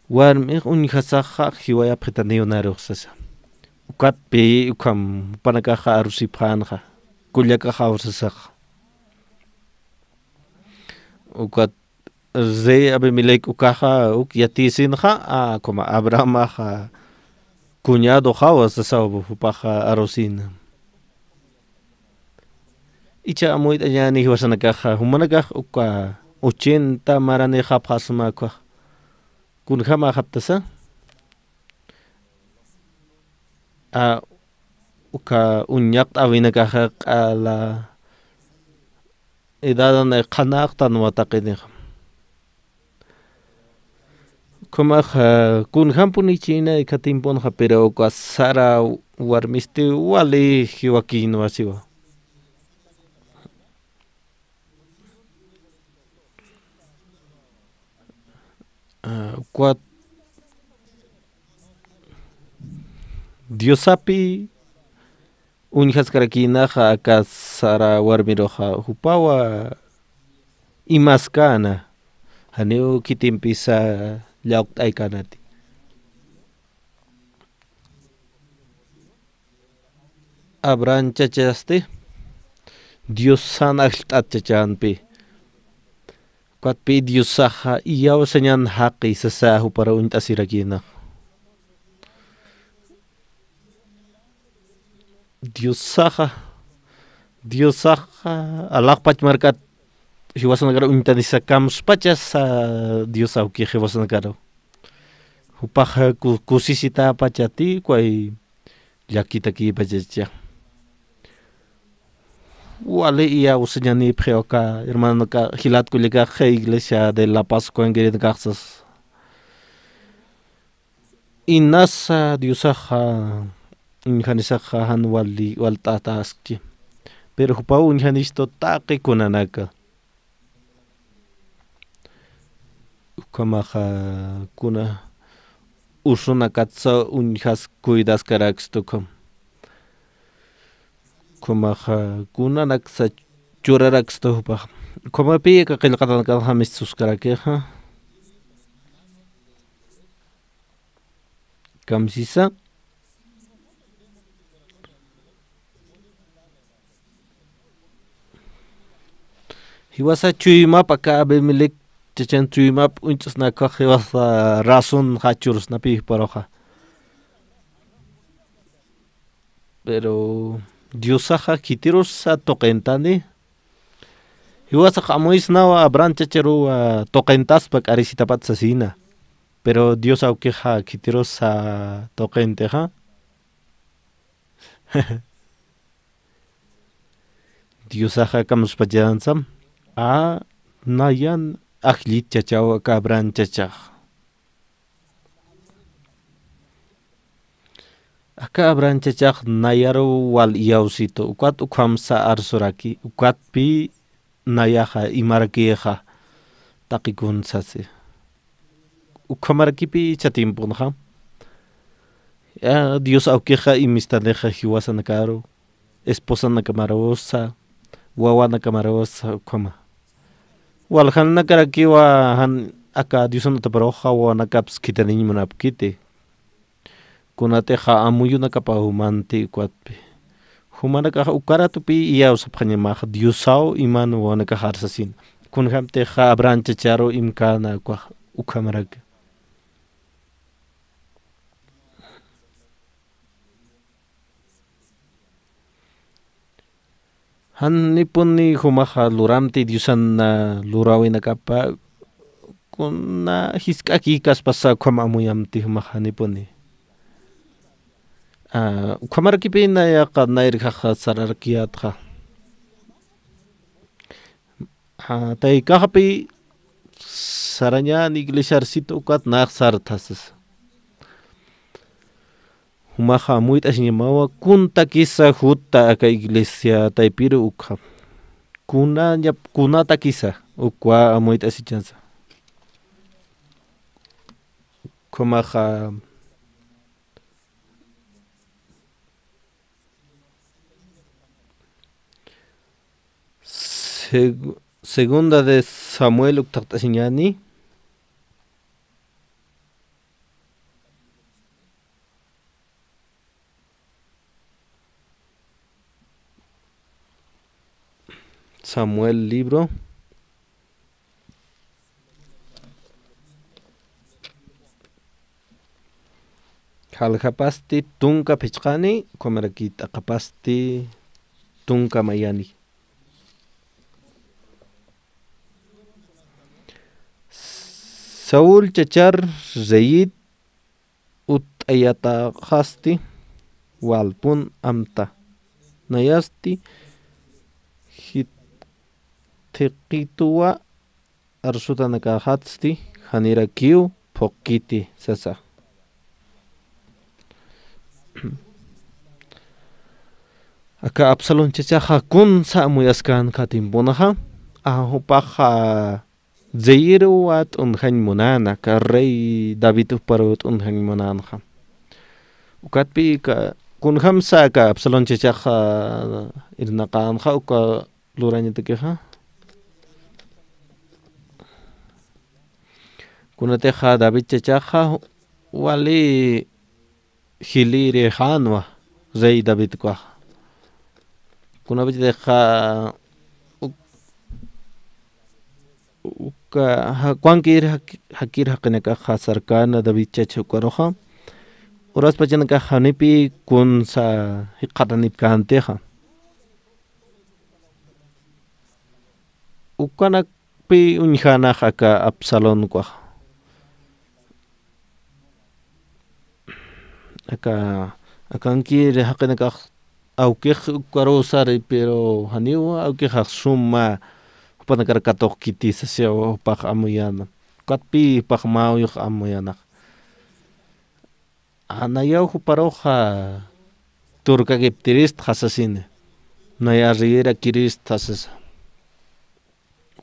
warmix uñjasaxa jiwayapxitaniw narux sasa. Ukatpi ukham jupanakaxa arusipxänxa, kullakaxaw sasaxa. Ukat rey Abimelec ukaxa uk yatïsinxa, a, como Abrahamaxa cuñadoxawa sasaw jupaxa arusïna. Icha amuyt'añäni jiwasanakaxa, jumanakax uka ochenta maranïxapxasma ukax. Kunjamäxaptasa, a, uka uñaqt'äwinakaxa q'ala edadan qhanaqtanwa taqinixa. Ukhamaxa, kunjampunichïna aka tiemponxa, pero uka Sara warmisti wali jiwakïnwa siwa. A, ukat Diosapi uñjaskarakïnaxa aka Sara warmiruxa, jupawa imaskäna, janiw khitimpisa llawqt'aykänati. Abraham chachasti Diosan ajllt'at chachampi. Ukatpi Diosaxa iyawsañan jaqi sasa jupar uñt'asirakïna. Diosaxa, Diosaxa alaxpach markat jiwasanakar uñtanisa, kamspachasa Dios awkix jiwasanakaru. Jupaxa ku-, kusisitäpachati, ukat llakitakipachacha. Wali iyawsañanipxi uka hermanaka, jilat kullakax, Iglesia de La Paz uka ingirinakaxsas. Inasa Diosaxa uñjanisaxa jan wali, walt'ataski. Pero jupaw uñjanistu taqi kunanaka. Ukhamaxa kuna usunakatsa uñjas cuidaskarakstu ukham. Ukhamaxa kunanaksa churarakstu jupax. Ukhamapi aka qillqatanakax jamistuskaraki, ja. Kamsisa. Jiwasa chuymap aka Abimelec chachan chuymap uñt'snakax jiwasa razón jachurusnapi juparuxa. Pero Diosaxa khitirusa tuqintani. Jiwasax amuysnawa Abraham chacharuwa tuqintaspa k'arisitapat sasina. Pero Dios awkixa khitirusa tuqintixa. Diosaxa kamspachansam, a, nayan ajllit chachaw aka Abraham chachax. Aka Abraham chachax nayaruw wal iyawsitu, ukat ukhamsa arsuraki, ukatpï nayaxa, imarakixa, taqikun sasi. Ukhamarakipï icha tiemponxa. Ya, Dios awkixa imistanixa jiwasanakaru, esposanakamarusa, wawanakamarusa, ukhama. Waljananakarakiwa jan aka Diosan utaparuxa wawanakapsa khithaniñ munapkiti. Kunatixa amuyunakapaw manti ukatpï. Jumanakax ukaratupï iyawsapxañamax Diosaw iman wawanakaxar sasin. Kunjamtixa Abraham chacharu imkana ukax ukhamaraki. Janipuni jumaxa luramti Diosan, a, luräwinakapa, kuna jisk'aki kaspasa ukham amuyamti jumax janipuni. A, ukhamarakipï nayaxa, nayraxa sararakiyätxa. A, taykaxpï sarañän iglesiar situ ukat nax sartha sasa. Jumaxa amuyt'asiñamawa kun takisa juta aka iglesia taypiru ukxa. Kuna ñap-, kuna takisa ukwa amuyt'asichansa. Ukhamaxa Seg-, segunda de Samuel uktaqt'asiñäni. Samuel libro. Jaljapasti tunka phichqani, ukhamaraki t'aqapasti tunka mayani. Saúl chachar reyit utt'ayataxasti walpun amta. Nayasti jithiqituwa arsutanakaxatsti janirakiw phuqkiti sasa. Aka Absalón chachaxa kunsa amuyaskänxa tiemponaxa, a, jupaxa reyiruwa t'unjañ munäna, aka rey David juparuw t'unjañ munänxa. Ukatpï ka, kunjamsa aka Absalón chachaxa irnaqänxa, uka lurañatakixa. Kunatixa David chachaxa wali jilïrixänwa rey David ukwaxa. Kunapachatixa uk-, uka ja-, kuankir jaki-, jakir jaqinakaxa sarkäna David chacha ukaruxa. Uraspachanakax janipï kunsa jikxatanipkäntixa. Ukanakpï uñjänax aka Absalón ukwaxa. Aka, akankir jaqinakax awkix ukaruw sari, pero janiw awkixax suma jupanakar katuqkiti sasiw jupax amuyäna. Ukatpï jupax mä uyux amuyänax. A, nayaw juparuxa turkakiptiristxa sasini. Naya reyirakiristxa sasa.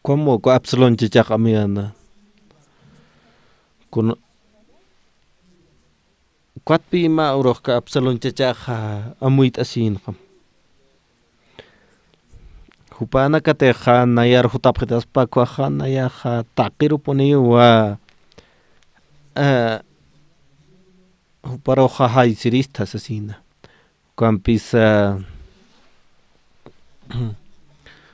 Como uka Absalón chachax amuyäna. Kun-, ukatpï mä urux aka Absalón chachaxa amuyt'asïnxa. Jupanakatixa nayar jutapxitaspa ukwaxa, nayaxa taqirupuniwa, eh, juparuxa jaysirista sasina. Ukampisa,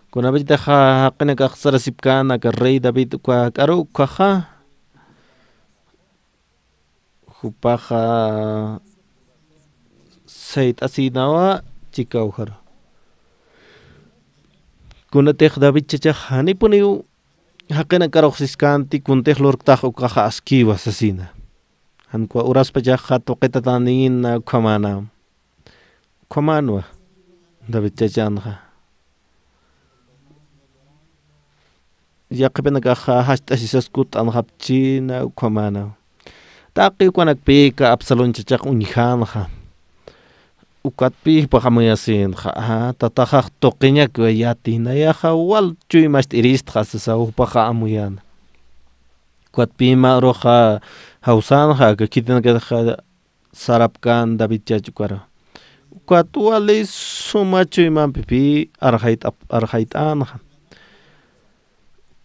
kunapachatixa jaqinakax sarasipkäna aka rey David uka jakaru ukwaxa, jupaxa sayt'asïnawa chika ujaru. Kunatix David chachax janipuniw jaqinakarux siskänti, kuntix lurktax ukaxa askiwa sasina. Jan ukwa uraspachaxa tuqitatanïna ukhamäna. Ukhamänwa David chachanxa. Yaqhipinakaxa jast'asisas kutt'anxapchïna ukhamäna. Taqi ukanakpïka Absalón chachax uñjänxa. Ukatpï jupax amuyasïnxa. Tataxax tuqiñakiwa yati, nayaxa wal chuymast'iristxa sasaw jupaxa amuyäna. Ukatpï mä uruxa jawsänxa, aka khitinakatxa sarapkän David chach ukaru. Ukat wali suma chuymampipï arxayt'ap-, arxayt'änxa.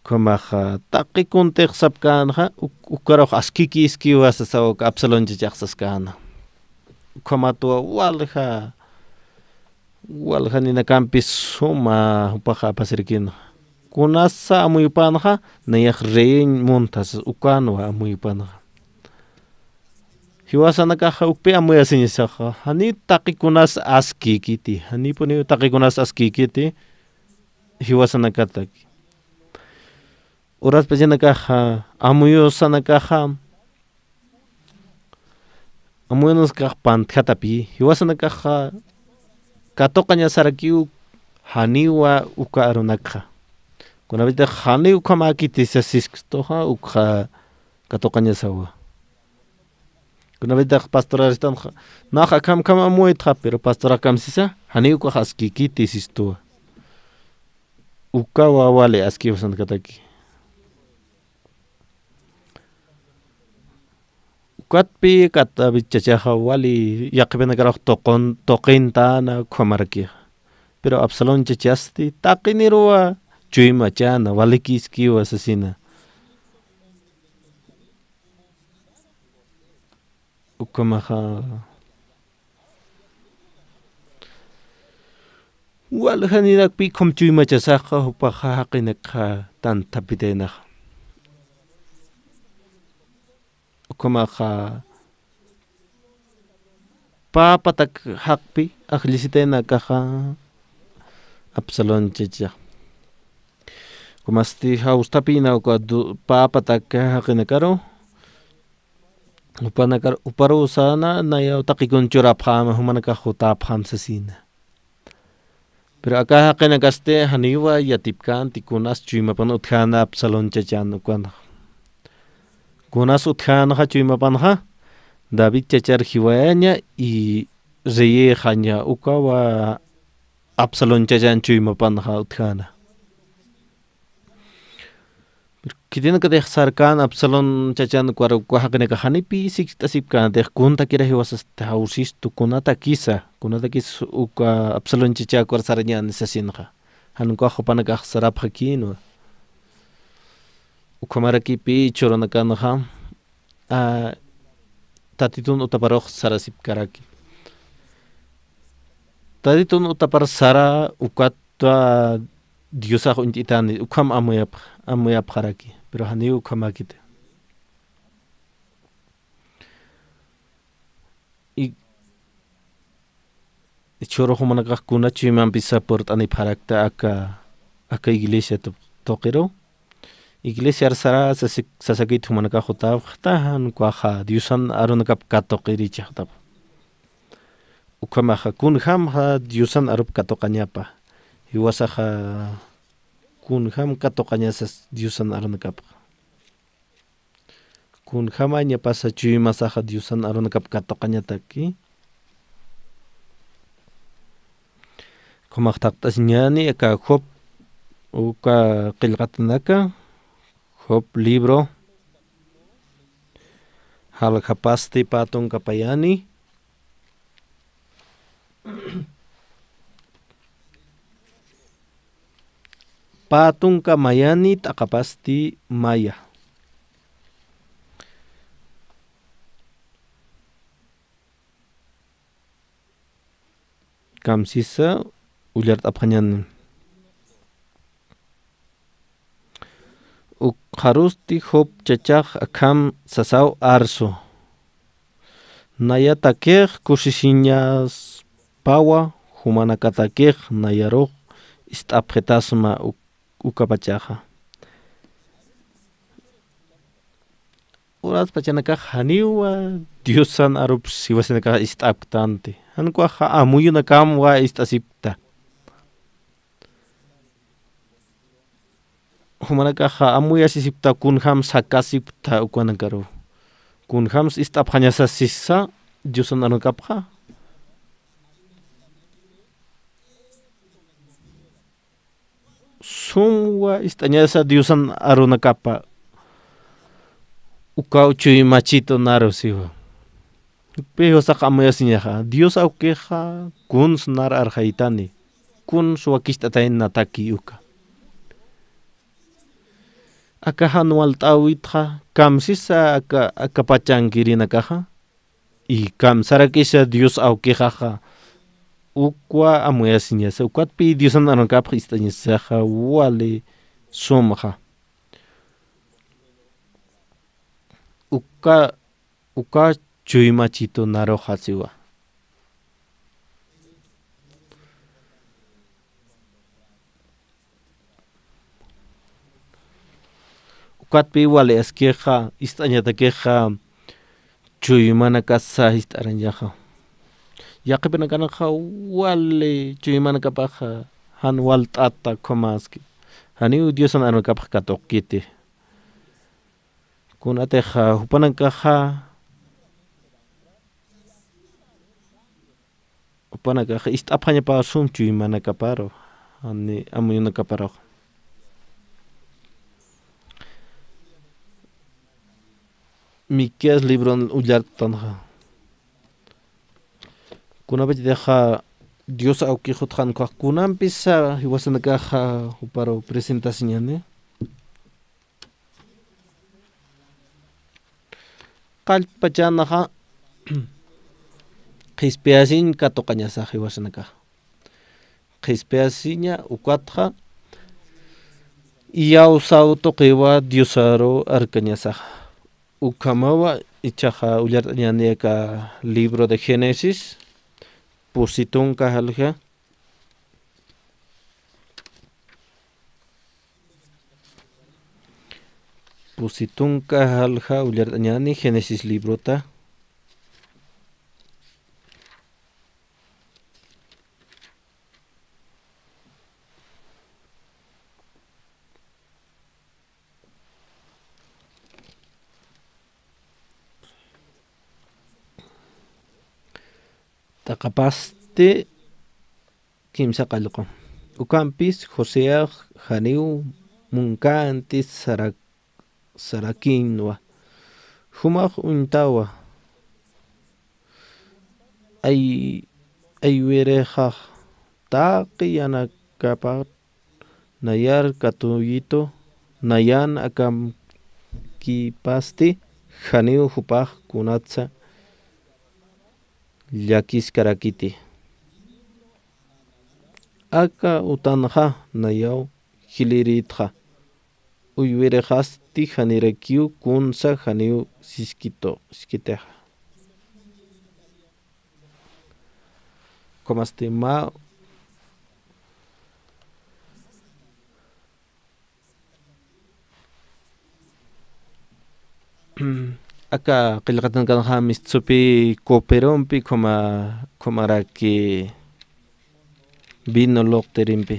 Ukhamaxa taqi kuntix sapkänxa, uk-, ukarux askikïskiwa sasaw aka Absalón chachax saskäna. Ukhamatwa walja, walja ninakampi suma jupaxa apasirkïnxa. Kunasa amuyupanxa, nayax reyiñ munthas ukanwa amuyupanxa. Jiwasanakaxa ukpi amuyasiñasaxa, janiw taqi kunas askïkiti, janipuniw taqi kunas askïkiti, jiwasanakataki. Uraspachanakaxa, amuyusanakaxa, amuyusanakax pantjatapï, jiwasanakaxa katuqañasarakiw janiwa uka arunakxa. Kunapïtix janiw ukhamäkiti sasiskistuxa, ukxa katuqañasawa. Kunapïtix pastoraristanxa, nax akham kham amuytxa, pero pastorax kamsisa, janiw ukax askïkiti sistuwa. Ukawa wali askiwasanakataki. Ukatpï aka David chachaxa wali yaqhipinakarux tuqun-, tuqintäna ukhamarakixa. Pero Absalón chachasti taqiniruwa chuymachäna, walikïskiwa sasina. Ukhamaxa. Walja ninakpï ukham chuymachasaxa, jupaxa jaqinakxa tanthapitaynaxa. Ukhamaxa pä patak jaqpi ajllisitayna akaxa Absalón chachax. Ukhamasti jawstapïna uka du-, pä patak jaqinakaru, jupanakar, juparuw säna, nayaw taqikun churapxäma, jumanakax jutäpxäma sasïna. Pero aka jaqinakasti janiwa yatipkänti kunas chuymapan utjäna Absalón chachan ukanxa. Kunas utjänxa chuymapanxa, David chachar jiwayaña y reyixaña, ukawa Absalón chachan chuymapanxa utjäna. Khitinakatix sarkän Absalón chachan ukaru, uka jaqinakax janipï sikt'asipkänti, kuntakira jiwasasti jawsistu, kunatakisa, kunatakis uka Absalón chacha ukar sarañäni sasinxa. Jan ukax jupanakax sarapxakïnwa. Ukhamarakipï churanakanxa, a, Tatitun utaparux sarasipkaraki. Tatitun utapar sara ukat, a, Diosax uñt'itani, ukham amuyap-, amuyapxaraki, pero janiw ukhamäkiti. Y, chhurux jumanakax kuna chuymampisa purt'anipxarakta aka, aka iglesia tu-, tuqiru. Iglesiar sara sasik-, sasakit jumanakax jutapxta, jan ukaxa Diosan arunakap katuqirichixtap. Ukhamaxa, kunjamxa Diosan arup katuqañapa. Jiwasaxa, kunjam katuqañasas Diosan arunakapxa. Kunjamañapasa chuymasaxa Diosan arunakap katuqañataki. Ukhamax thaqt'asiñäni aka Job, uka qillqatanaka, Job libro, jaljapasti pä tunka payani, pä tunka mayani t'aqapasti maya. Kamsisa ullart'apxañäni. Ukxarusti Job chachax akham sasaw arsu. Nayatakix kusisiñaspawa, jumanakatakix nayarux ist'apxitasma uk-, ukapachaxa. Ukaspach pachanakax janiwa Diosan arup siwasinakax ist'apktanti. Jan ukaxa amuyunakamwa ist'asipkta. Jumanakaxa amuyasisipkta, kunjams jakasipkta ukanakaru. Kunjams ist'apxañasa sisa Diosan arunakapxa. Sumwa ist'añasa Diosan arunakapa. Ukaw chuymachitun aru siwa. Jukpi jiwasax amuyasiñaxa, Dios awkixa kuns nar arxaytani, kuns wakicht'ataynataki uka. Aka jan walt'äwitxa, kamsisa aka, aka pachankirinakaxa, y kamsarakisa Dios awkixaxa, ukwa amuyasiñasa, ukatpï Diosan arunakapx ist'añasaxa, wali sumxa. Uka, uka chuymachitu naruxa siwa. Ukatpï wali askixa, ist'añatakixa, chuymanakasa ist'arañaxa. Yaqhipinakanxa wali chuymanakapaxa, jan walt'ata ukhamaski. Janiw Diosan arunakapax katuqkiti. Kunatixa jupanakaxa, jupanakaxa ist'apxañapaw sum chuymanakaparu, jani amuyunakaparu. Miqueas libron ullartanxa. Kunapachatixa Dios awkix jutxan ukax kunampisa jiwasanakaxa juparu presentasiñani. Qallpachanxa qhispiyasiñ katuqañasax jiwasanakax. Qhispiyasiña ukatxa iyawsaw tuqiwa Diosaru arkañasaxa. Ukhamawa ichaxa ullart'añani aka libro de Génesis, pusi tunka jalja. Pusi tunka jalja ullart'añani Génesis librota. T'aqapasti kimsa qallqu. Ukampis Joseax janiw munkänti sarak-, sarakïnwa. Jumax uñtawa. Ay-, aywirixax taqi yanakapat nayar katuyitu, nayan akamkipasti janiw jupax kunatsa llakiskarakiti. Aka utanxa nayaw jilïritxa, uywirixasti janirakiw kunsa janiw siskitu, siskitixa. Ukhamasti mä aka qillqatankanxa mistsupi cooperompi ukhama, ukhamaraki vino luqtirimpi.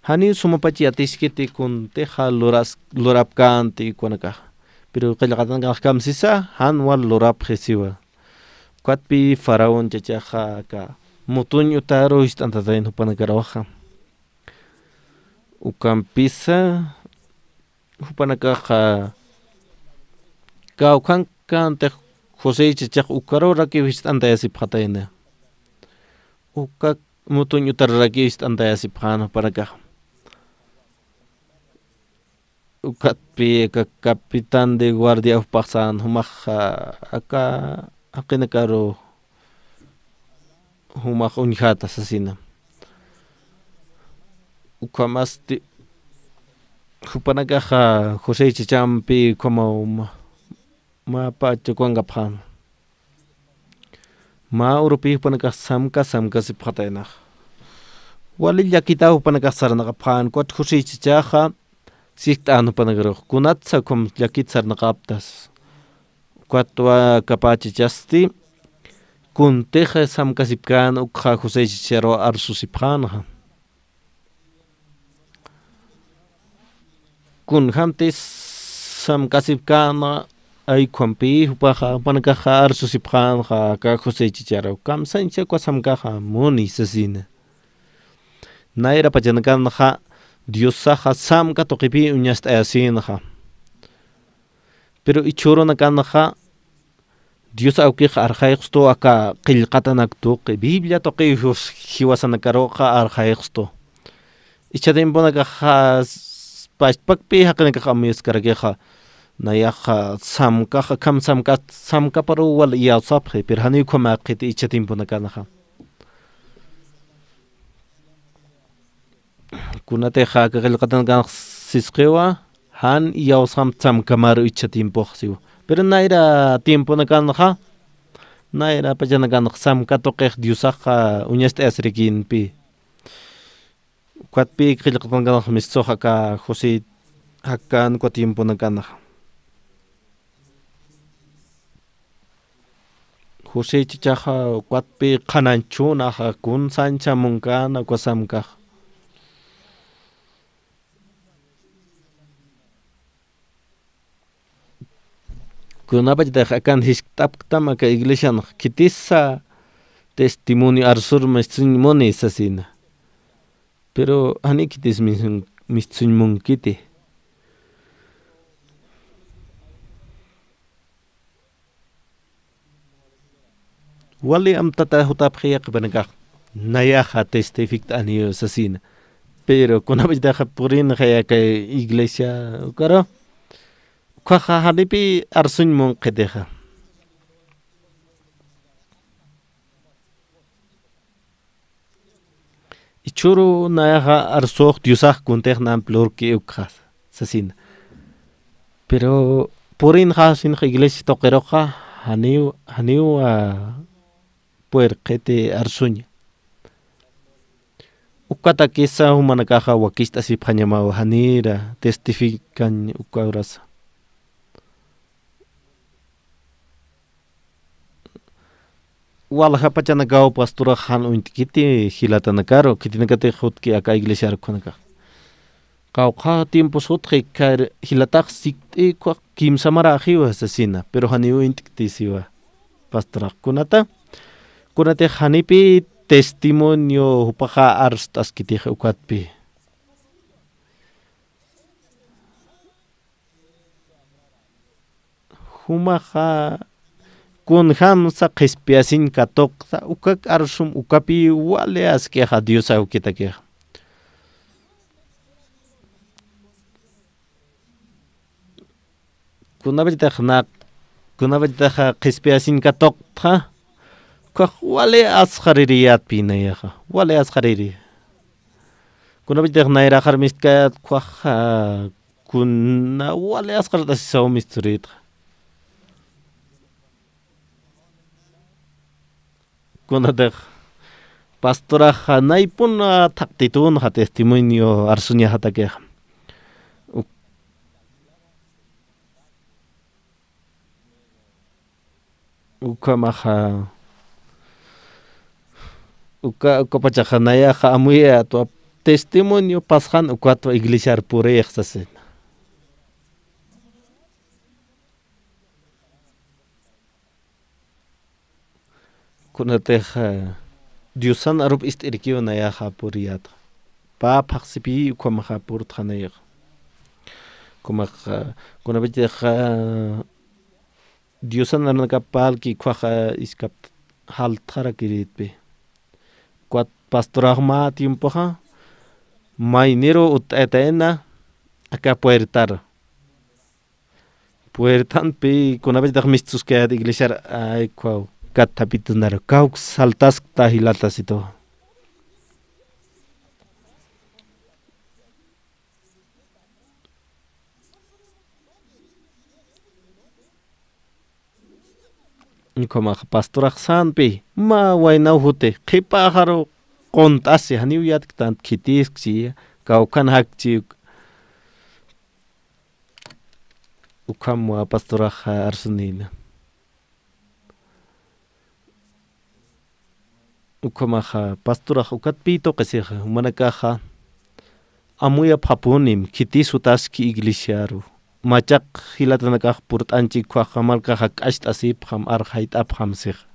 Janiw sumapach yatiskiti kuntixa luras-, lurapkänti ukanakaxa. Pero qillqatankanx kamsisa, jan wal lurapxi siwa. Ukatpï faraón chachaxa aka mutuñ utaru jist'antatayna jupanakaruxa. Ukampisa, jupanakaxa, kawkhankkantix José chachax ukarurakiw jist'antayasipxatayna. Uka mutuñ utarurakiw jist'antayasipxän jupanakaxa. Ukatpï aka capitán de guardia jupax sän jumax, aka jaqinakaru jumax uñjäta sasina. Ukhamasti jupanakaxa José chachampi ukhamaw mä, mä pachakwankapxäna. Mä urupï jupanakax samka samkasipxataynax. Wali llakitaw jupanakax sarnaqapxän, ukat José chachaxa sikt'än jupanakarux. Kunatsa ukham llakit sarnaqaptas. Ukatwa kapächachasti, kuntix samkasipkän ukxa José chicharu arsusipxänxa. Kunjamti samkasipkänxa, ay ukham jupaxa, jupanakaxa arsusipxänxa aka José chicharu. Kamsañcha uka samkaxa muni sasina. Nayra pachanakanxa Diosaxa samka tuqipï uñast'ayasïnxa. Pero jichhürunakanxa Dios awkix arxayxstu aka qillqatanak tuqi, Biblia tuqi jus-, jiwasanakaruxa arxayxstu. Ichha tiemponakaxa s-, pachpakpi jaqinakax amuyaskarakixa, nayaxa samkaxa, akham samka-, samkaparuw wal iyawsapxi, pero janiw ukhamäkiti ichha tiemponakanxa. Kunatix aka qillqatanakanx sisqiwa, jan iyawsxam samkamaru ichha tiempox siwa. Pero nayra tiemponakanxa, nayra pachanakanx samka tuqix Diosaxa uñast'ayasirikïnpï. Ukatpï qillqatanakanx mistsux aka José jakän uka tiemponakanxa. José chichaxa ukatpï qhananchhünaxa, kunsañcha munkäna uka samkax. Kunapachatix akan jiskt'apktam aka iglesianx, khitisa testimonio arsur mistsuñ muni sasina. Pero jani khitis mis-, mistsuñ munkiti. Wali amtata jutapxiya qhipanakax, nayaxa testifikt'aniyu sasina. Pero kunapachataxa purinxaya kay iglesia ukaru, ukhaxa janipï arsuñ munqitixa. Jichhüru nayaxa arsux Diosax kuntix namp lurki ukxa sasina. Pero purinxa sinxa iglesia tuqiruxa janiw, janiw, ah, puirqiti arsuña. Ukatakisa jumanakaxa wakicht'asipxañamaw janira testificañ uka urasa. Walja pachanakaw pastorax jan uñt'kiti jilatanakaru, khitinakatix jutki aka iglesiaru ukhanakax. Qawqha tiempos jutxi, kar jilatax sikt'i ukkhax kimsa maraxiwa sasina, pero janiw uñt'kti siwa pastorax. Kunata, kunatix janipï testimonio jupaxa arst'askitix ukatpï. Jumaxa kunjamsa qhispiyasiñ katuqta, ukak arsum ukapï wali askixa Dios awkitakixa. Kunapachatix na, kunapachatix qhispiyasiñ katuqtxa, ukhax wali asxaririyätpï nayaxa, wali asxariri. Kunapachatix nayraxar mistkayät ukhaxa, kuna wali asxart'asisaw mistsuritxa. Kunatix pastoraxa naypun, ah, thaqtitun, ah, testimonio arsuñaxatakixa. Uk-, ukhamaxa, uka, ukapachaxa nayaxa amuyätwa testimonio pasxan ukatwa iglesiar purix sasina. Kunatix, eh, Diosan arup ist'irkiw nayaxa puriyätxa. Pä phaxsipï ukhamaxa purtxa nayaxa. Ukhamaxa, kunapachatix, eh, Diosan arunakap parlki ukhaxa, eh, iskap jaltxarakiritpï. Ukat pastorax mä tiempoxa, mayniru utt'aytayna, aka puertaru. Puertanpï kunapachatix mistsuskayät iglesiar, ay, ukkhaw, kat thapitunaru, kawk saltaskta jilatasitu. Ukhamax pastorax sanpï, mä waynaw juti, qhipaxaru qunt'asi, janiw yatktant khitiskchi, kawkhan jakchi, ukham mä pastorax arsunïna. Ukhamaxa, pastorax ukatpï tuqisixa, jumanakaxa amuyapxapunim, khitis jutaski iglesiaru. Machaq jilatanakax purt'anchi ukkhaxa markaxa k'acht'asipxam, arxayt'apxam sixa.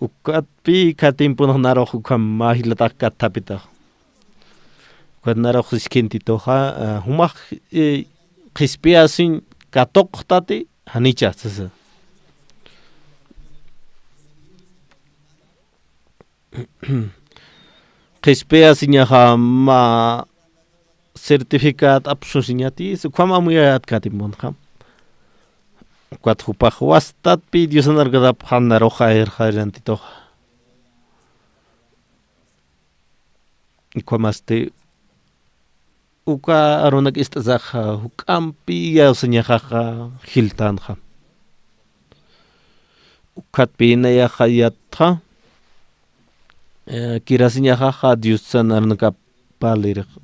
Ukatpï khatimpunxa narux ukham mä jilatax kathapitax. Ukat narux siskhintituxa, a, jumax, e, qhispiyasiñ katuqtati janicha, sasa. Qhispiyasiñaxa mä certificado apsusiñati, ukham amuyayät khatimpunxa. Ukat jupax wastatpï Diosan arunakapxam narux irxayrantituxa. Ukhamasti uka arunak ist'asaxa juk'ampi iyawsañaxaxa jiltänxa. Ukatpï nayaxa yatxa, e, kirasiñaxaxa Diosan arunakap parlirixa.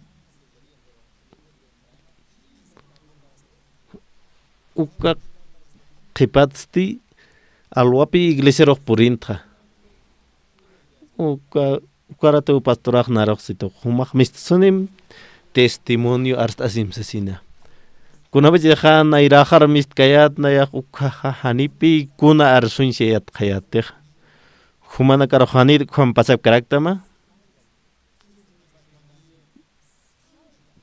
Uka qhipatsti alwapi iglesiarux purintxa. Uka, ukaratu pastorax narux situ, jumax mistsunim testimonio arst'asim sasina. Kunapachaxa nayraxar mistkayät, nayax ukkhaxa janipï kuna arsuñchayät qhayätixa. Jumanakarux janir ukham pasapkaraktama.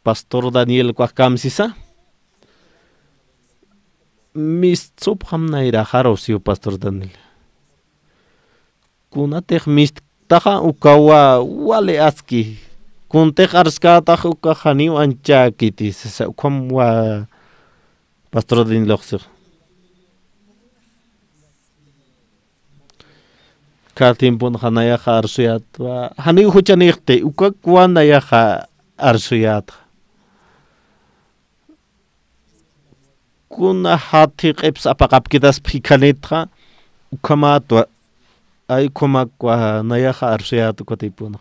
Pastor Daniel ukax kamsisa. Mistsupxam nayraxaru siw Pastor Daniel. Kunatix mistktaxa ukawa wali aski. Kuntix arskätax ukax janiw anchäkiti, sasa ukham wa Pastor Daniel uksix. Khatimpunxa nayaxa arsuyätwa, janiw juchanïxti, ukakwa nayaxa arsuyätxa. Kuna jathiq'ips apaqapkitaspa jikhanitxa, ukhamätwa, ay ukhamakwa nayaxa arsuyät uka tipunxa.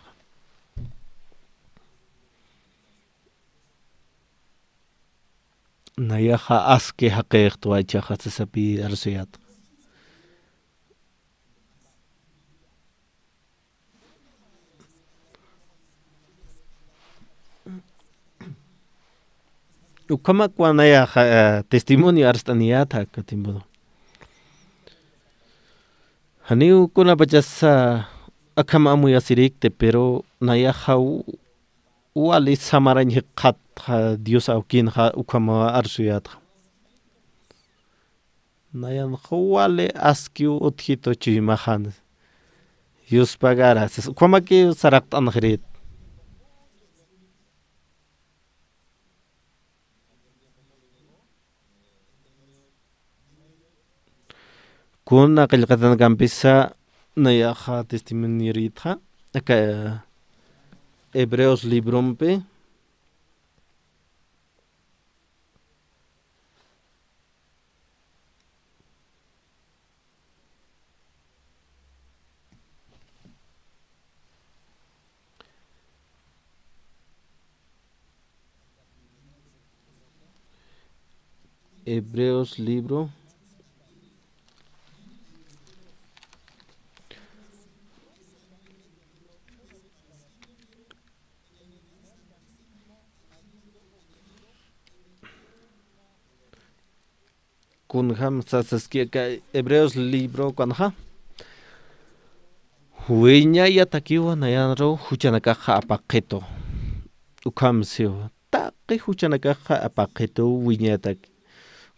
Nayaxa aski jaqïxtwa ichaxa sasapï arsuyät. Ukhamakwa nayaxa, eh, testimonio arst'aniyätxa aka tiempo. Janiw kunapachasa akham amuyasirïkti, pero nayaxa wali samarañ jikxatxa Dios awkinxa ukhamaw arsuyätxa. Nayanxa wali askiw utjitu chuymaxan. Yuspagara, sas, ukhamakiw saraqt'anxirit. Kuna qillqatanakampisa nayaxa testimonioritxa, aka Hebreos librompi. Hebreos libro. Kunjam sasaski aka Hebreos libro kunxa. Wiñayatakiwa nayanru juchanakaxa apaqitu. Ukham siwa. Taqi juchanakaxa apaqitu wiñayataki.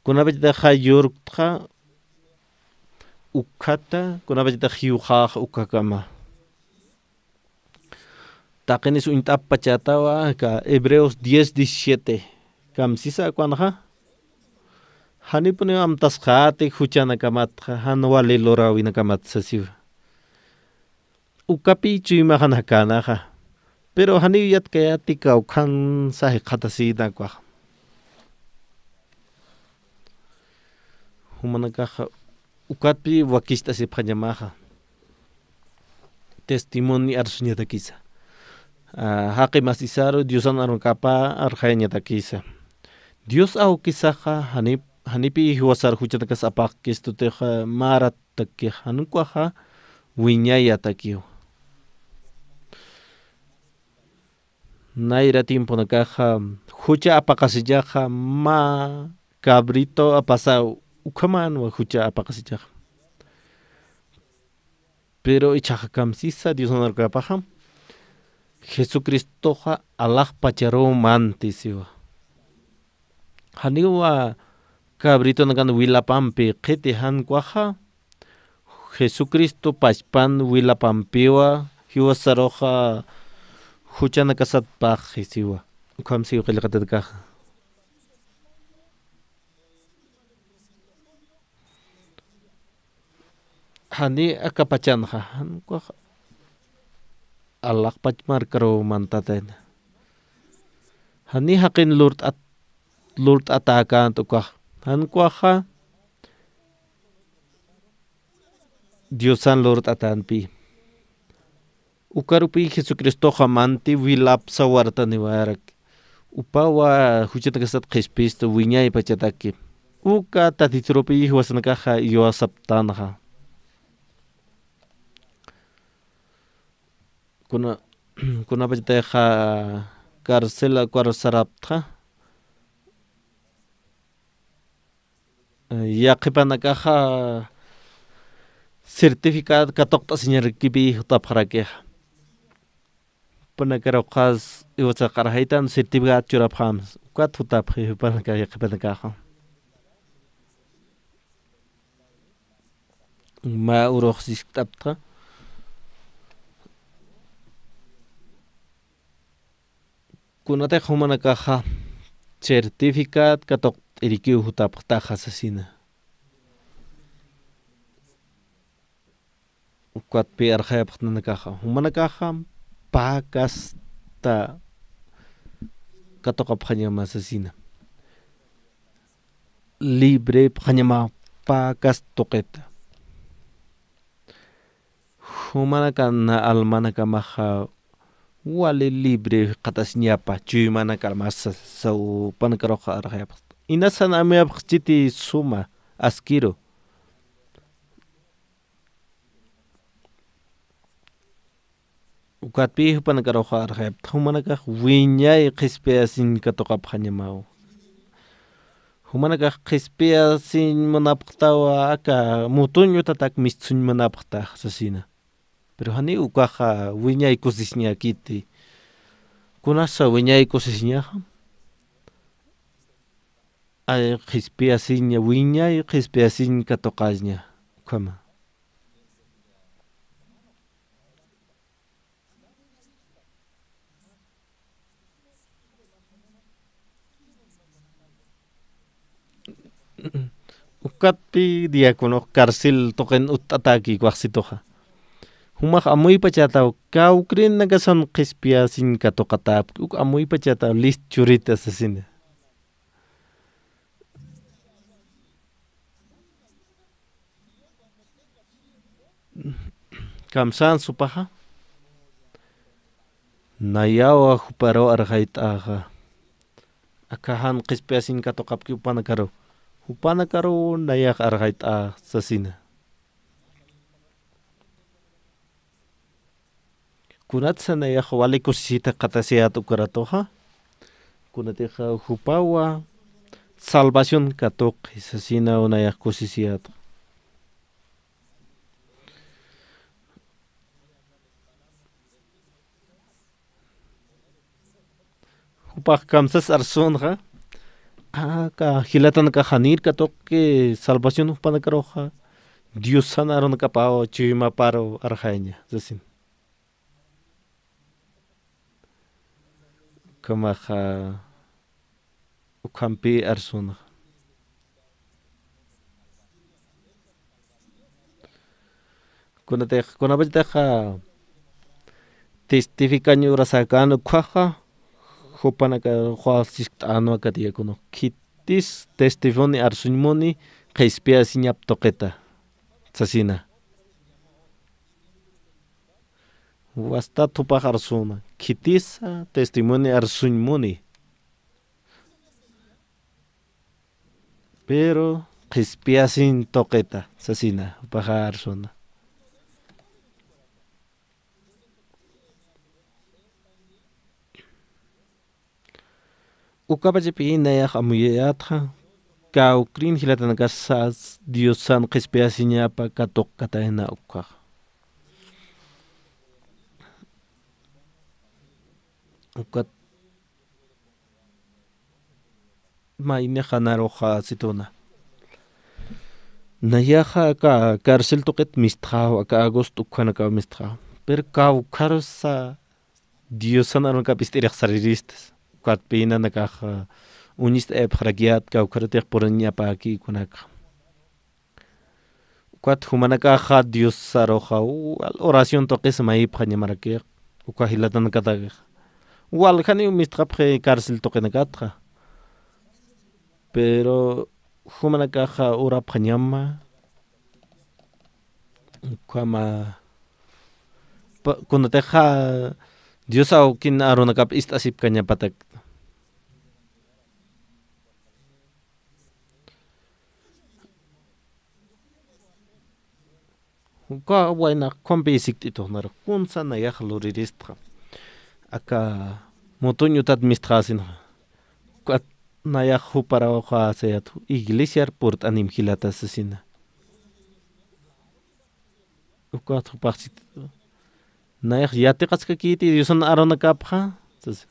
Kunapachataxa yurktxa ukhata, kunapachatax yuxax ukhakama. Taqinis uñt'apachatawa, aka Hebreos diez diecisiete. Kamsisa kunxa. Janipuniw amtasxäti juchanakamatxa, jan wali luräwinakamat sasiwa. Ukapï chuymaxan jakänxa. Pero janiw yatkayäti kawkhansa jikxatasïna ukax. Jumanakaxa ukatpï wakicht'asipxañamaxa. Testimonio arsuñatakisa. A, jaqi masisaru Diosan arunakapa arxayañatakisa. Dios awkisaxa janip-, janipï jiwasar juchanakas apaqkistutixa märatakix jan ukaxa wiñayatakiw. Nayra tiemponakaxa jucha apaqasichaxa mä cabrito apasaw, ukhamanwa jucha apaqasichaxa. Pero ichhaxa kamsisa Diosnar ukapaxa, Jesucristoxa alaxpacharuw manti siwa. Janiwa cabritanakan wilapampi qhiti, jan ukaxa Jesucristo pachpan wilapampiwa, jiwasaruxa juchanakasat paxi siwa. Ukham siw qillqatatkaxa. Jani aka pachanxa, jan ukax alaxpach markaruw mantatayna. Jani jaqin lurt'at, lurt'atäkänti ukax. Jan ukaxa Diosan lurt'atänpï. Ukarupï Jesucristoxa manti wilapsa wartaniwayaraki. Jupawa juchanakasat qhispistu wiñaypachataki. Uka Tatiturupï jiwasanakaxa iwasaptanxa. Kuna, kunapachatixa carcela ukar saraptxa. Yaqhipanakaxa certificado katuqt'asiñarakipï jutapxarakixa. Jupanakaruxas iwasa arxaytan certificado churapxämsa. Ukat jutapxi jupanaka, yaqhipanakaxa. Mä urux siskt'aptxa. Kunatix jumanakaxa certificado katuqt'irikiw jutapxtaxa sasina. Ukatpï arxayapxtanakaxa, jumanakaxa pä casta katuqapxañama sasina. Librepxañama pä casta tuqita. Jumanakan almanakamaxa wali libre jikxatasiñapa, chuymanakar masa, saw jupanakaruxa arxayapxta. Inasan amuyapxchiti suma askiru. Ukatpï jupanakaruxa arxayapta, jumanakax wiñay qhispiyasiñ katuqapxañamaw. Jumanakax qhispiyasiñ munapxtawa, aka mutuñ utatak mistsuñ munapxtax sasina. Pero janiw ukaxa wiñay kusisiñäkiti. Kunasa wiñay kusisiñaxa? Ay, qhispiyasiña, wiñay qhispiyasiñ katuqaña. Ukhama. Ukatpï diáconox carcel tuqin utt'atäki waxsituxa. Jumax amuypachätaw, kawkïrinakasan qhispiyasiñ katuqatäpki, uk amuypachätaw list churita sasina. Kamsans jupaxa. Nayawa juparuw arxayt'axa. Aka jan qhispiyasiñ katuqapki jupanakaruw. Jupanakaruw nayax arxayt'ax sasina. Kunatsa nayax wali kusisita jikxatasiyät ukaratuxa. Kunatixa jupawa salvación katuqi sasinaw nayax kusisiyät. Jupax kamsas arsunxa, aka jilatanakax janir katuqki salvación jupanakaruxa, Diosan arunakapaw chuymaparuw arxayaña sasin. Ukhamaxa, ukhampï arsunxa. Kunatix, kunapachatixa testificañ urasäkän ukkhaxa, jupanakax siskt'änwa aka diáconox, khitis testimonio arsuñ muni qhispiyasiñap tuqita sasina. Wastat jupax arsuna, khitisa testimonio arsuñ muni. Pero qhispiyasiñ tuqita sasina, jupax arsuna. Ukapachapi nayax amuyayätxa, kawkïrin jilatanakasa Diosan qhispiyasiñapa katuqkatayna ukhax. Ukat maynixa naruxa situna. Nayaxa aka cárcel tuqit mistxaw, aka agosto ukhanakaw mistxaw. Pero kawkharsa Diosan arunakap ist'irix sariristas. Ukatpï nanakaxa uñist'ayapxarakiyät kawkharutix puriñapäki ukanakxa. Ukat jumanakaxa Dios aruxa, wal oración tuqis mayipxañamarakix, uka jilatanakatakixa. Waljaniw mistxapxi cárcel tuqinakatxa. Pero jumanakaxa urapxañama, ukhama, pa-, kunatixa Dios awkin arunakap ist'asipkañapatak. Uka wayna ukham pisikt'ituxnar, kunsa nayax luriristxa. Aka mutuñ utat mistxasinxa. Ukat nayax juparawxa sayat iglesiar purt'anim jilata sasina. Ukat jupax sit-, nayax yatiqaskakiti Diosan arunakapxa, sas-,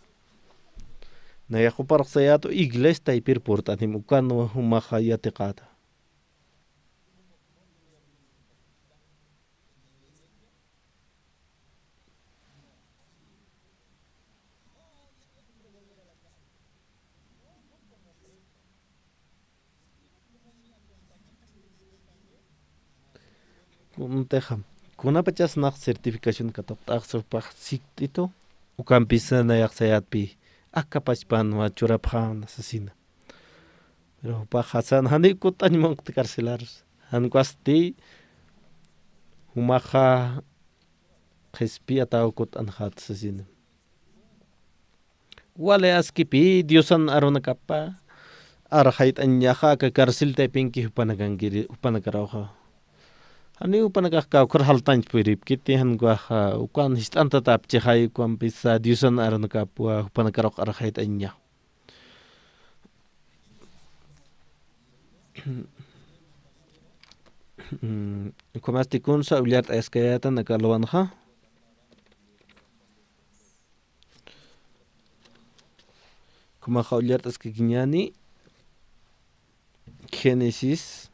nayax juparux sayätu iglesia taypir purt'atim, ukan jumaxa yatiqäta. Kuntixa, kunapachas nax certificación katuqt'axsa jupax sikt'itu, ukampisa nayax sayätpï, aka pachpanwa churapxäna sasina. Pero jupaxa sän janiw kutt'añ munqti carcelar, jan ukastiy jumaxa qhispiyataw kutt'anxäta sasina. Wali askipï Diosan arunakapa arxayt'añaxa aka cárcel taypinki jupanakankiri, jupanakaruxa. Janiw jupanakax kawkhar jaltañ puripkiti, jan ukaxa ukan jist'antat apchixay ukampisa Diosan arunakapwa jupanakarux arxayt'añaxa. Mm, ukhamasti kunsa ullart'ayaskayätan aka alwanxa. Ukhamaxa ullart'askakiñäni Génesis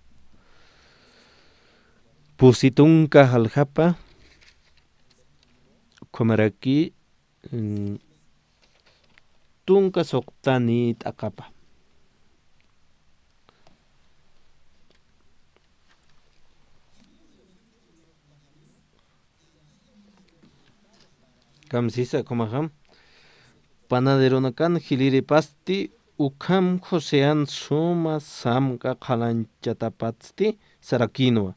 pusi tunka jaljapa, ukhamaraki, mm, tunka suxtani t'aqapa. Kamsisa, ukhamaxa, panaderonakan jilïripasti, ukham Josean suma samk'a qhanañchatapatsti sarakïnwa.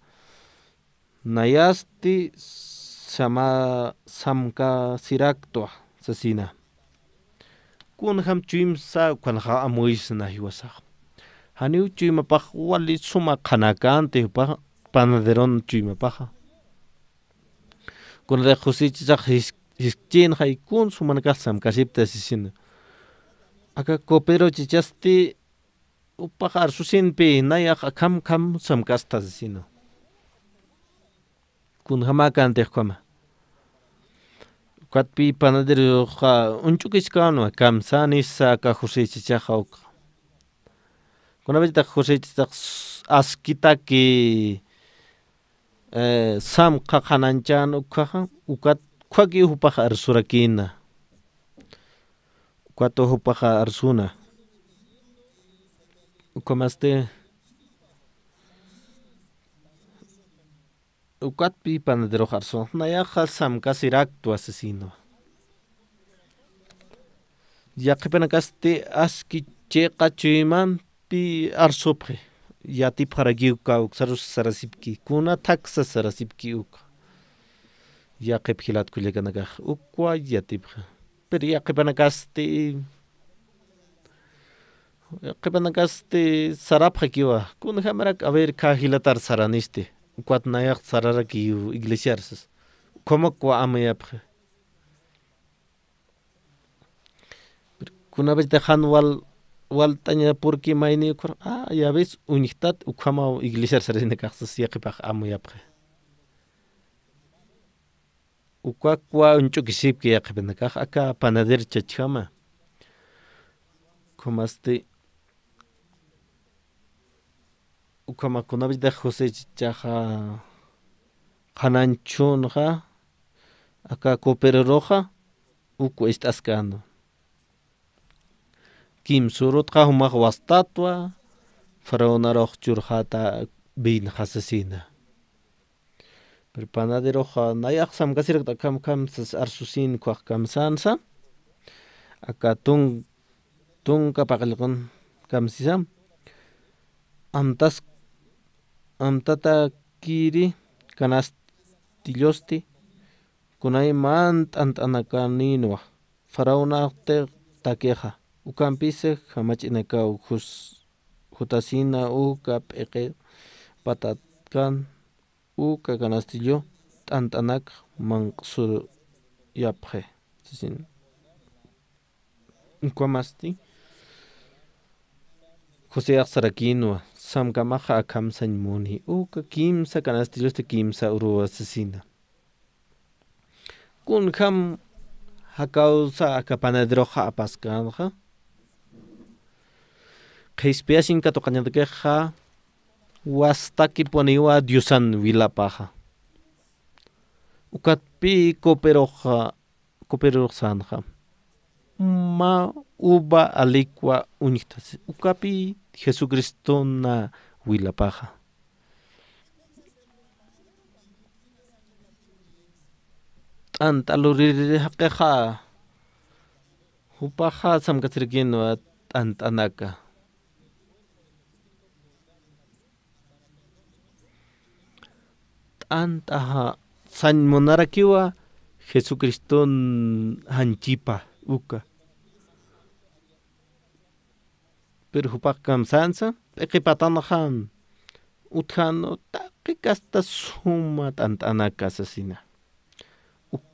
Nayasti sama-, samkasiraktwa sasina. Kunjam chuymsa, kunjax amuysa jiwasax. Janiw chuymapax wali suma qhanakänti jupax panaderon chuymapaxa. Kunatix Josechichax jis-, jiskchïnxay kun jumanakax samkasipta sasina. Aka copero chichasti jupax arsusinpï, nayax akham kham samkasta sasina. Kunjamäkänti ukhama. Ukatpï panaderoxa uñch'ukiskänwa, kamsänisa aka Josechichaxa ukxa. Kunapachatax Josechichax askitaki, eh, samkha qhanañchän ukkhaxa, ukat ukhaki jupax arsurakïna. Ukat jupaxa arsuna. Ukhamasti, ukatpï panaderox arsuna. Nayaxa samkasiraktwa sasina. Yaqhipanakasti aski chiqa chuymanti arsupxi. Yatipxarakiw kawksarus sarasipki. Kuna thaksa sarasipki uka. Yaqhip jilat kullakanakax ukwa yatipxi. Pero yaqhipanakasti, yaqhipanakasti sarapxakiwa. Kunjamarak, a ver, khä jilatar saranisti. Ukat nayax sararakiw iglesiar sas. Ukham ukwa amuyapxi. Kunapachatix jan wal walt'aña, porque mayni ukhar, ah, ya ves, uñjtat, ukhama iglesiar sarasinakax sas yaqhipax amuyapxi. Ukakwa uñch'ukisipki yaqhipinakax, aka panader chachjama. Ukhamasti, ukhama kunapachatix José chachaxa qhanañchhunxa, aka cooperoruxa, ukwa ist'askänwa. Kimsürutxa jumax wastatwa, faraonarux churxäta vinxa sasina. Pero panaderoxa nayax samkasirakt'a akham akham sas arsusin ukkhax kamsänsa. Aka tun-, tunka paqallqan kamsisa. Amtas-, amtatakiri kanastillusti, kunayman t'ant'anakanïnwa, faraonarux takixa, ukampisa jamach'inakaw jus-, jutasina uka p'iqi patatkan uka kanastillu t'ant'anak manq'suruyapxi, sasina. Ukhamasti Joseax sarakïnwa, samkamaxa akham sañ muni, uka kimsa kanastillusti kimsa uruwa sasina. Kunjam jakawsa aka panaderoxa apaskänxa. Qhispiyasiñ katuqañatakixa, wastakipuniwa Diosan wilapaxa. Ukatpï cooperoxa, cooperorux sänxa. Mä uva alikwa uñjtasi. Ukapï Jesucristona wilapaxa. T'ant'a luriri jaqixa. Jupaxa samkasirakinwa t'ant'anaka. T'ant'axa sañ munarakiwa Jesucriston janchipa uka. Pero jupax kamsänsa, p'iqi patanxa utjänu taqi kasta suma t'ant'anaka sasina. Uk-,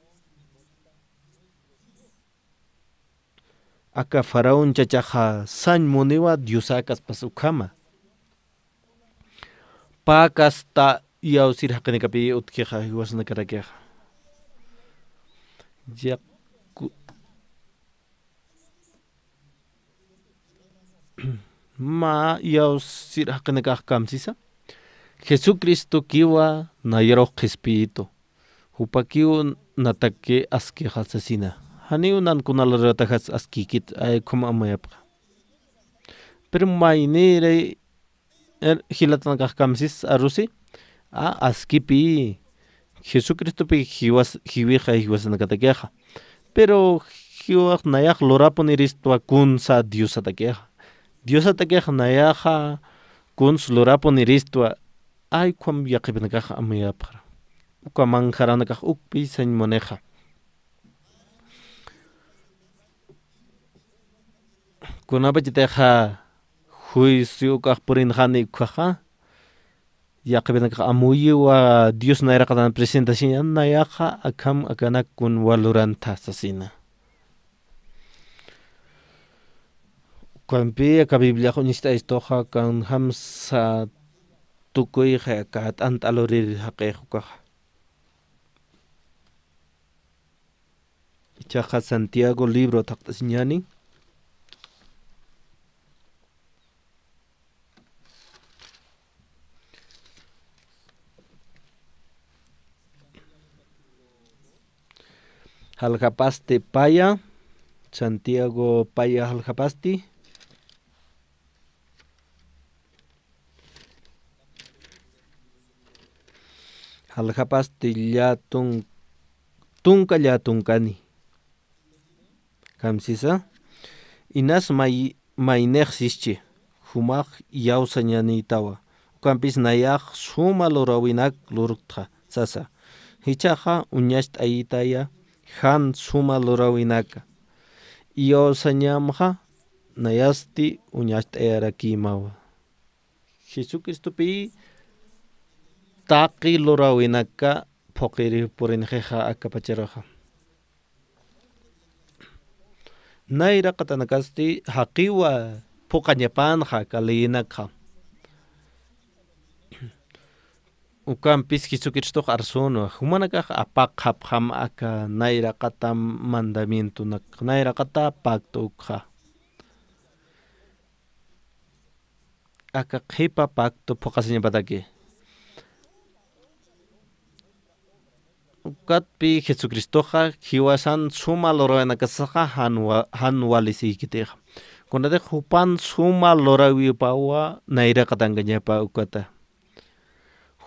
aka faraón chachaxa sañ muniwa Diosäkaspas ukhama. Pä kasta iyawsir jaqinakapï utjixa jiwasanakatakixa. Yaku-, mä iyawsir jaqinakax kamsisa. Jesucristokiwa nayarux qhispiyitu. Jupakiw nataki askixa sasina. Janiw nan kuna lurataxas askïkit, ay ukham amuyapxa. Pero maynïri, er, jilatanakax kamsis arusi, a, askipï. Jesucristopi jiwas-, jiwixa jiwasanakatakixa. Pero jiwax nayax lurapuniristwa kunsa Diosatakixa. Diosatakixa nayaxa kuns lurapuniristwa, ay ukham yaqhipinakax amuyapxara. Uka manjaranakax ukpi sañ munixa. Kunapachatixa juicio ukax purinxani ukkhaxa, yaqhipinakax amuyiwa Dios nayraqatan presentación nayaxa akham akanak kunwa luranta sasina. Ukampi aka Bibliax uñacht'ayistuxa, kunjamsa tukuyxa aka t'ant'a luriri jaqix ukaxa. Ichaxa Santiago libro thaqt'asiñäni. Jaljapasti paya, Santiago paya jaljapasti. Jaljapasti llätun-, tunka llätunkani. Kamsisa, inas may-, maynix sischi, jumax iyawsañanïtawa, ukampis nayax suma luräwinak lurktxa, sasa. Jichhaxa uñacht'ayitaya jan suma luräwinaka. Iyawsañamxa nayasti uñacht'ayarakïmawa. Jesucristopi taqi luräwinaka phuqhiri purinxixa aka pacharuxa. Nayraqatanakasti jaqiwa phuqañapanxa aka leyinakxa. Ukampis Jesucristox arsunwa, jumanakax apaqxapxam aka nayraqata mandamientonak, nayraqata pacto ukxa. Aka qhipa pacto phuqasiñapataki. Ukatpi Jesucristoxa jiwasan suma lurawinakasaxa jan wa-, jan walisiykitixa. Kunatix jupan suma lurawipawa nayraqatankañapa ukata.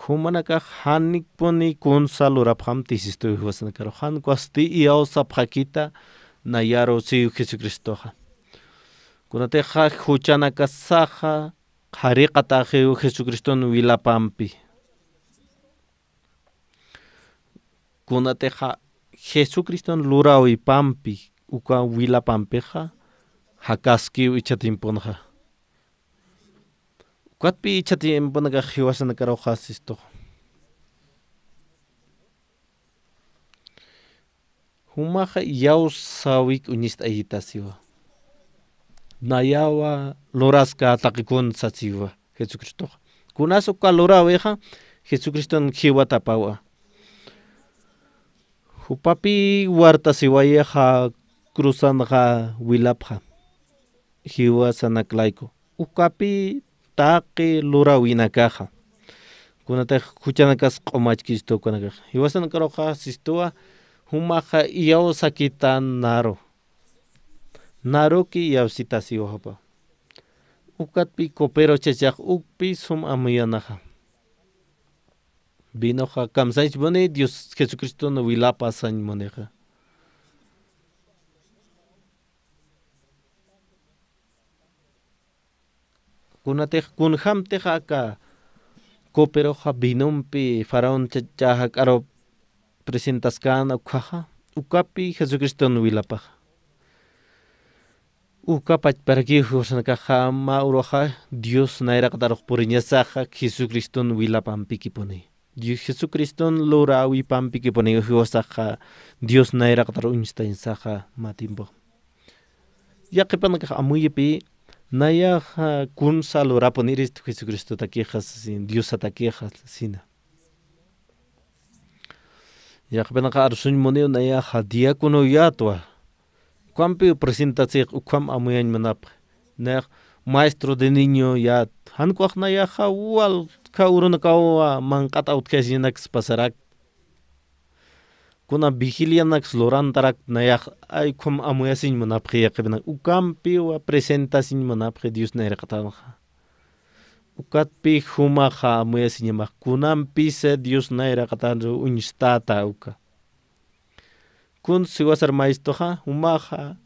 Jumanakax janikpuni kunsa lurapxamti sistu jiwasanakarux, jan ukhasti iyawsapxakita nayaru siw Jesucristoxa. Kunatixa juchanakasaxa qhariqataxiw Jesucriston wilapampi. Kunatixa Jesucriston lurawipampi, uka wilapampixa, jakaskiw icha tiemponxa. Ukatpi icha tiemponakax jiwasanakaruxa sistu. Jumaxa iyawsäwik uñist'ayitasiwa. Nayawa luraska taqi kun sasiwa Jesucristoxa. Kunas uka lurawixa Jesucriston jiwatapawa. Jupapi wartasiwayixa cruzanxa wilapxa. Jiwasanaklaiku. Ukapi taqi lurawinakaxa. Kunatix juchanakas q'umachkistu ukanakaxa. Jiwasanakaruxa sistuwa, jumaxa iyawsakitan naru. Naruki iyawsitasiwa jupa. Ukatpi copero chachax ukpi sum amuyanaxa. Vinoxa kamsañchmuni Dios Jesucriston wilapasañmunixa. Kunatix kunjamtix aka coperoxa vinompi faraón cha-, chajakarux presentaskäna ukhaxa, ukapi Jesucriston wilapaxa. Uka pachparakiw jiwasanakaxa mä uruxa Dios nayraqatarux puriñasaxa Jesucriston wilapampikipuni. Dios Jesucriston luräwipampikipuni jiwasaxa Dios nayraqatar uñstañasaxa mä tiempo. Yaqhipanakax amuyipï nayaxa kunsa lurapuniristu Jesucristotakixa sasin, Diosatakixa sasina. Yaqhipanakax arsuñmuniw nayaxa diáconoyätwa. Ukampiw presentasix ukham amuyañ munapxi. Nayax maestro de niñoyät. Jan ukax nayaxa walja urunakaw manq'at utjasiñanaks pasarak. Kuna vigilianaks lurantarak nayax ay ukham amuyasiñ munapxi yaqhipanak. Ukampiw presentasiñ munapxi Dios nayraqatanxa. Ukatpi jumaxa amuyasiñamax kunampisa Dios nayraqatanru uñstata uka. Kun siwasar maestuxa, jumaxa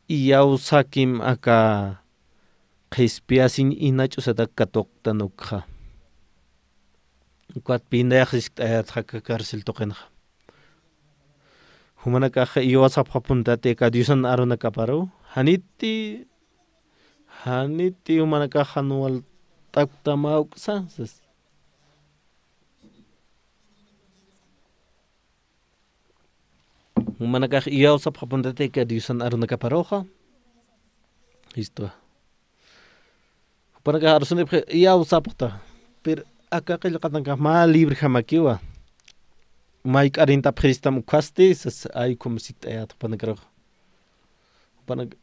iyawsakim aka qhispiyasiñ ina ch'usatak katuqtan ukxa. Ukatpi nayax jiskt'ayätxa aka cárcel tuqinxa. Jumanakaxa iyawsapxapuntäti aka Diosan arunakaparu, janiti, janiti jumanakaxa jan walt'aktama uksa, sas. Jumanakax iyawsapxapuntäti aka Diosan arunakaparuxa. Listo. Jupanakax arsunipxi iyawsapxta. Pero aka qillqatanakax mä librejamakiwa. May k'arintapxiristam ukhasti, sas, ay ukham sikt'ayät jupanakaruxa. Jupanak-,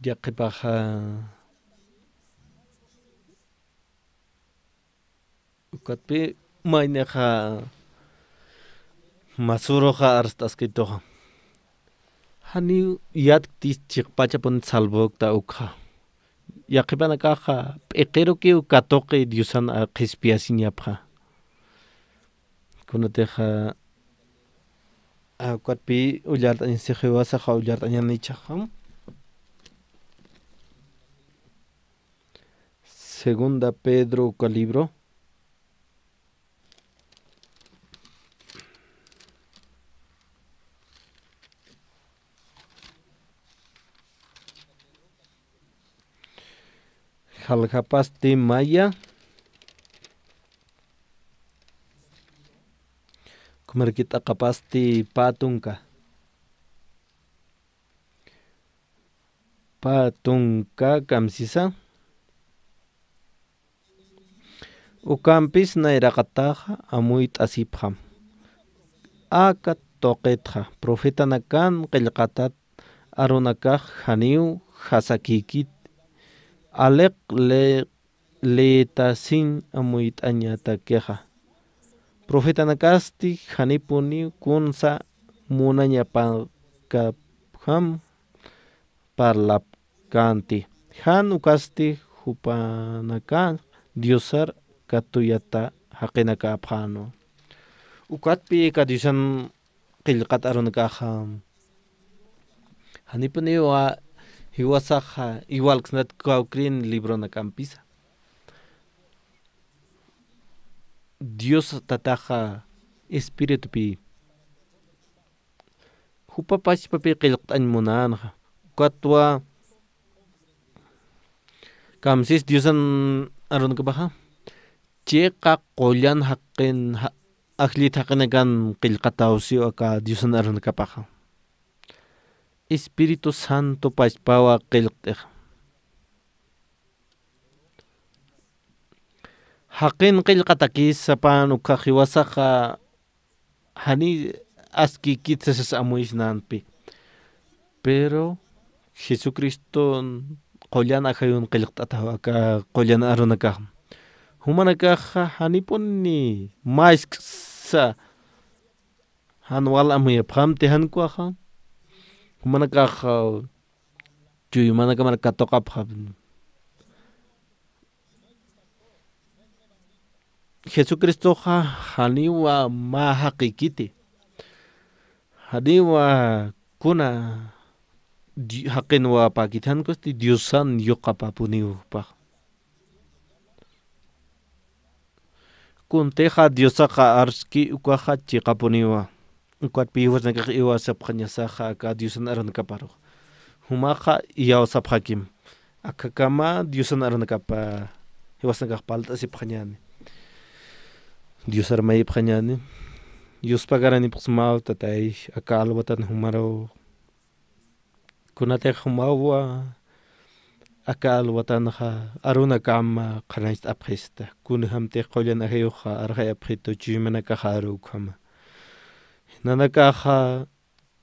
yaqhipaxa, ukatpi maynixa masuruxa arst'askituxa. Janiw yatkti chiqpachapun salvokta ukxa. Yaqhipanakaxa p'iqirukiw katuqi Diosan a-, qhispiyasiñapxa. Kunatixa, a, ukatpi ullart'añasix jiwasaxa ullart'añäni ichhaxa. Segunda Pedro uka libro. Jaljapasti maya. Kumaraki t'aqapasti pä tunka. pä tunka kamsisa. Ukampis nayraqataxa amuyt'asipxam. Aka tuqitxa profetanakan qillqatat arunakax janiw jasakïkit, aliq le leytasiñ amuyt'añatakixa. Profetanakasti janipuniw kunsa munañapakapxam parlapkänti. Jan ukasti jupanakax Diosar katuyata jaqinakäpxänwa. Ukatpï aka Diosan qillqat arunakaxa janipuniwa jiwasaxa igualksnat kawkïrin libronakampisa. Dios Tataxa Espiritupi jupa pachpapï qillqt'añ munänxa. Ukatwa kamsis Diosan arunakapaxa chiqa qullan jaqin ja-, ajllit jaqinakan qillqatäwsiw aka Diosan arunakapaxa. Espíritu Santo pachpawa qillqt'ixa. Jaqin qillqatakïs sapän ukkhax jiwasaxa janiy askïkit sasas amuysnänpi. Pero Jesucriston qullan ajayun qillqt'ataw aka qullan arunakax. Jumanakaxa janipuni masksa jan wal amuyapxamti jan ukhaxa. Jumanakaxa chuymanakamaraki katuqapxam. Jesucristoxa janiwa mä jaqïkiti. Janiwa kuna di-, jaqinwapäkiti, jan ukasti Diosan yuqapäpuniw jupax. Kuntixa Diosaxa arski ukaxa chiqapuniwa. Ukatpï jiwasnakax iyawsapxañasaxa aka Diosan arunakaparux. Jumaxa iyawsapxakim. Akhakama Diosan arunakapa jiwasnakax palt'asipxañäni. Diosar mayipxañäni. Yuspagaranipuksmaw Tatay, aka alwatan jumaru. Kunatix jumawa aka alwatanxa arunakama qhanañcht'apxista. Kunjamtix qullan ajayuxa arxayapxitu chuymanakaxaru ukhama. Nanakaxa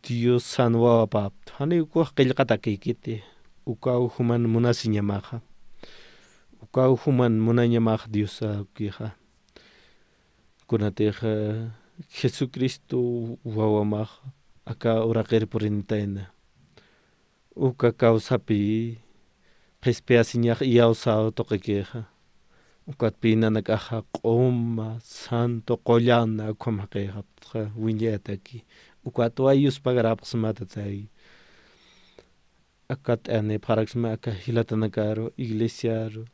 Diosan wawapäpxta. Janiw ukax qillqatakïkiti. Ukaw juman munasiñamaxa. Ukaw juman munañamaxa Diosakixa. Kunatix, eh, Jesucristo wawamax aka uraqir purinitayna. Uka kawsapï qhispiyasiñax iyawsaw tuqikixa. Ukatpï nanakaxa q'uma, santo, qullana ukham jaqixapxta, wiñayataki. Ukatwa yuspagarapxsma Tatay. Aka t'anipxaraksma aka jilatanakaru, iglesiaru,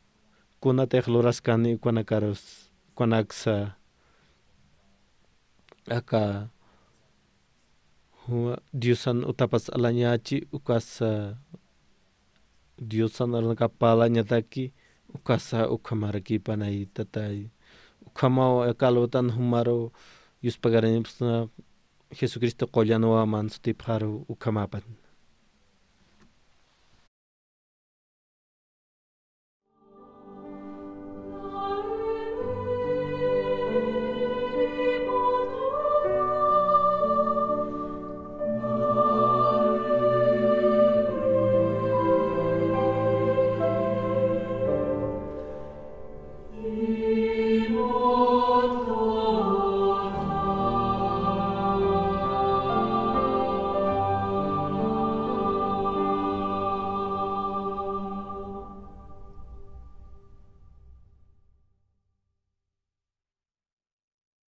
kunatix luraskani ukanakarus, ukanaksa, aka, ju-, Diosan utapas alañachi, ukasa, Diosan arunakapa alañataki, ukasa, ukhamarakipanay Tatay. Ukhamaw aka alwatan jumaru, yuspagaranipuksna, Jesucristo qullan wawaman sutipxaru ukhamapan.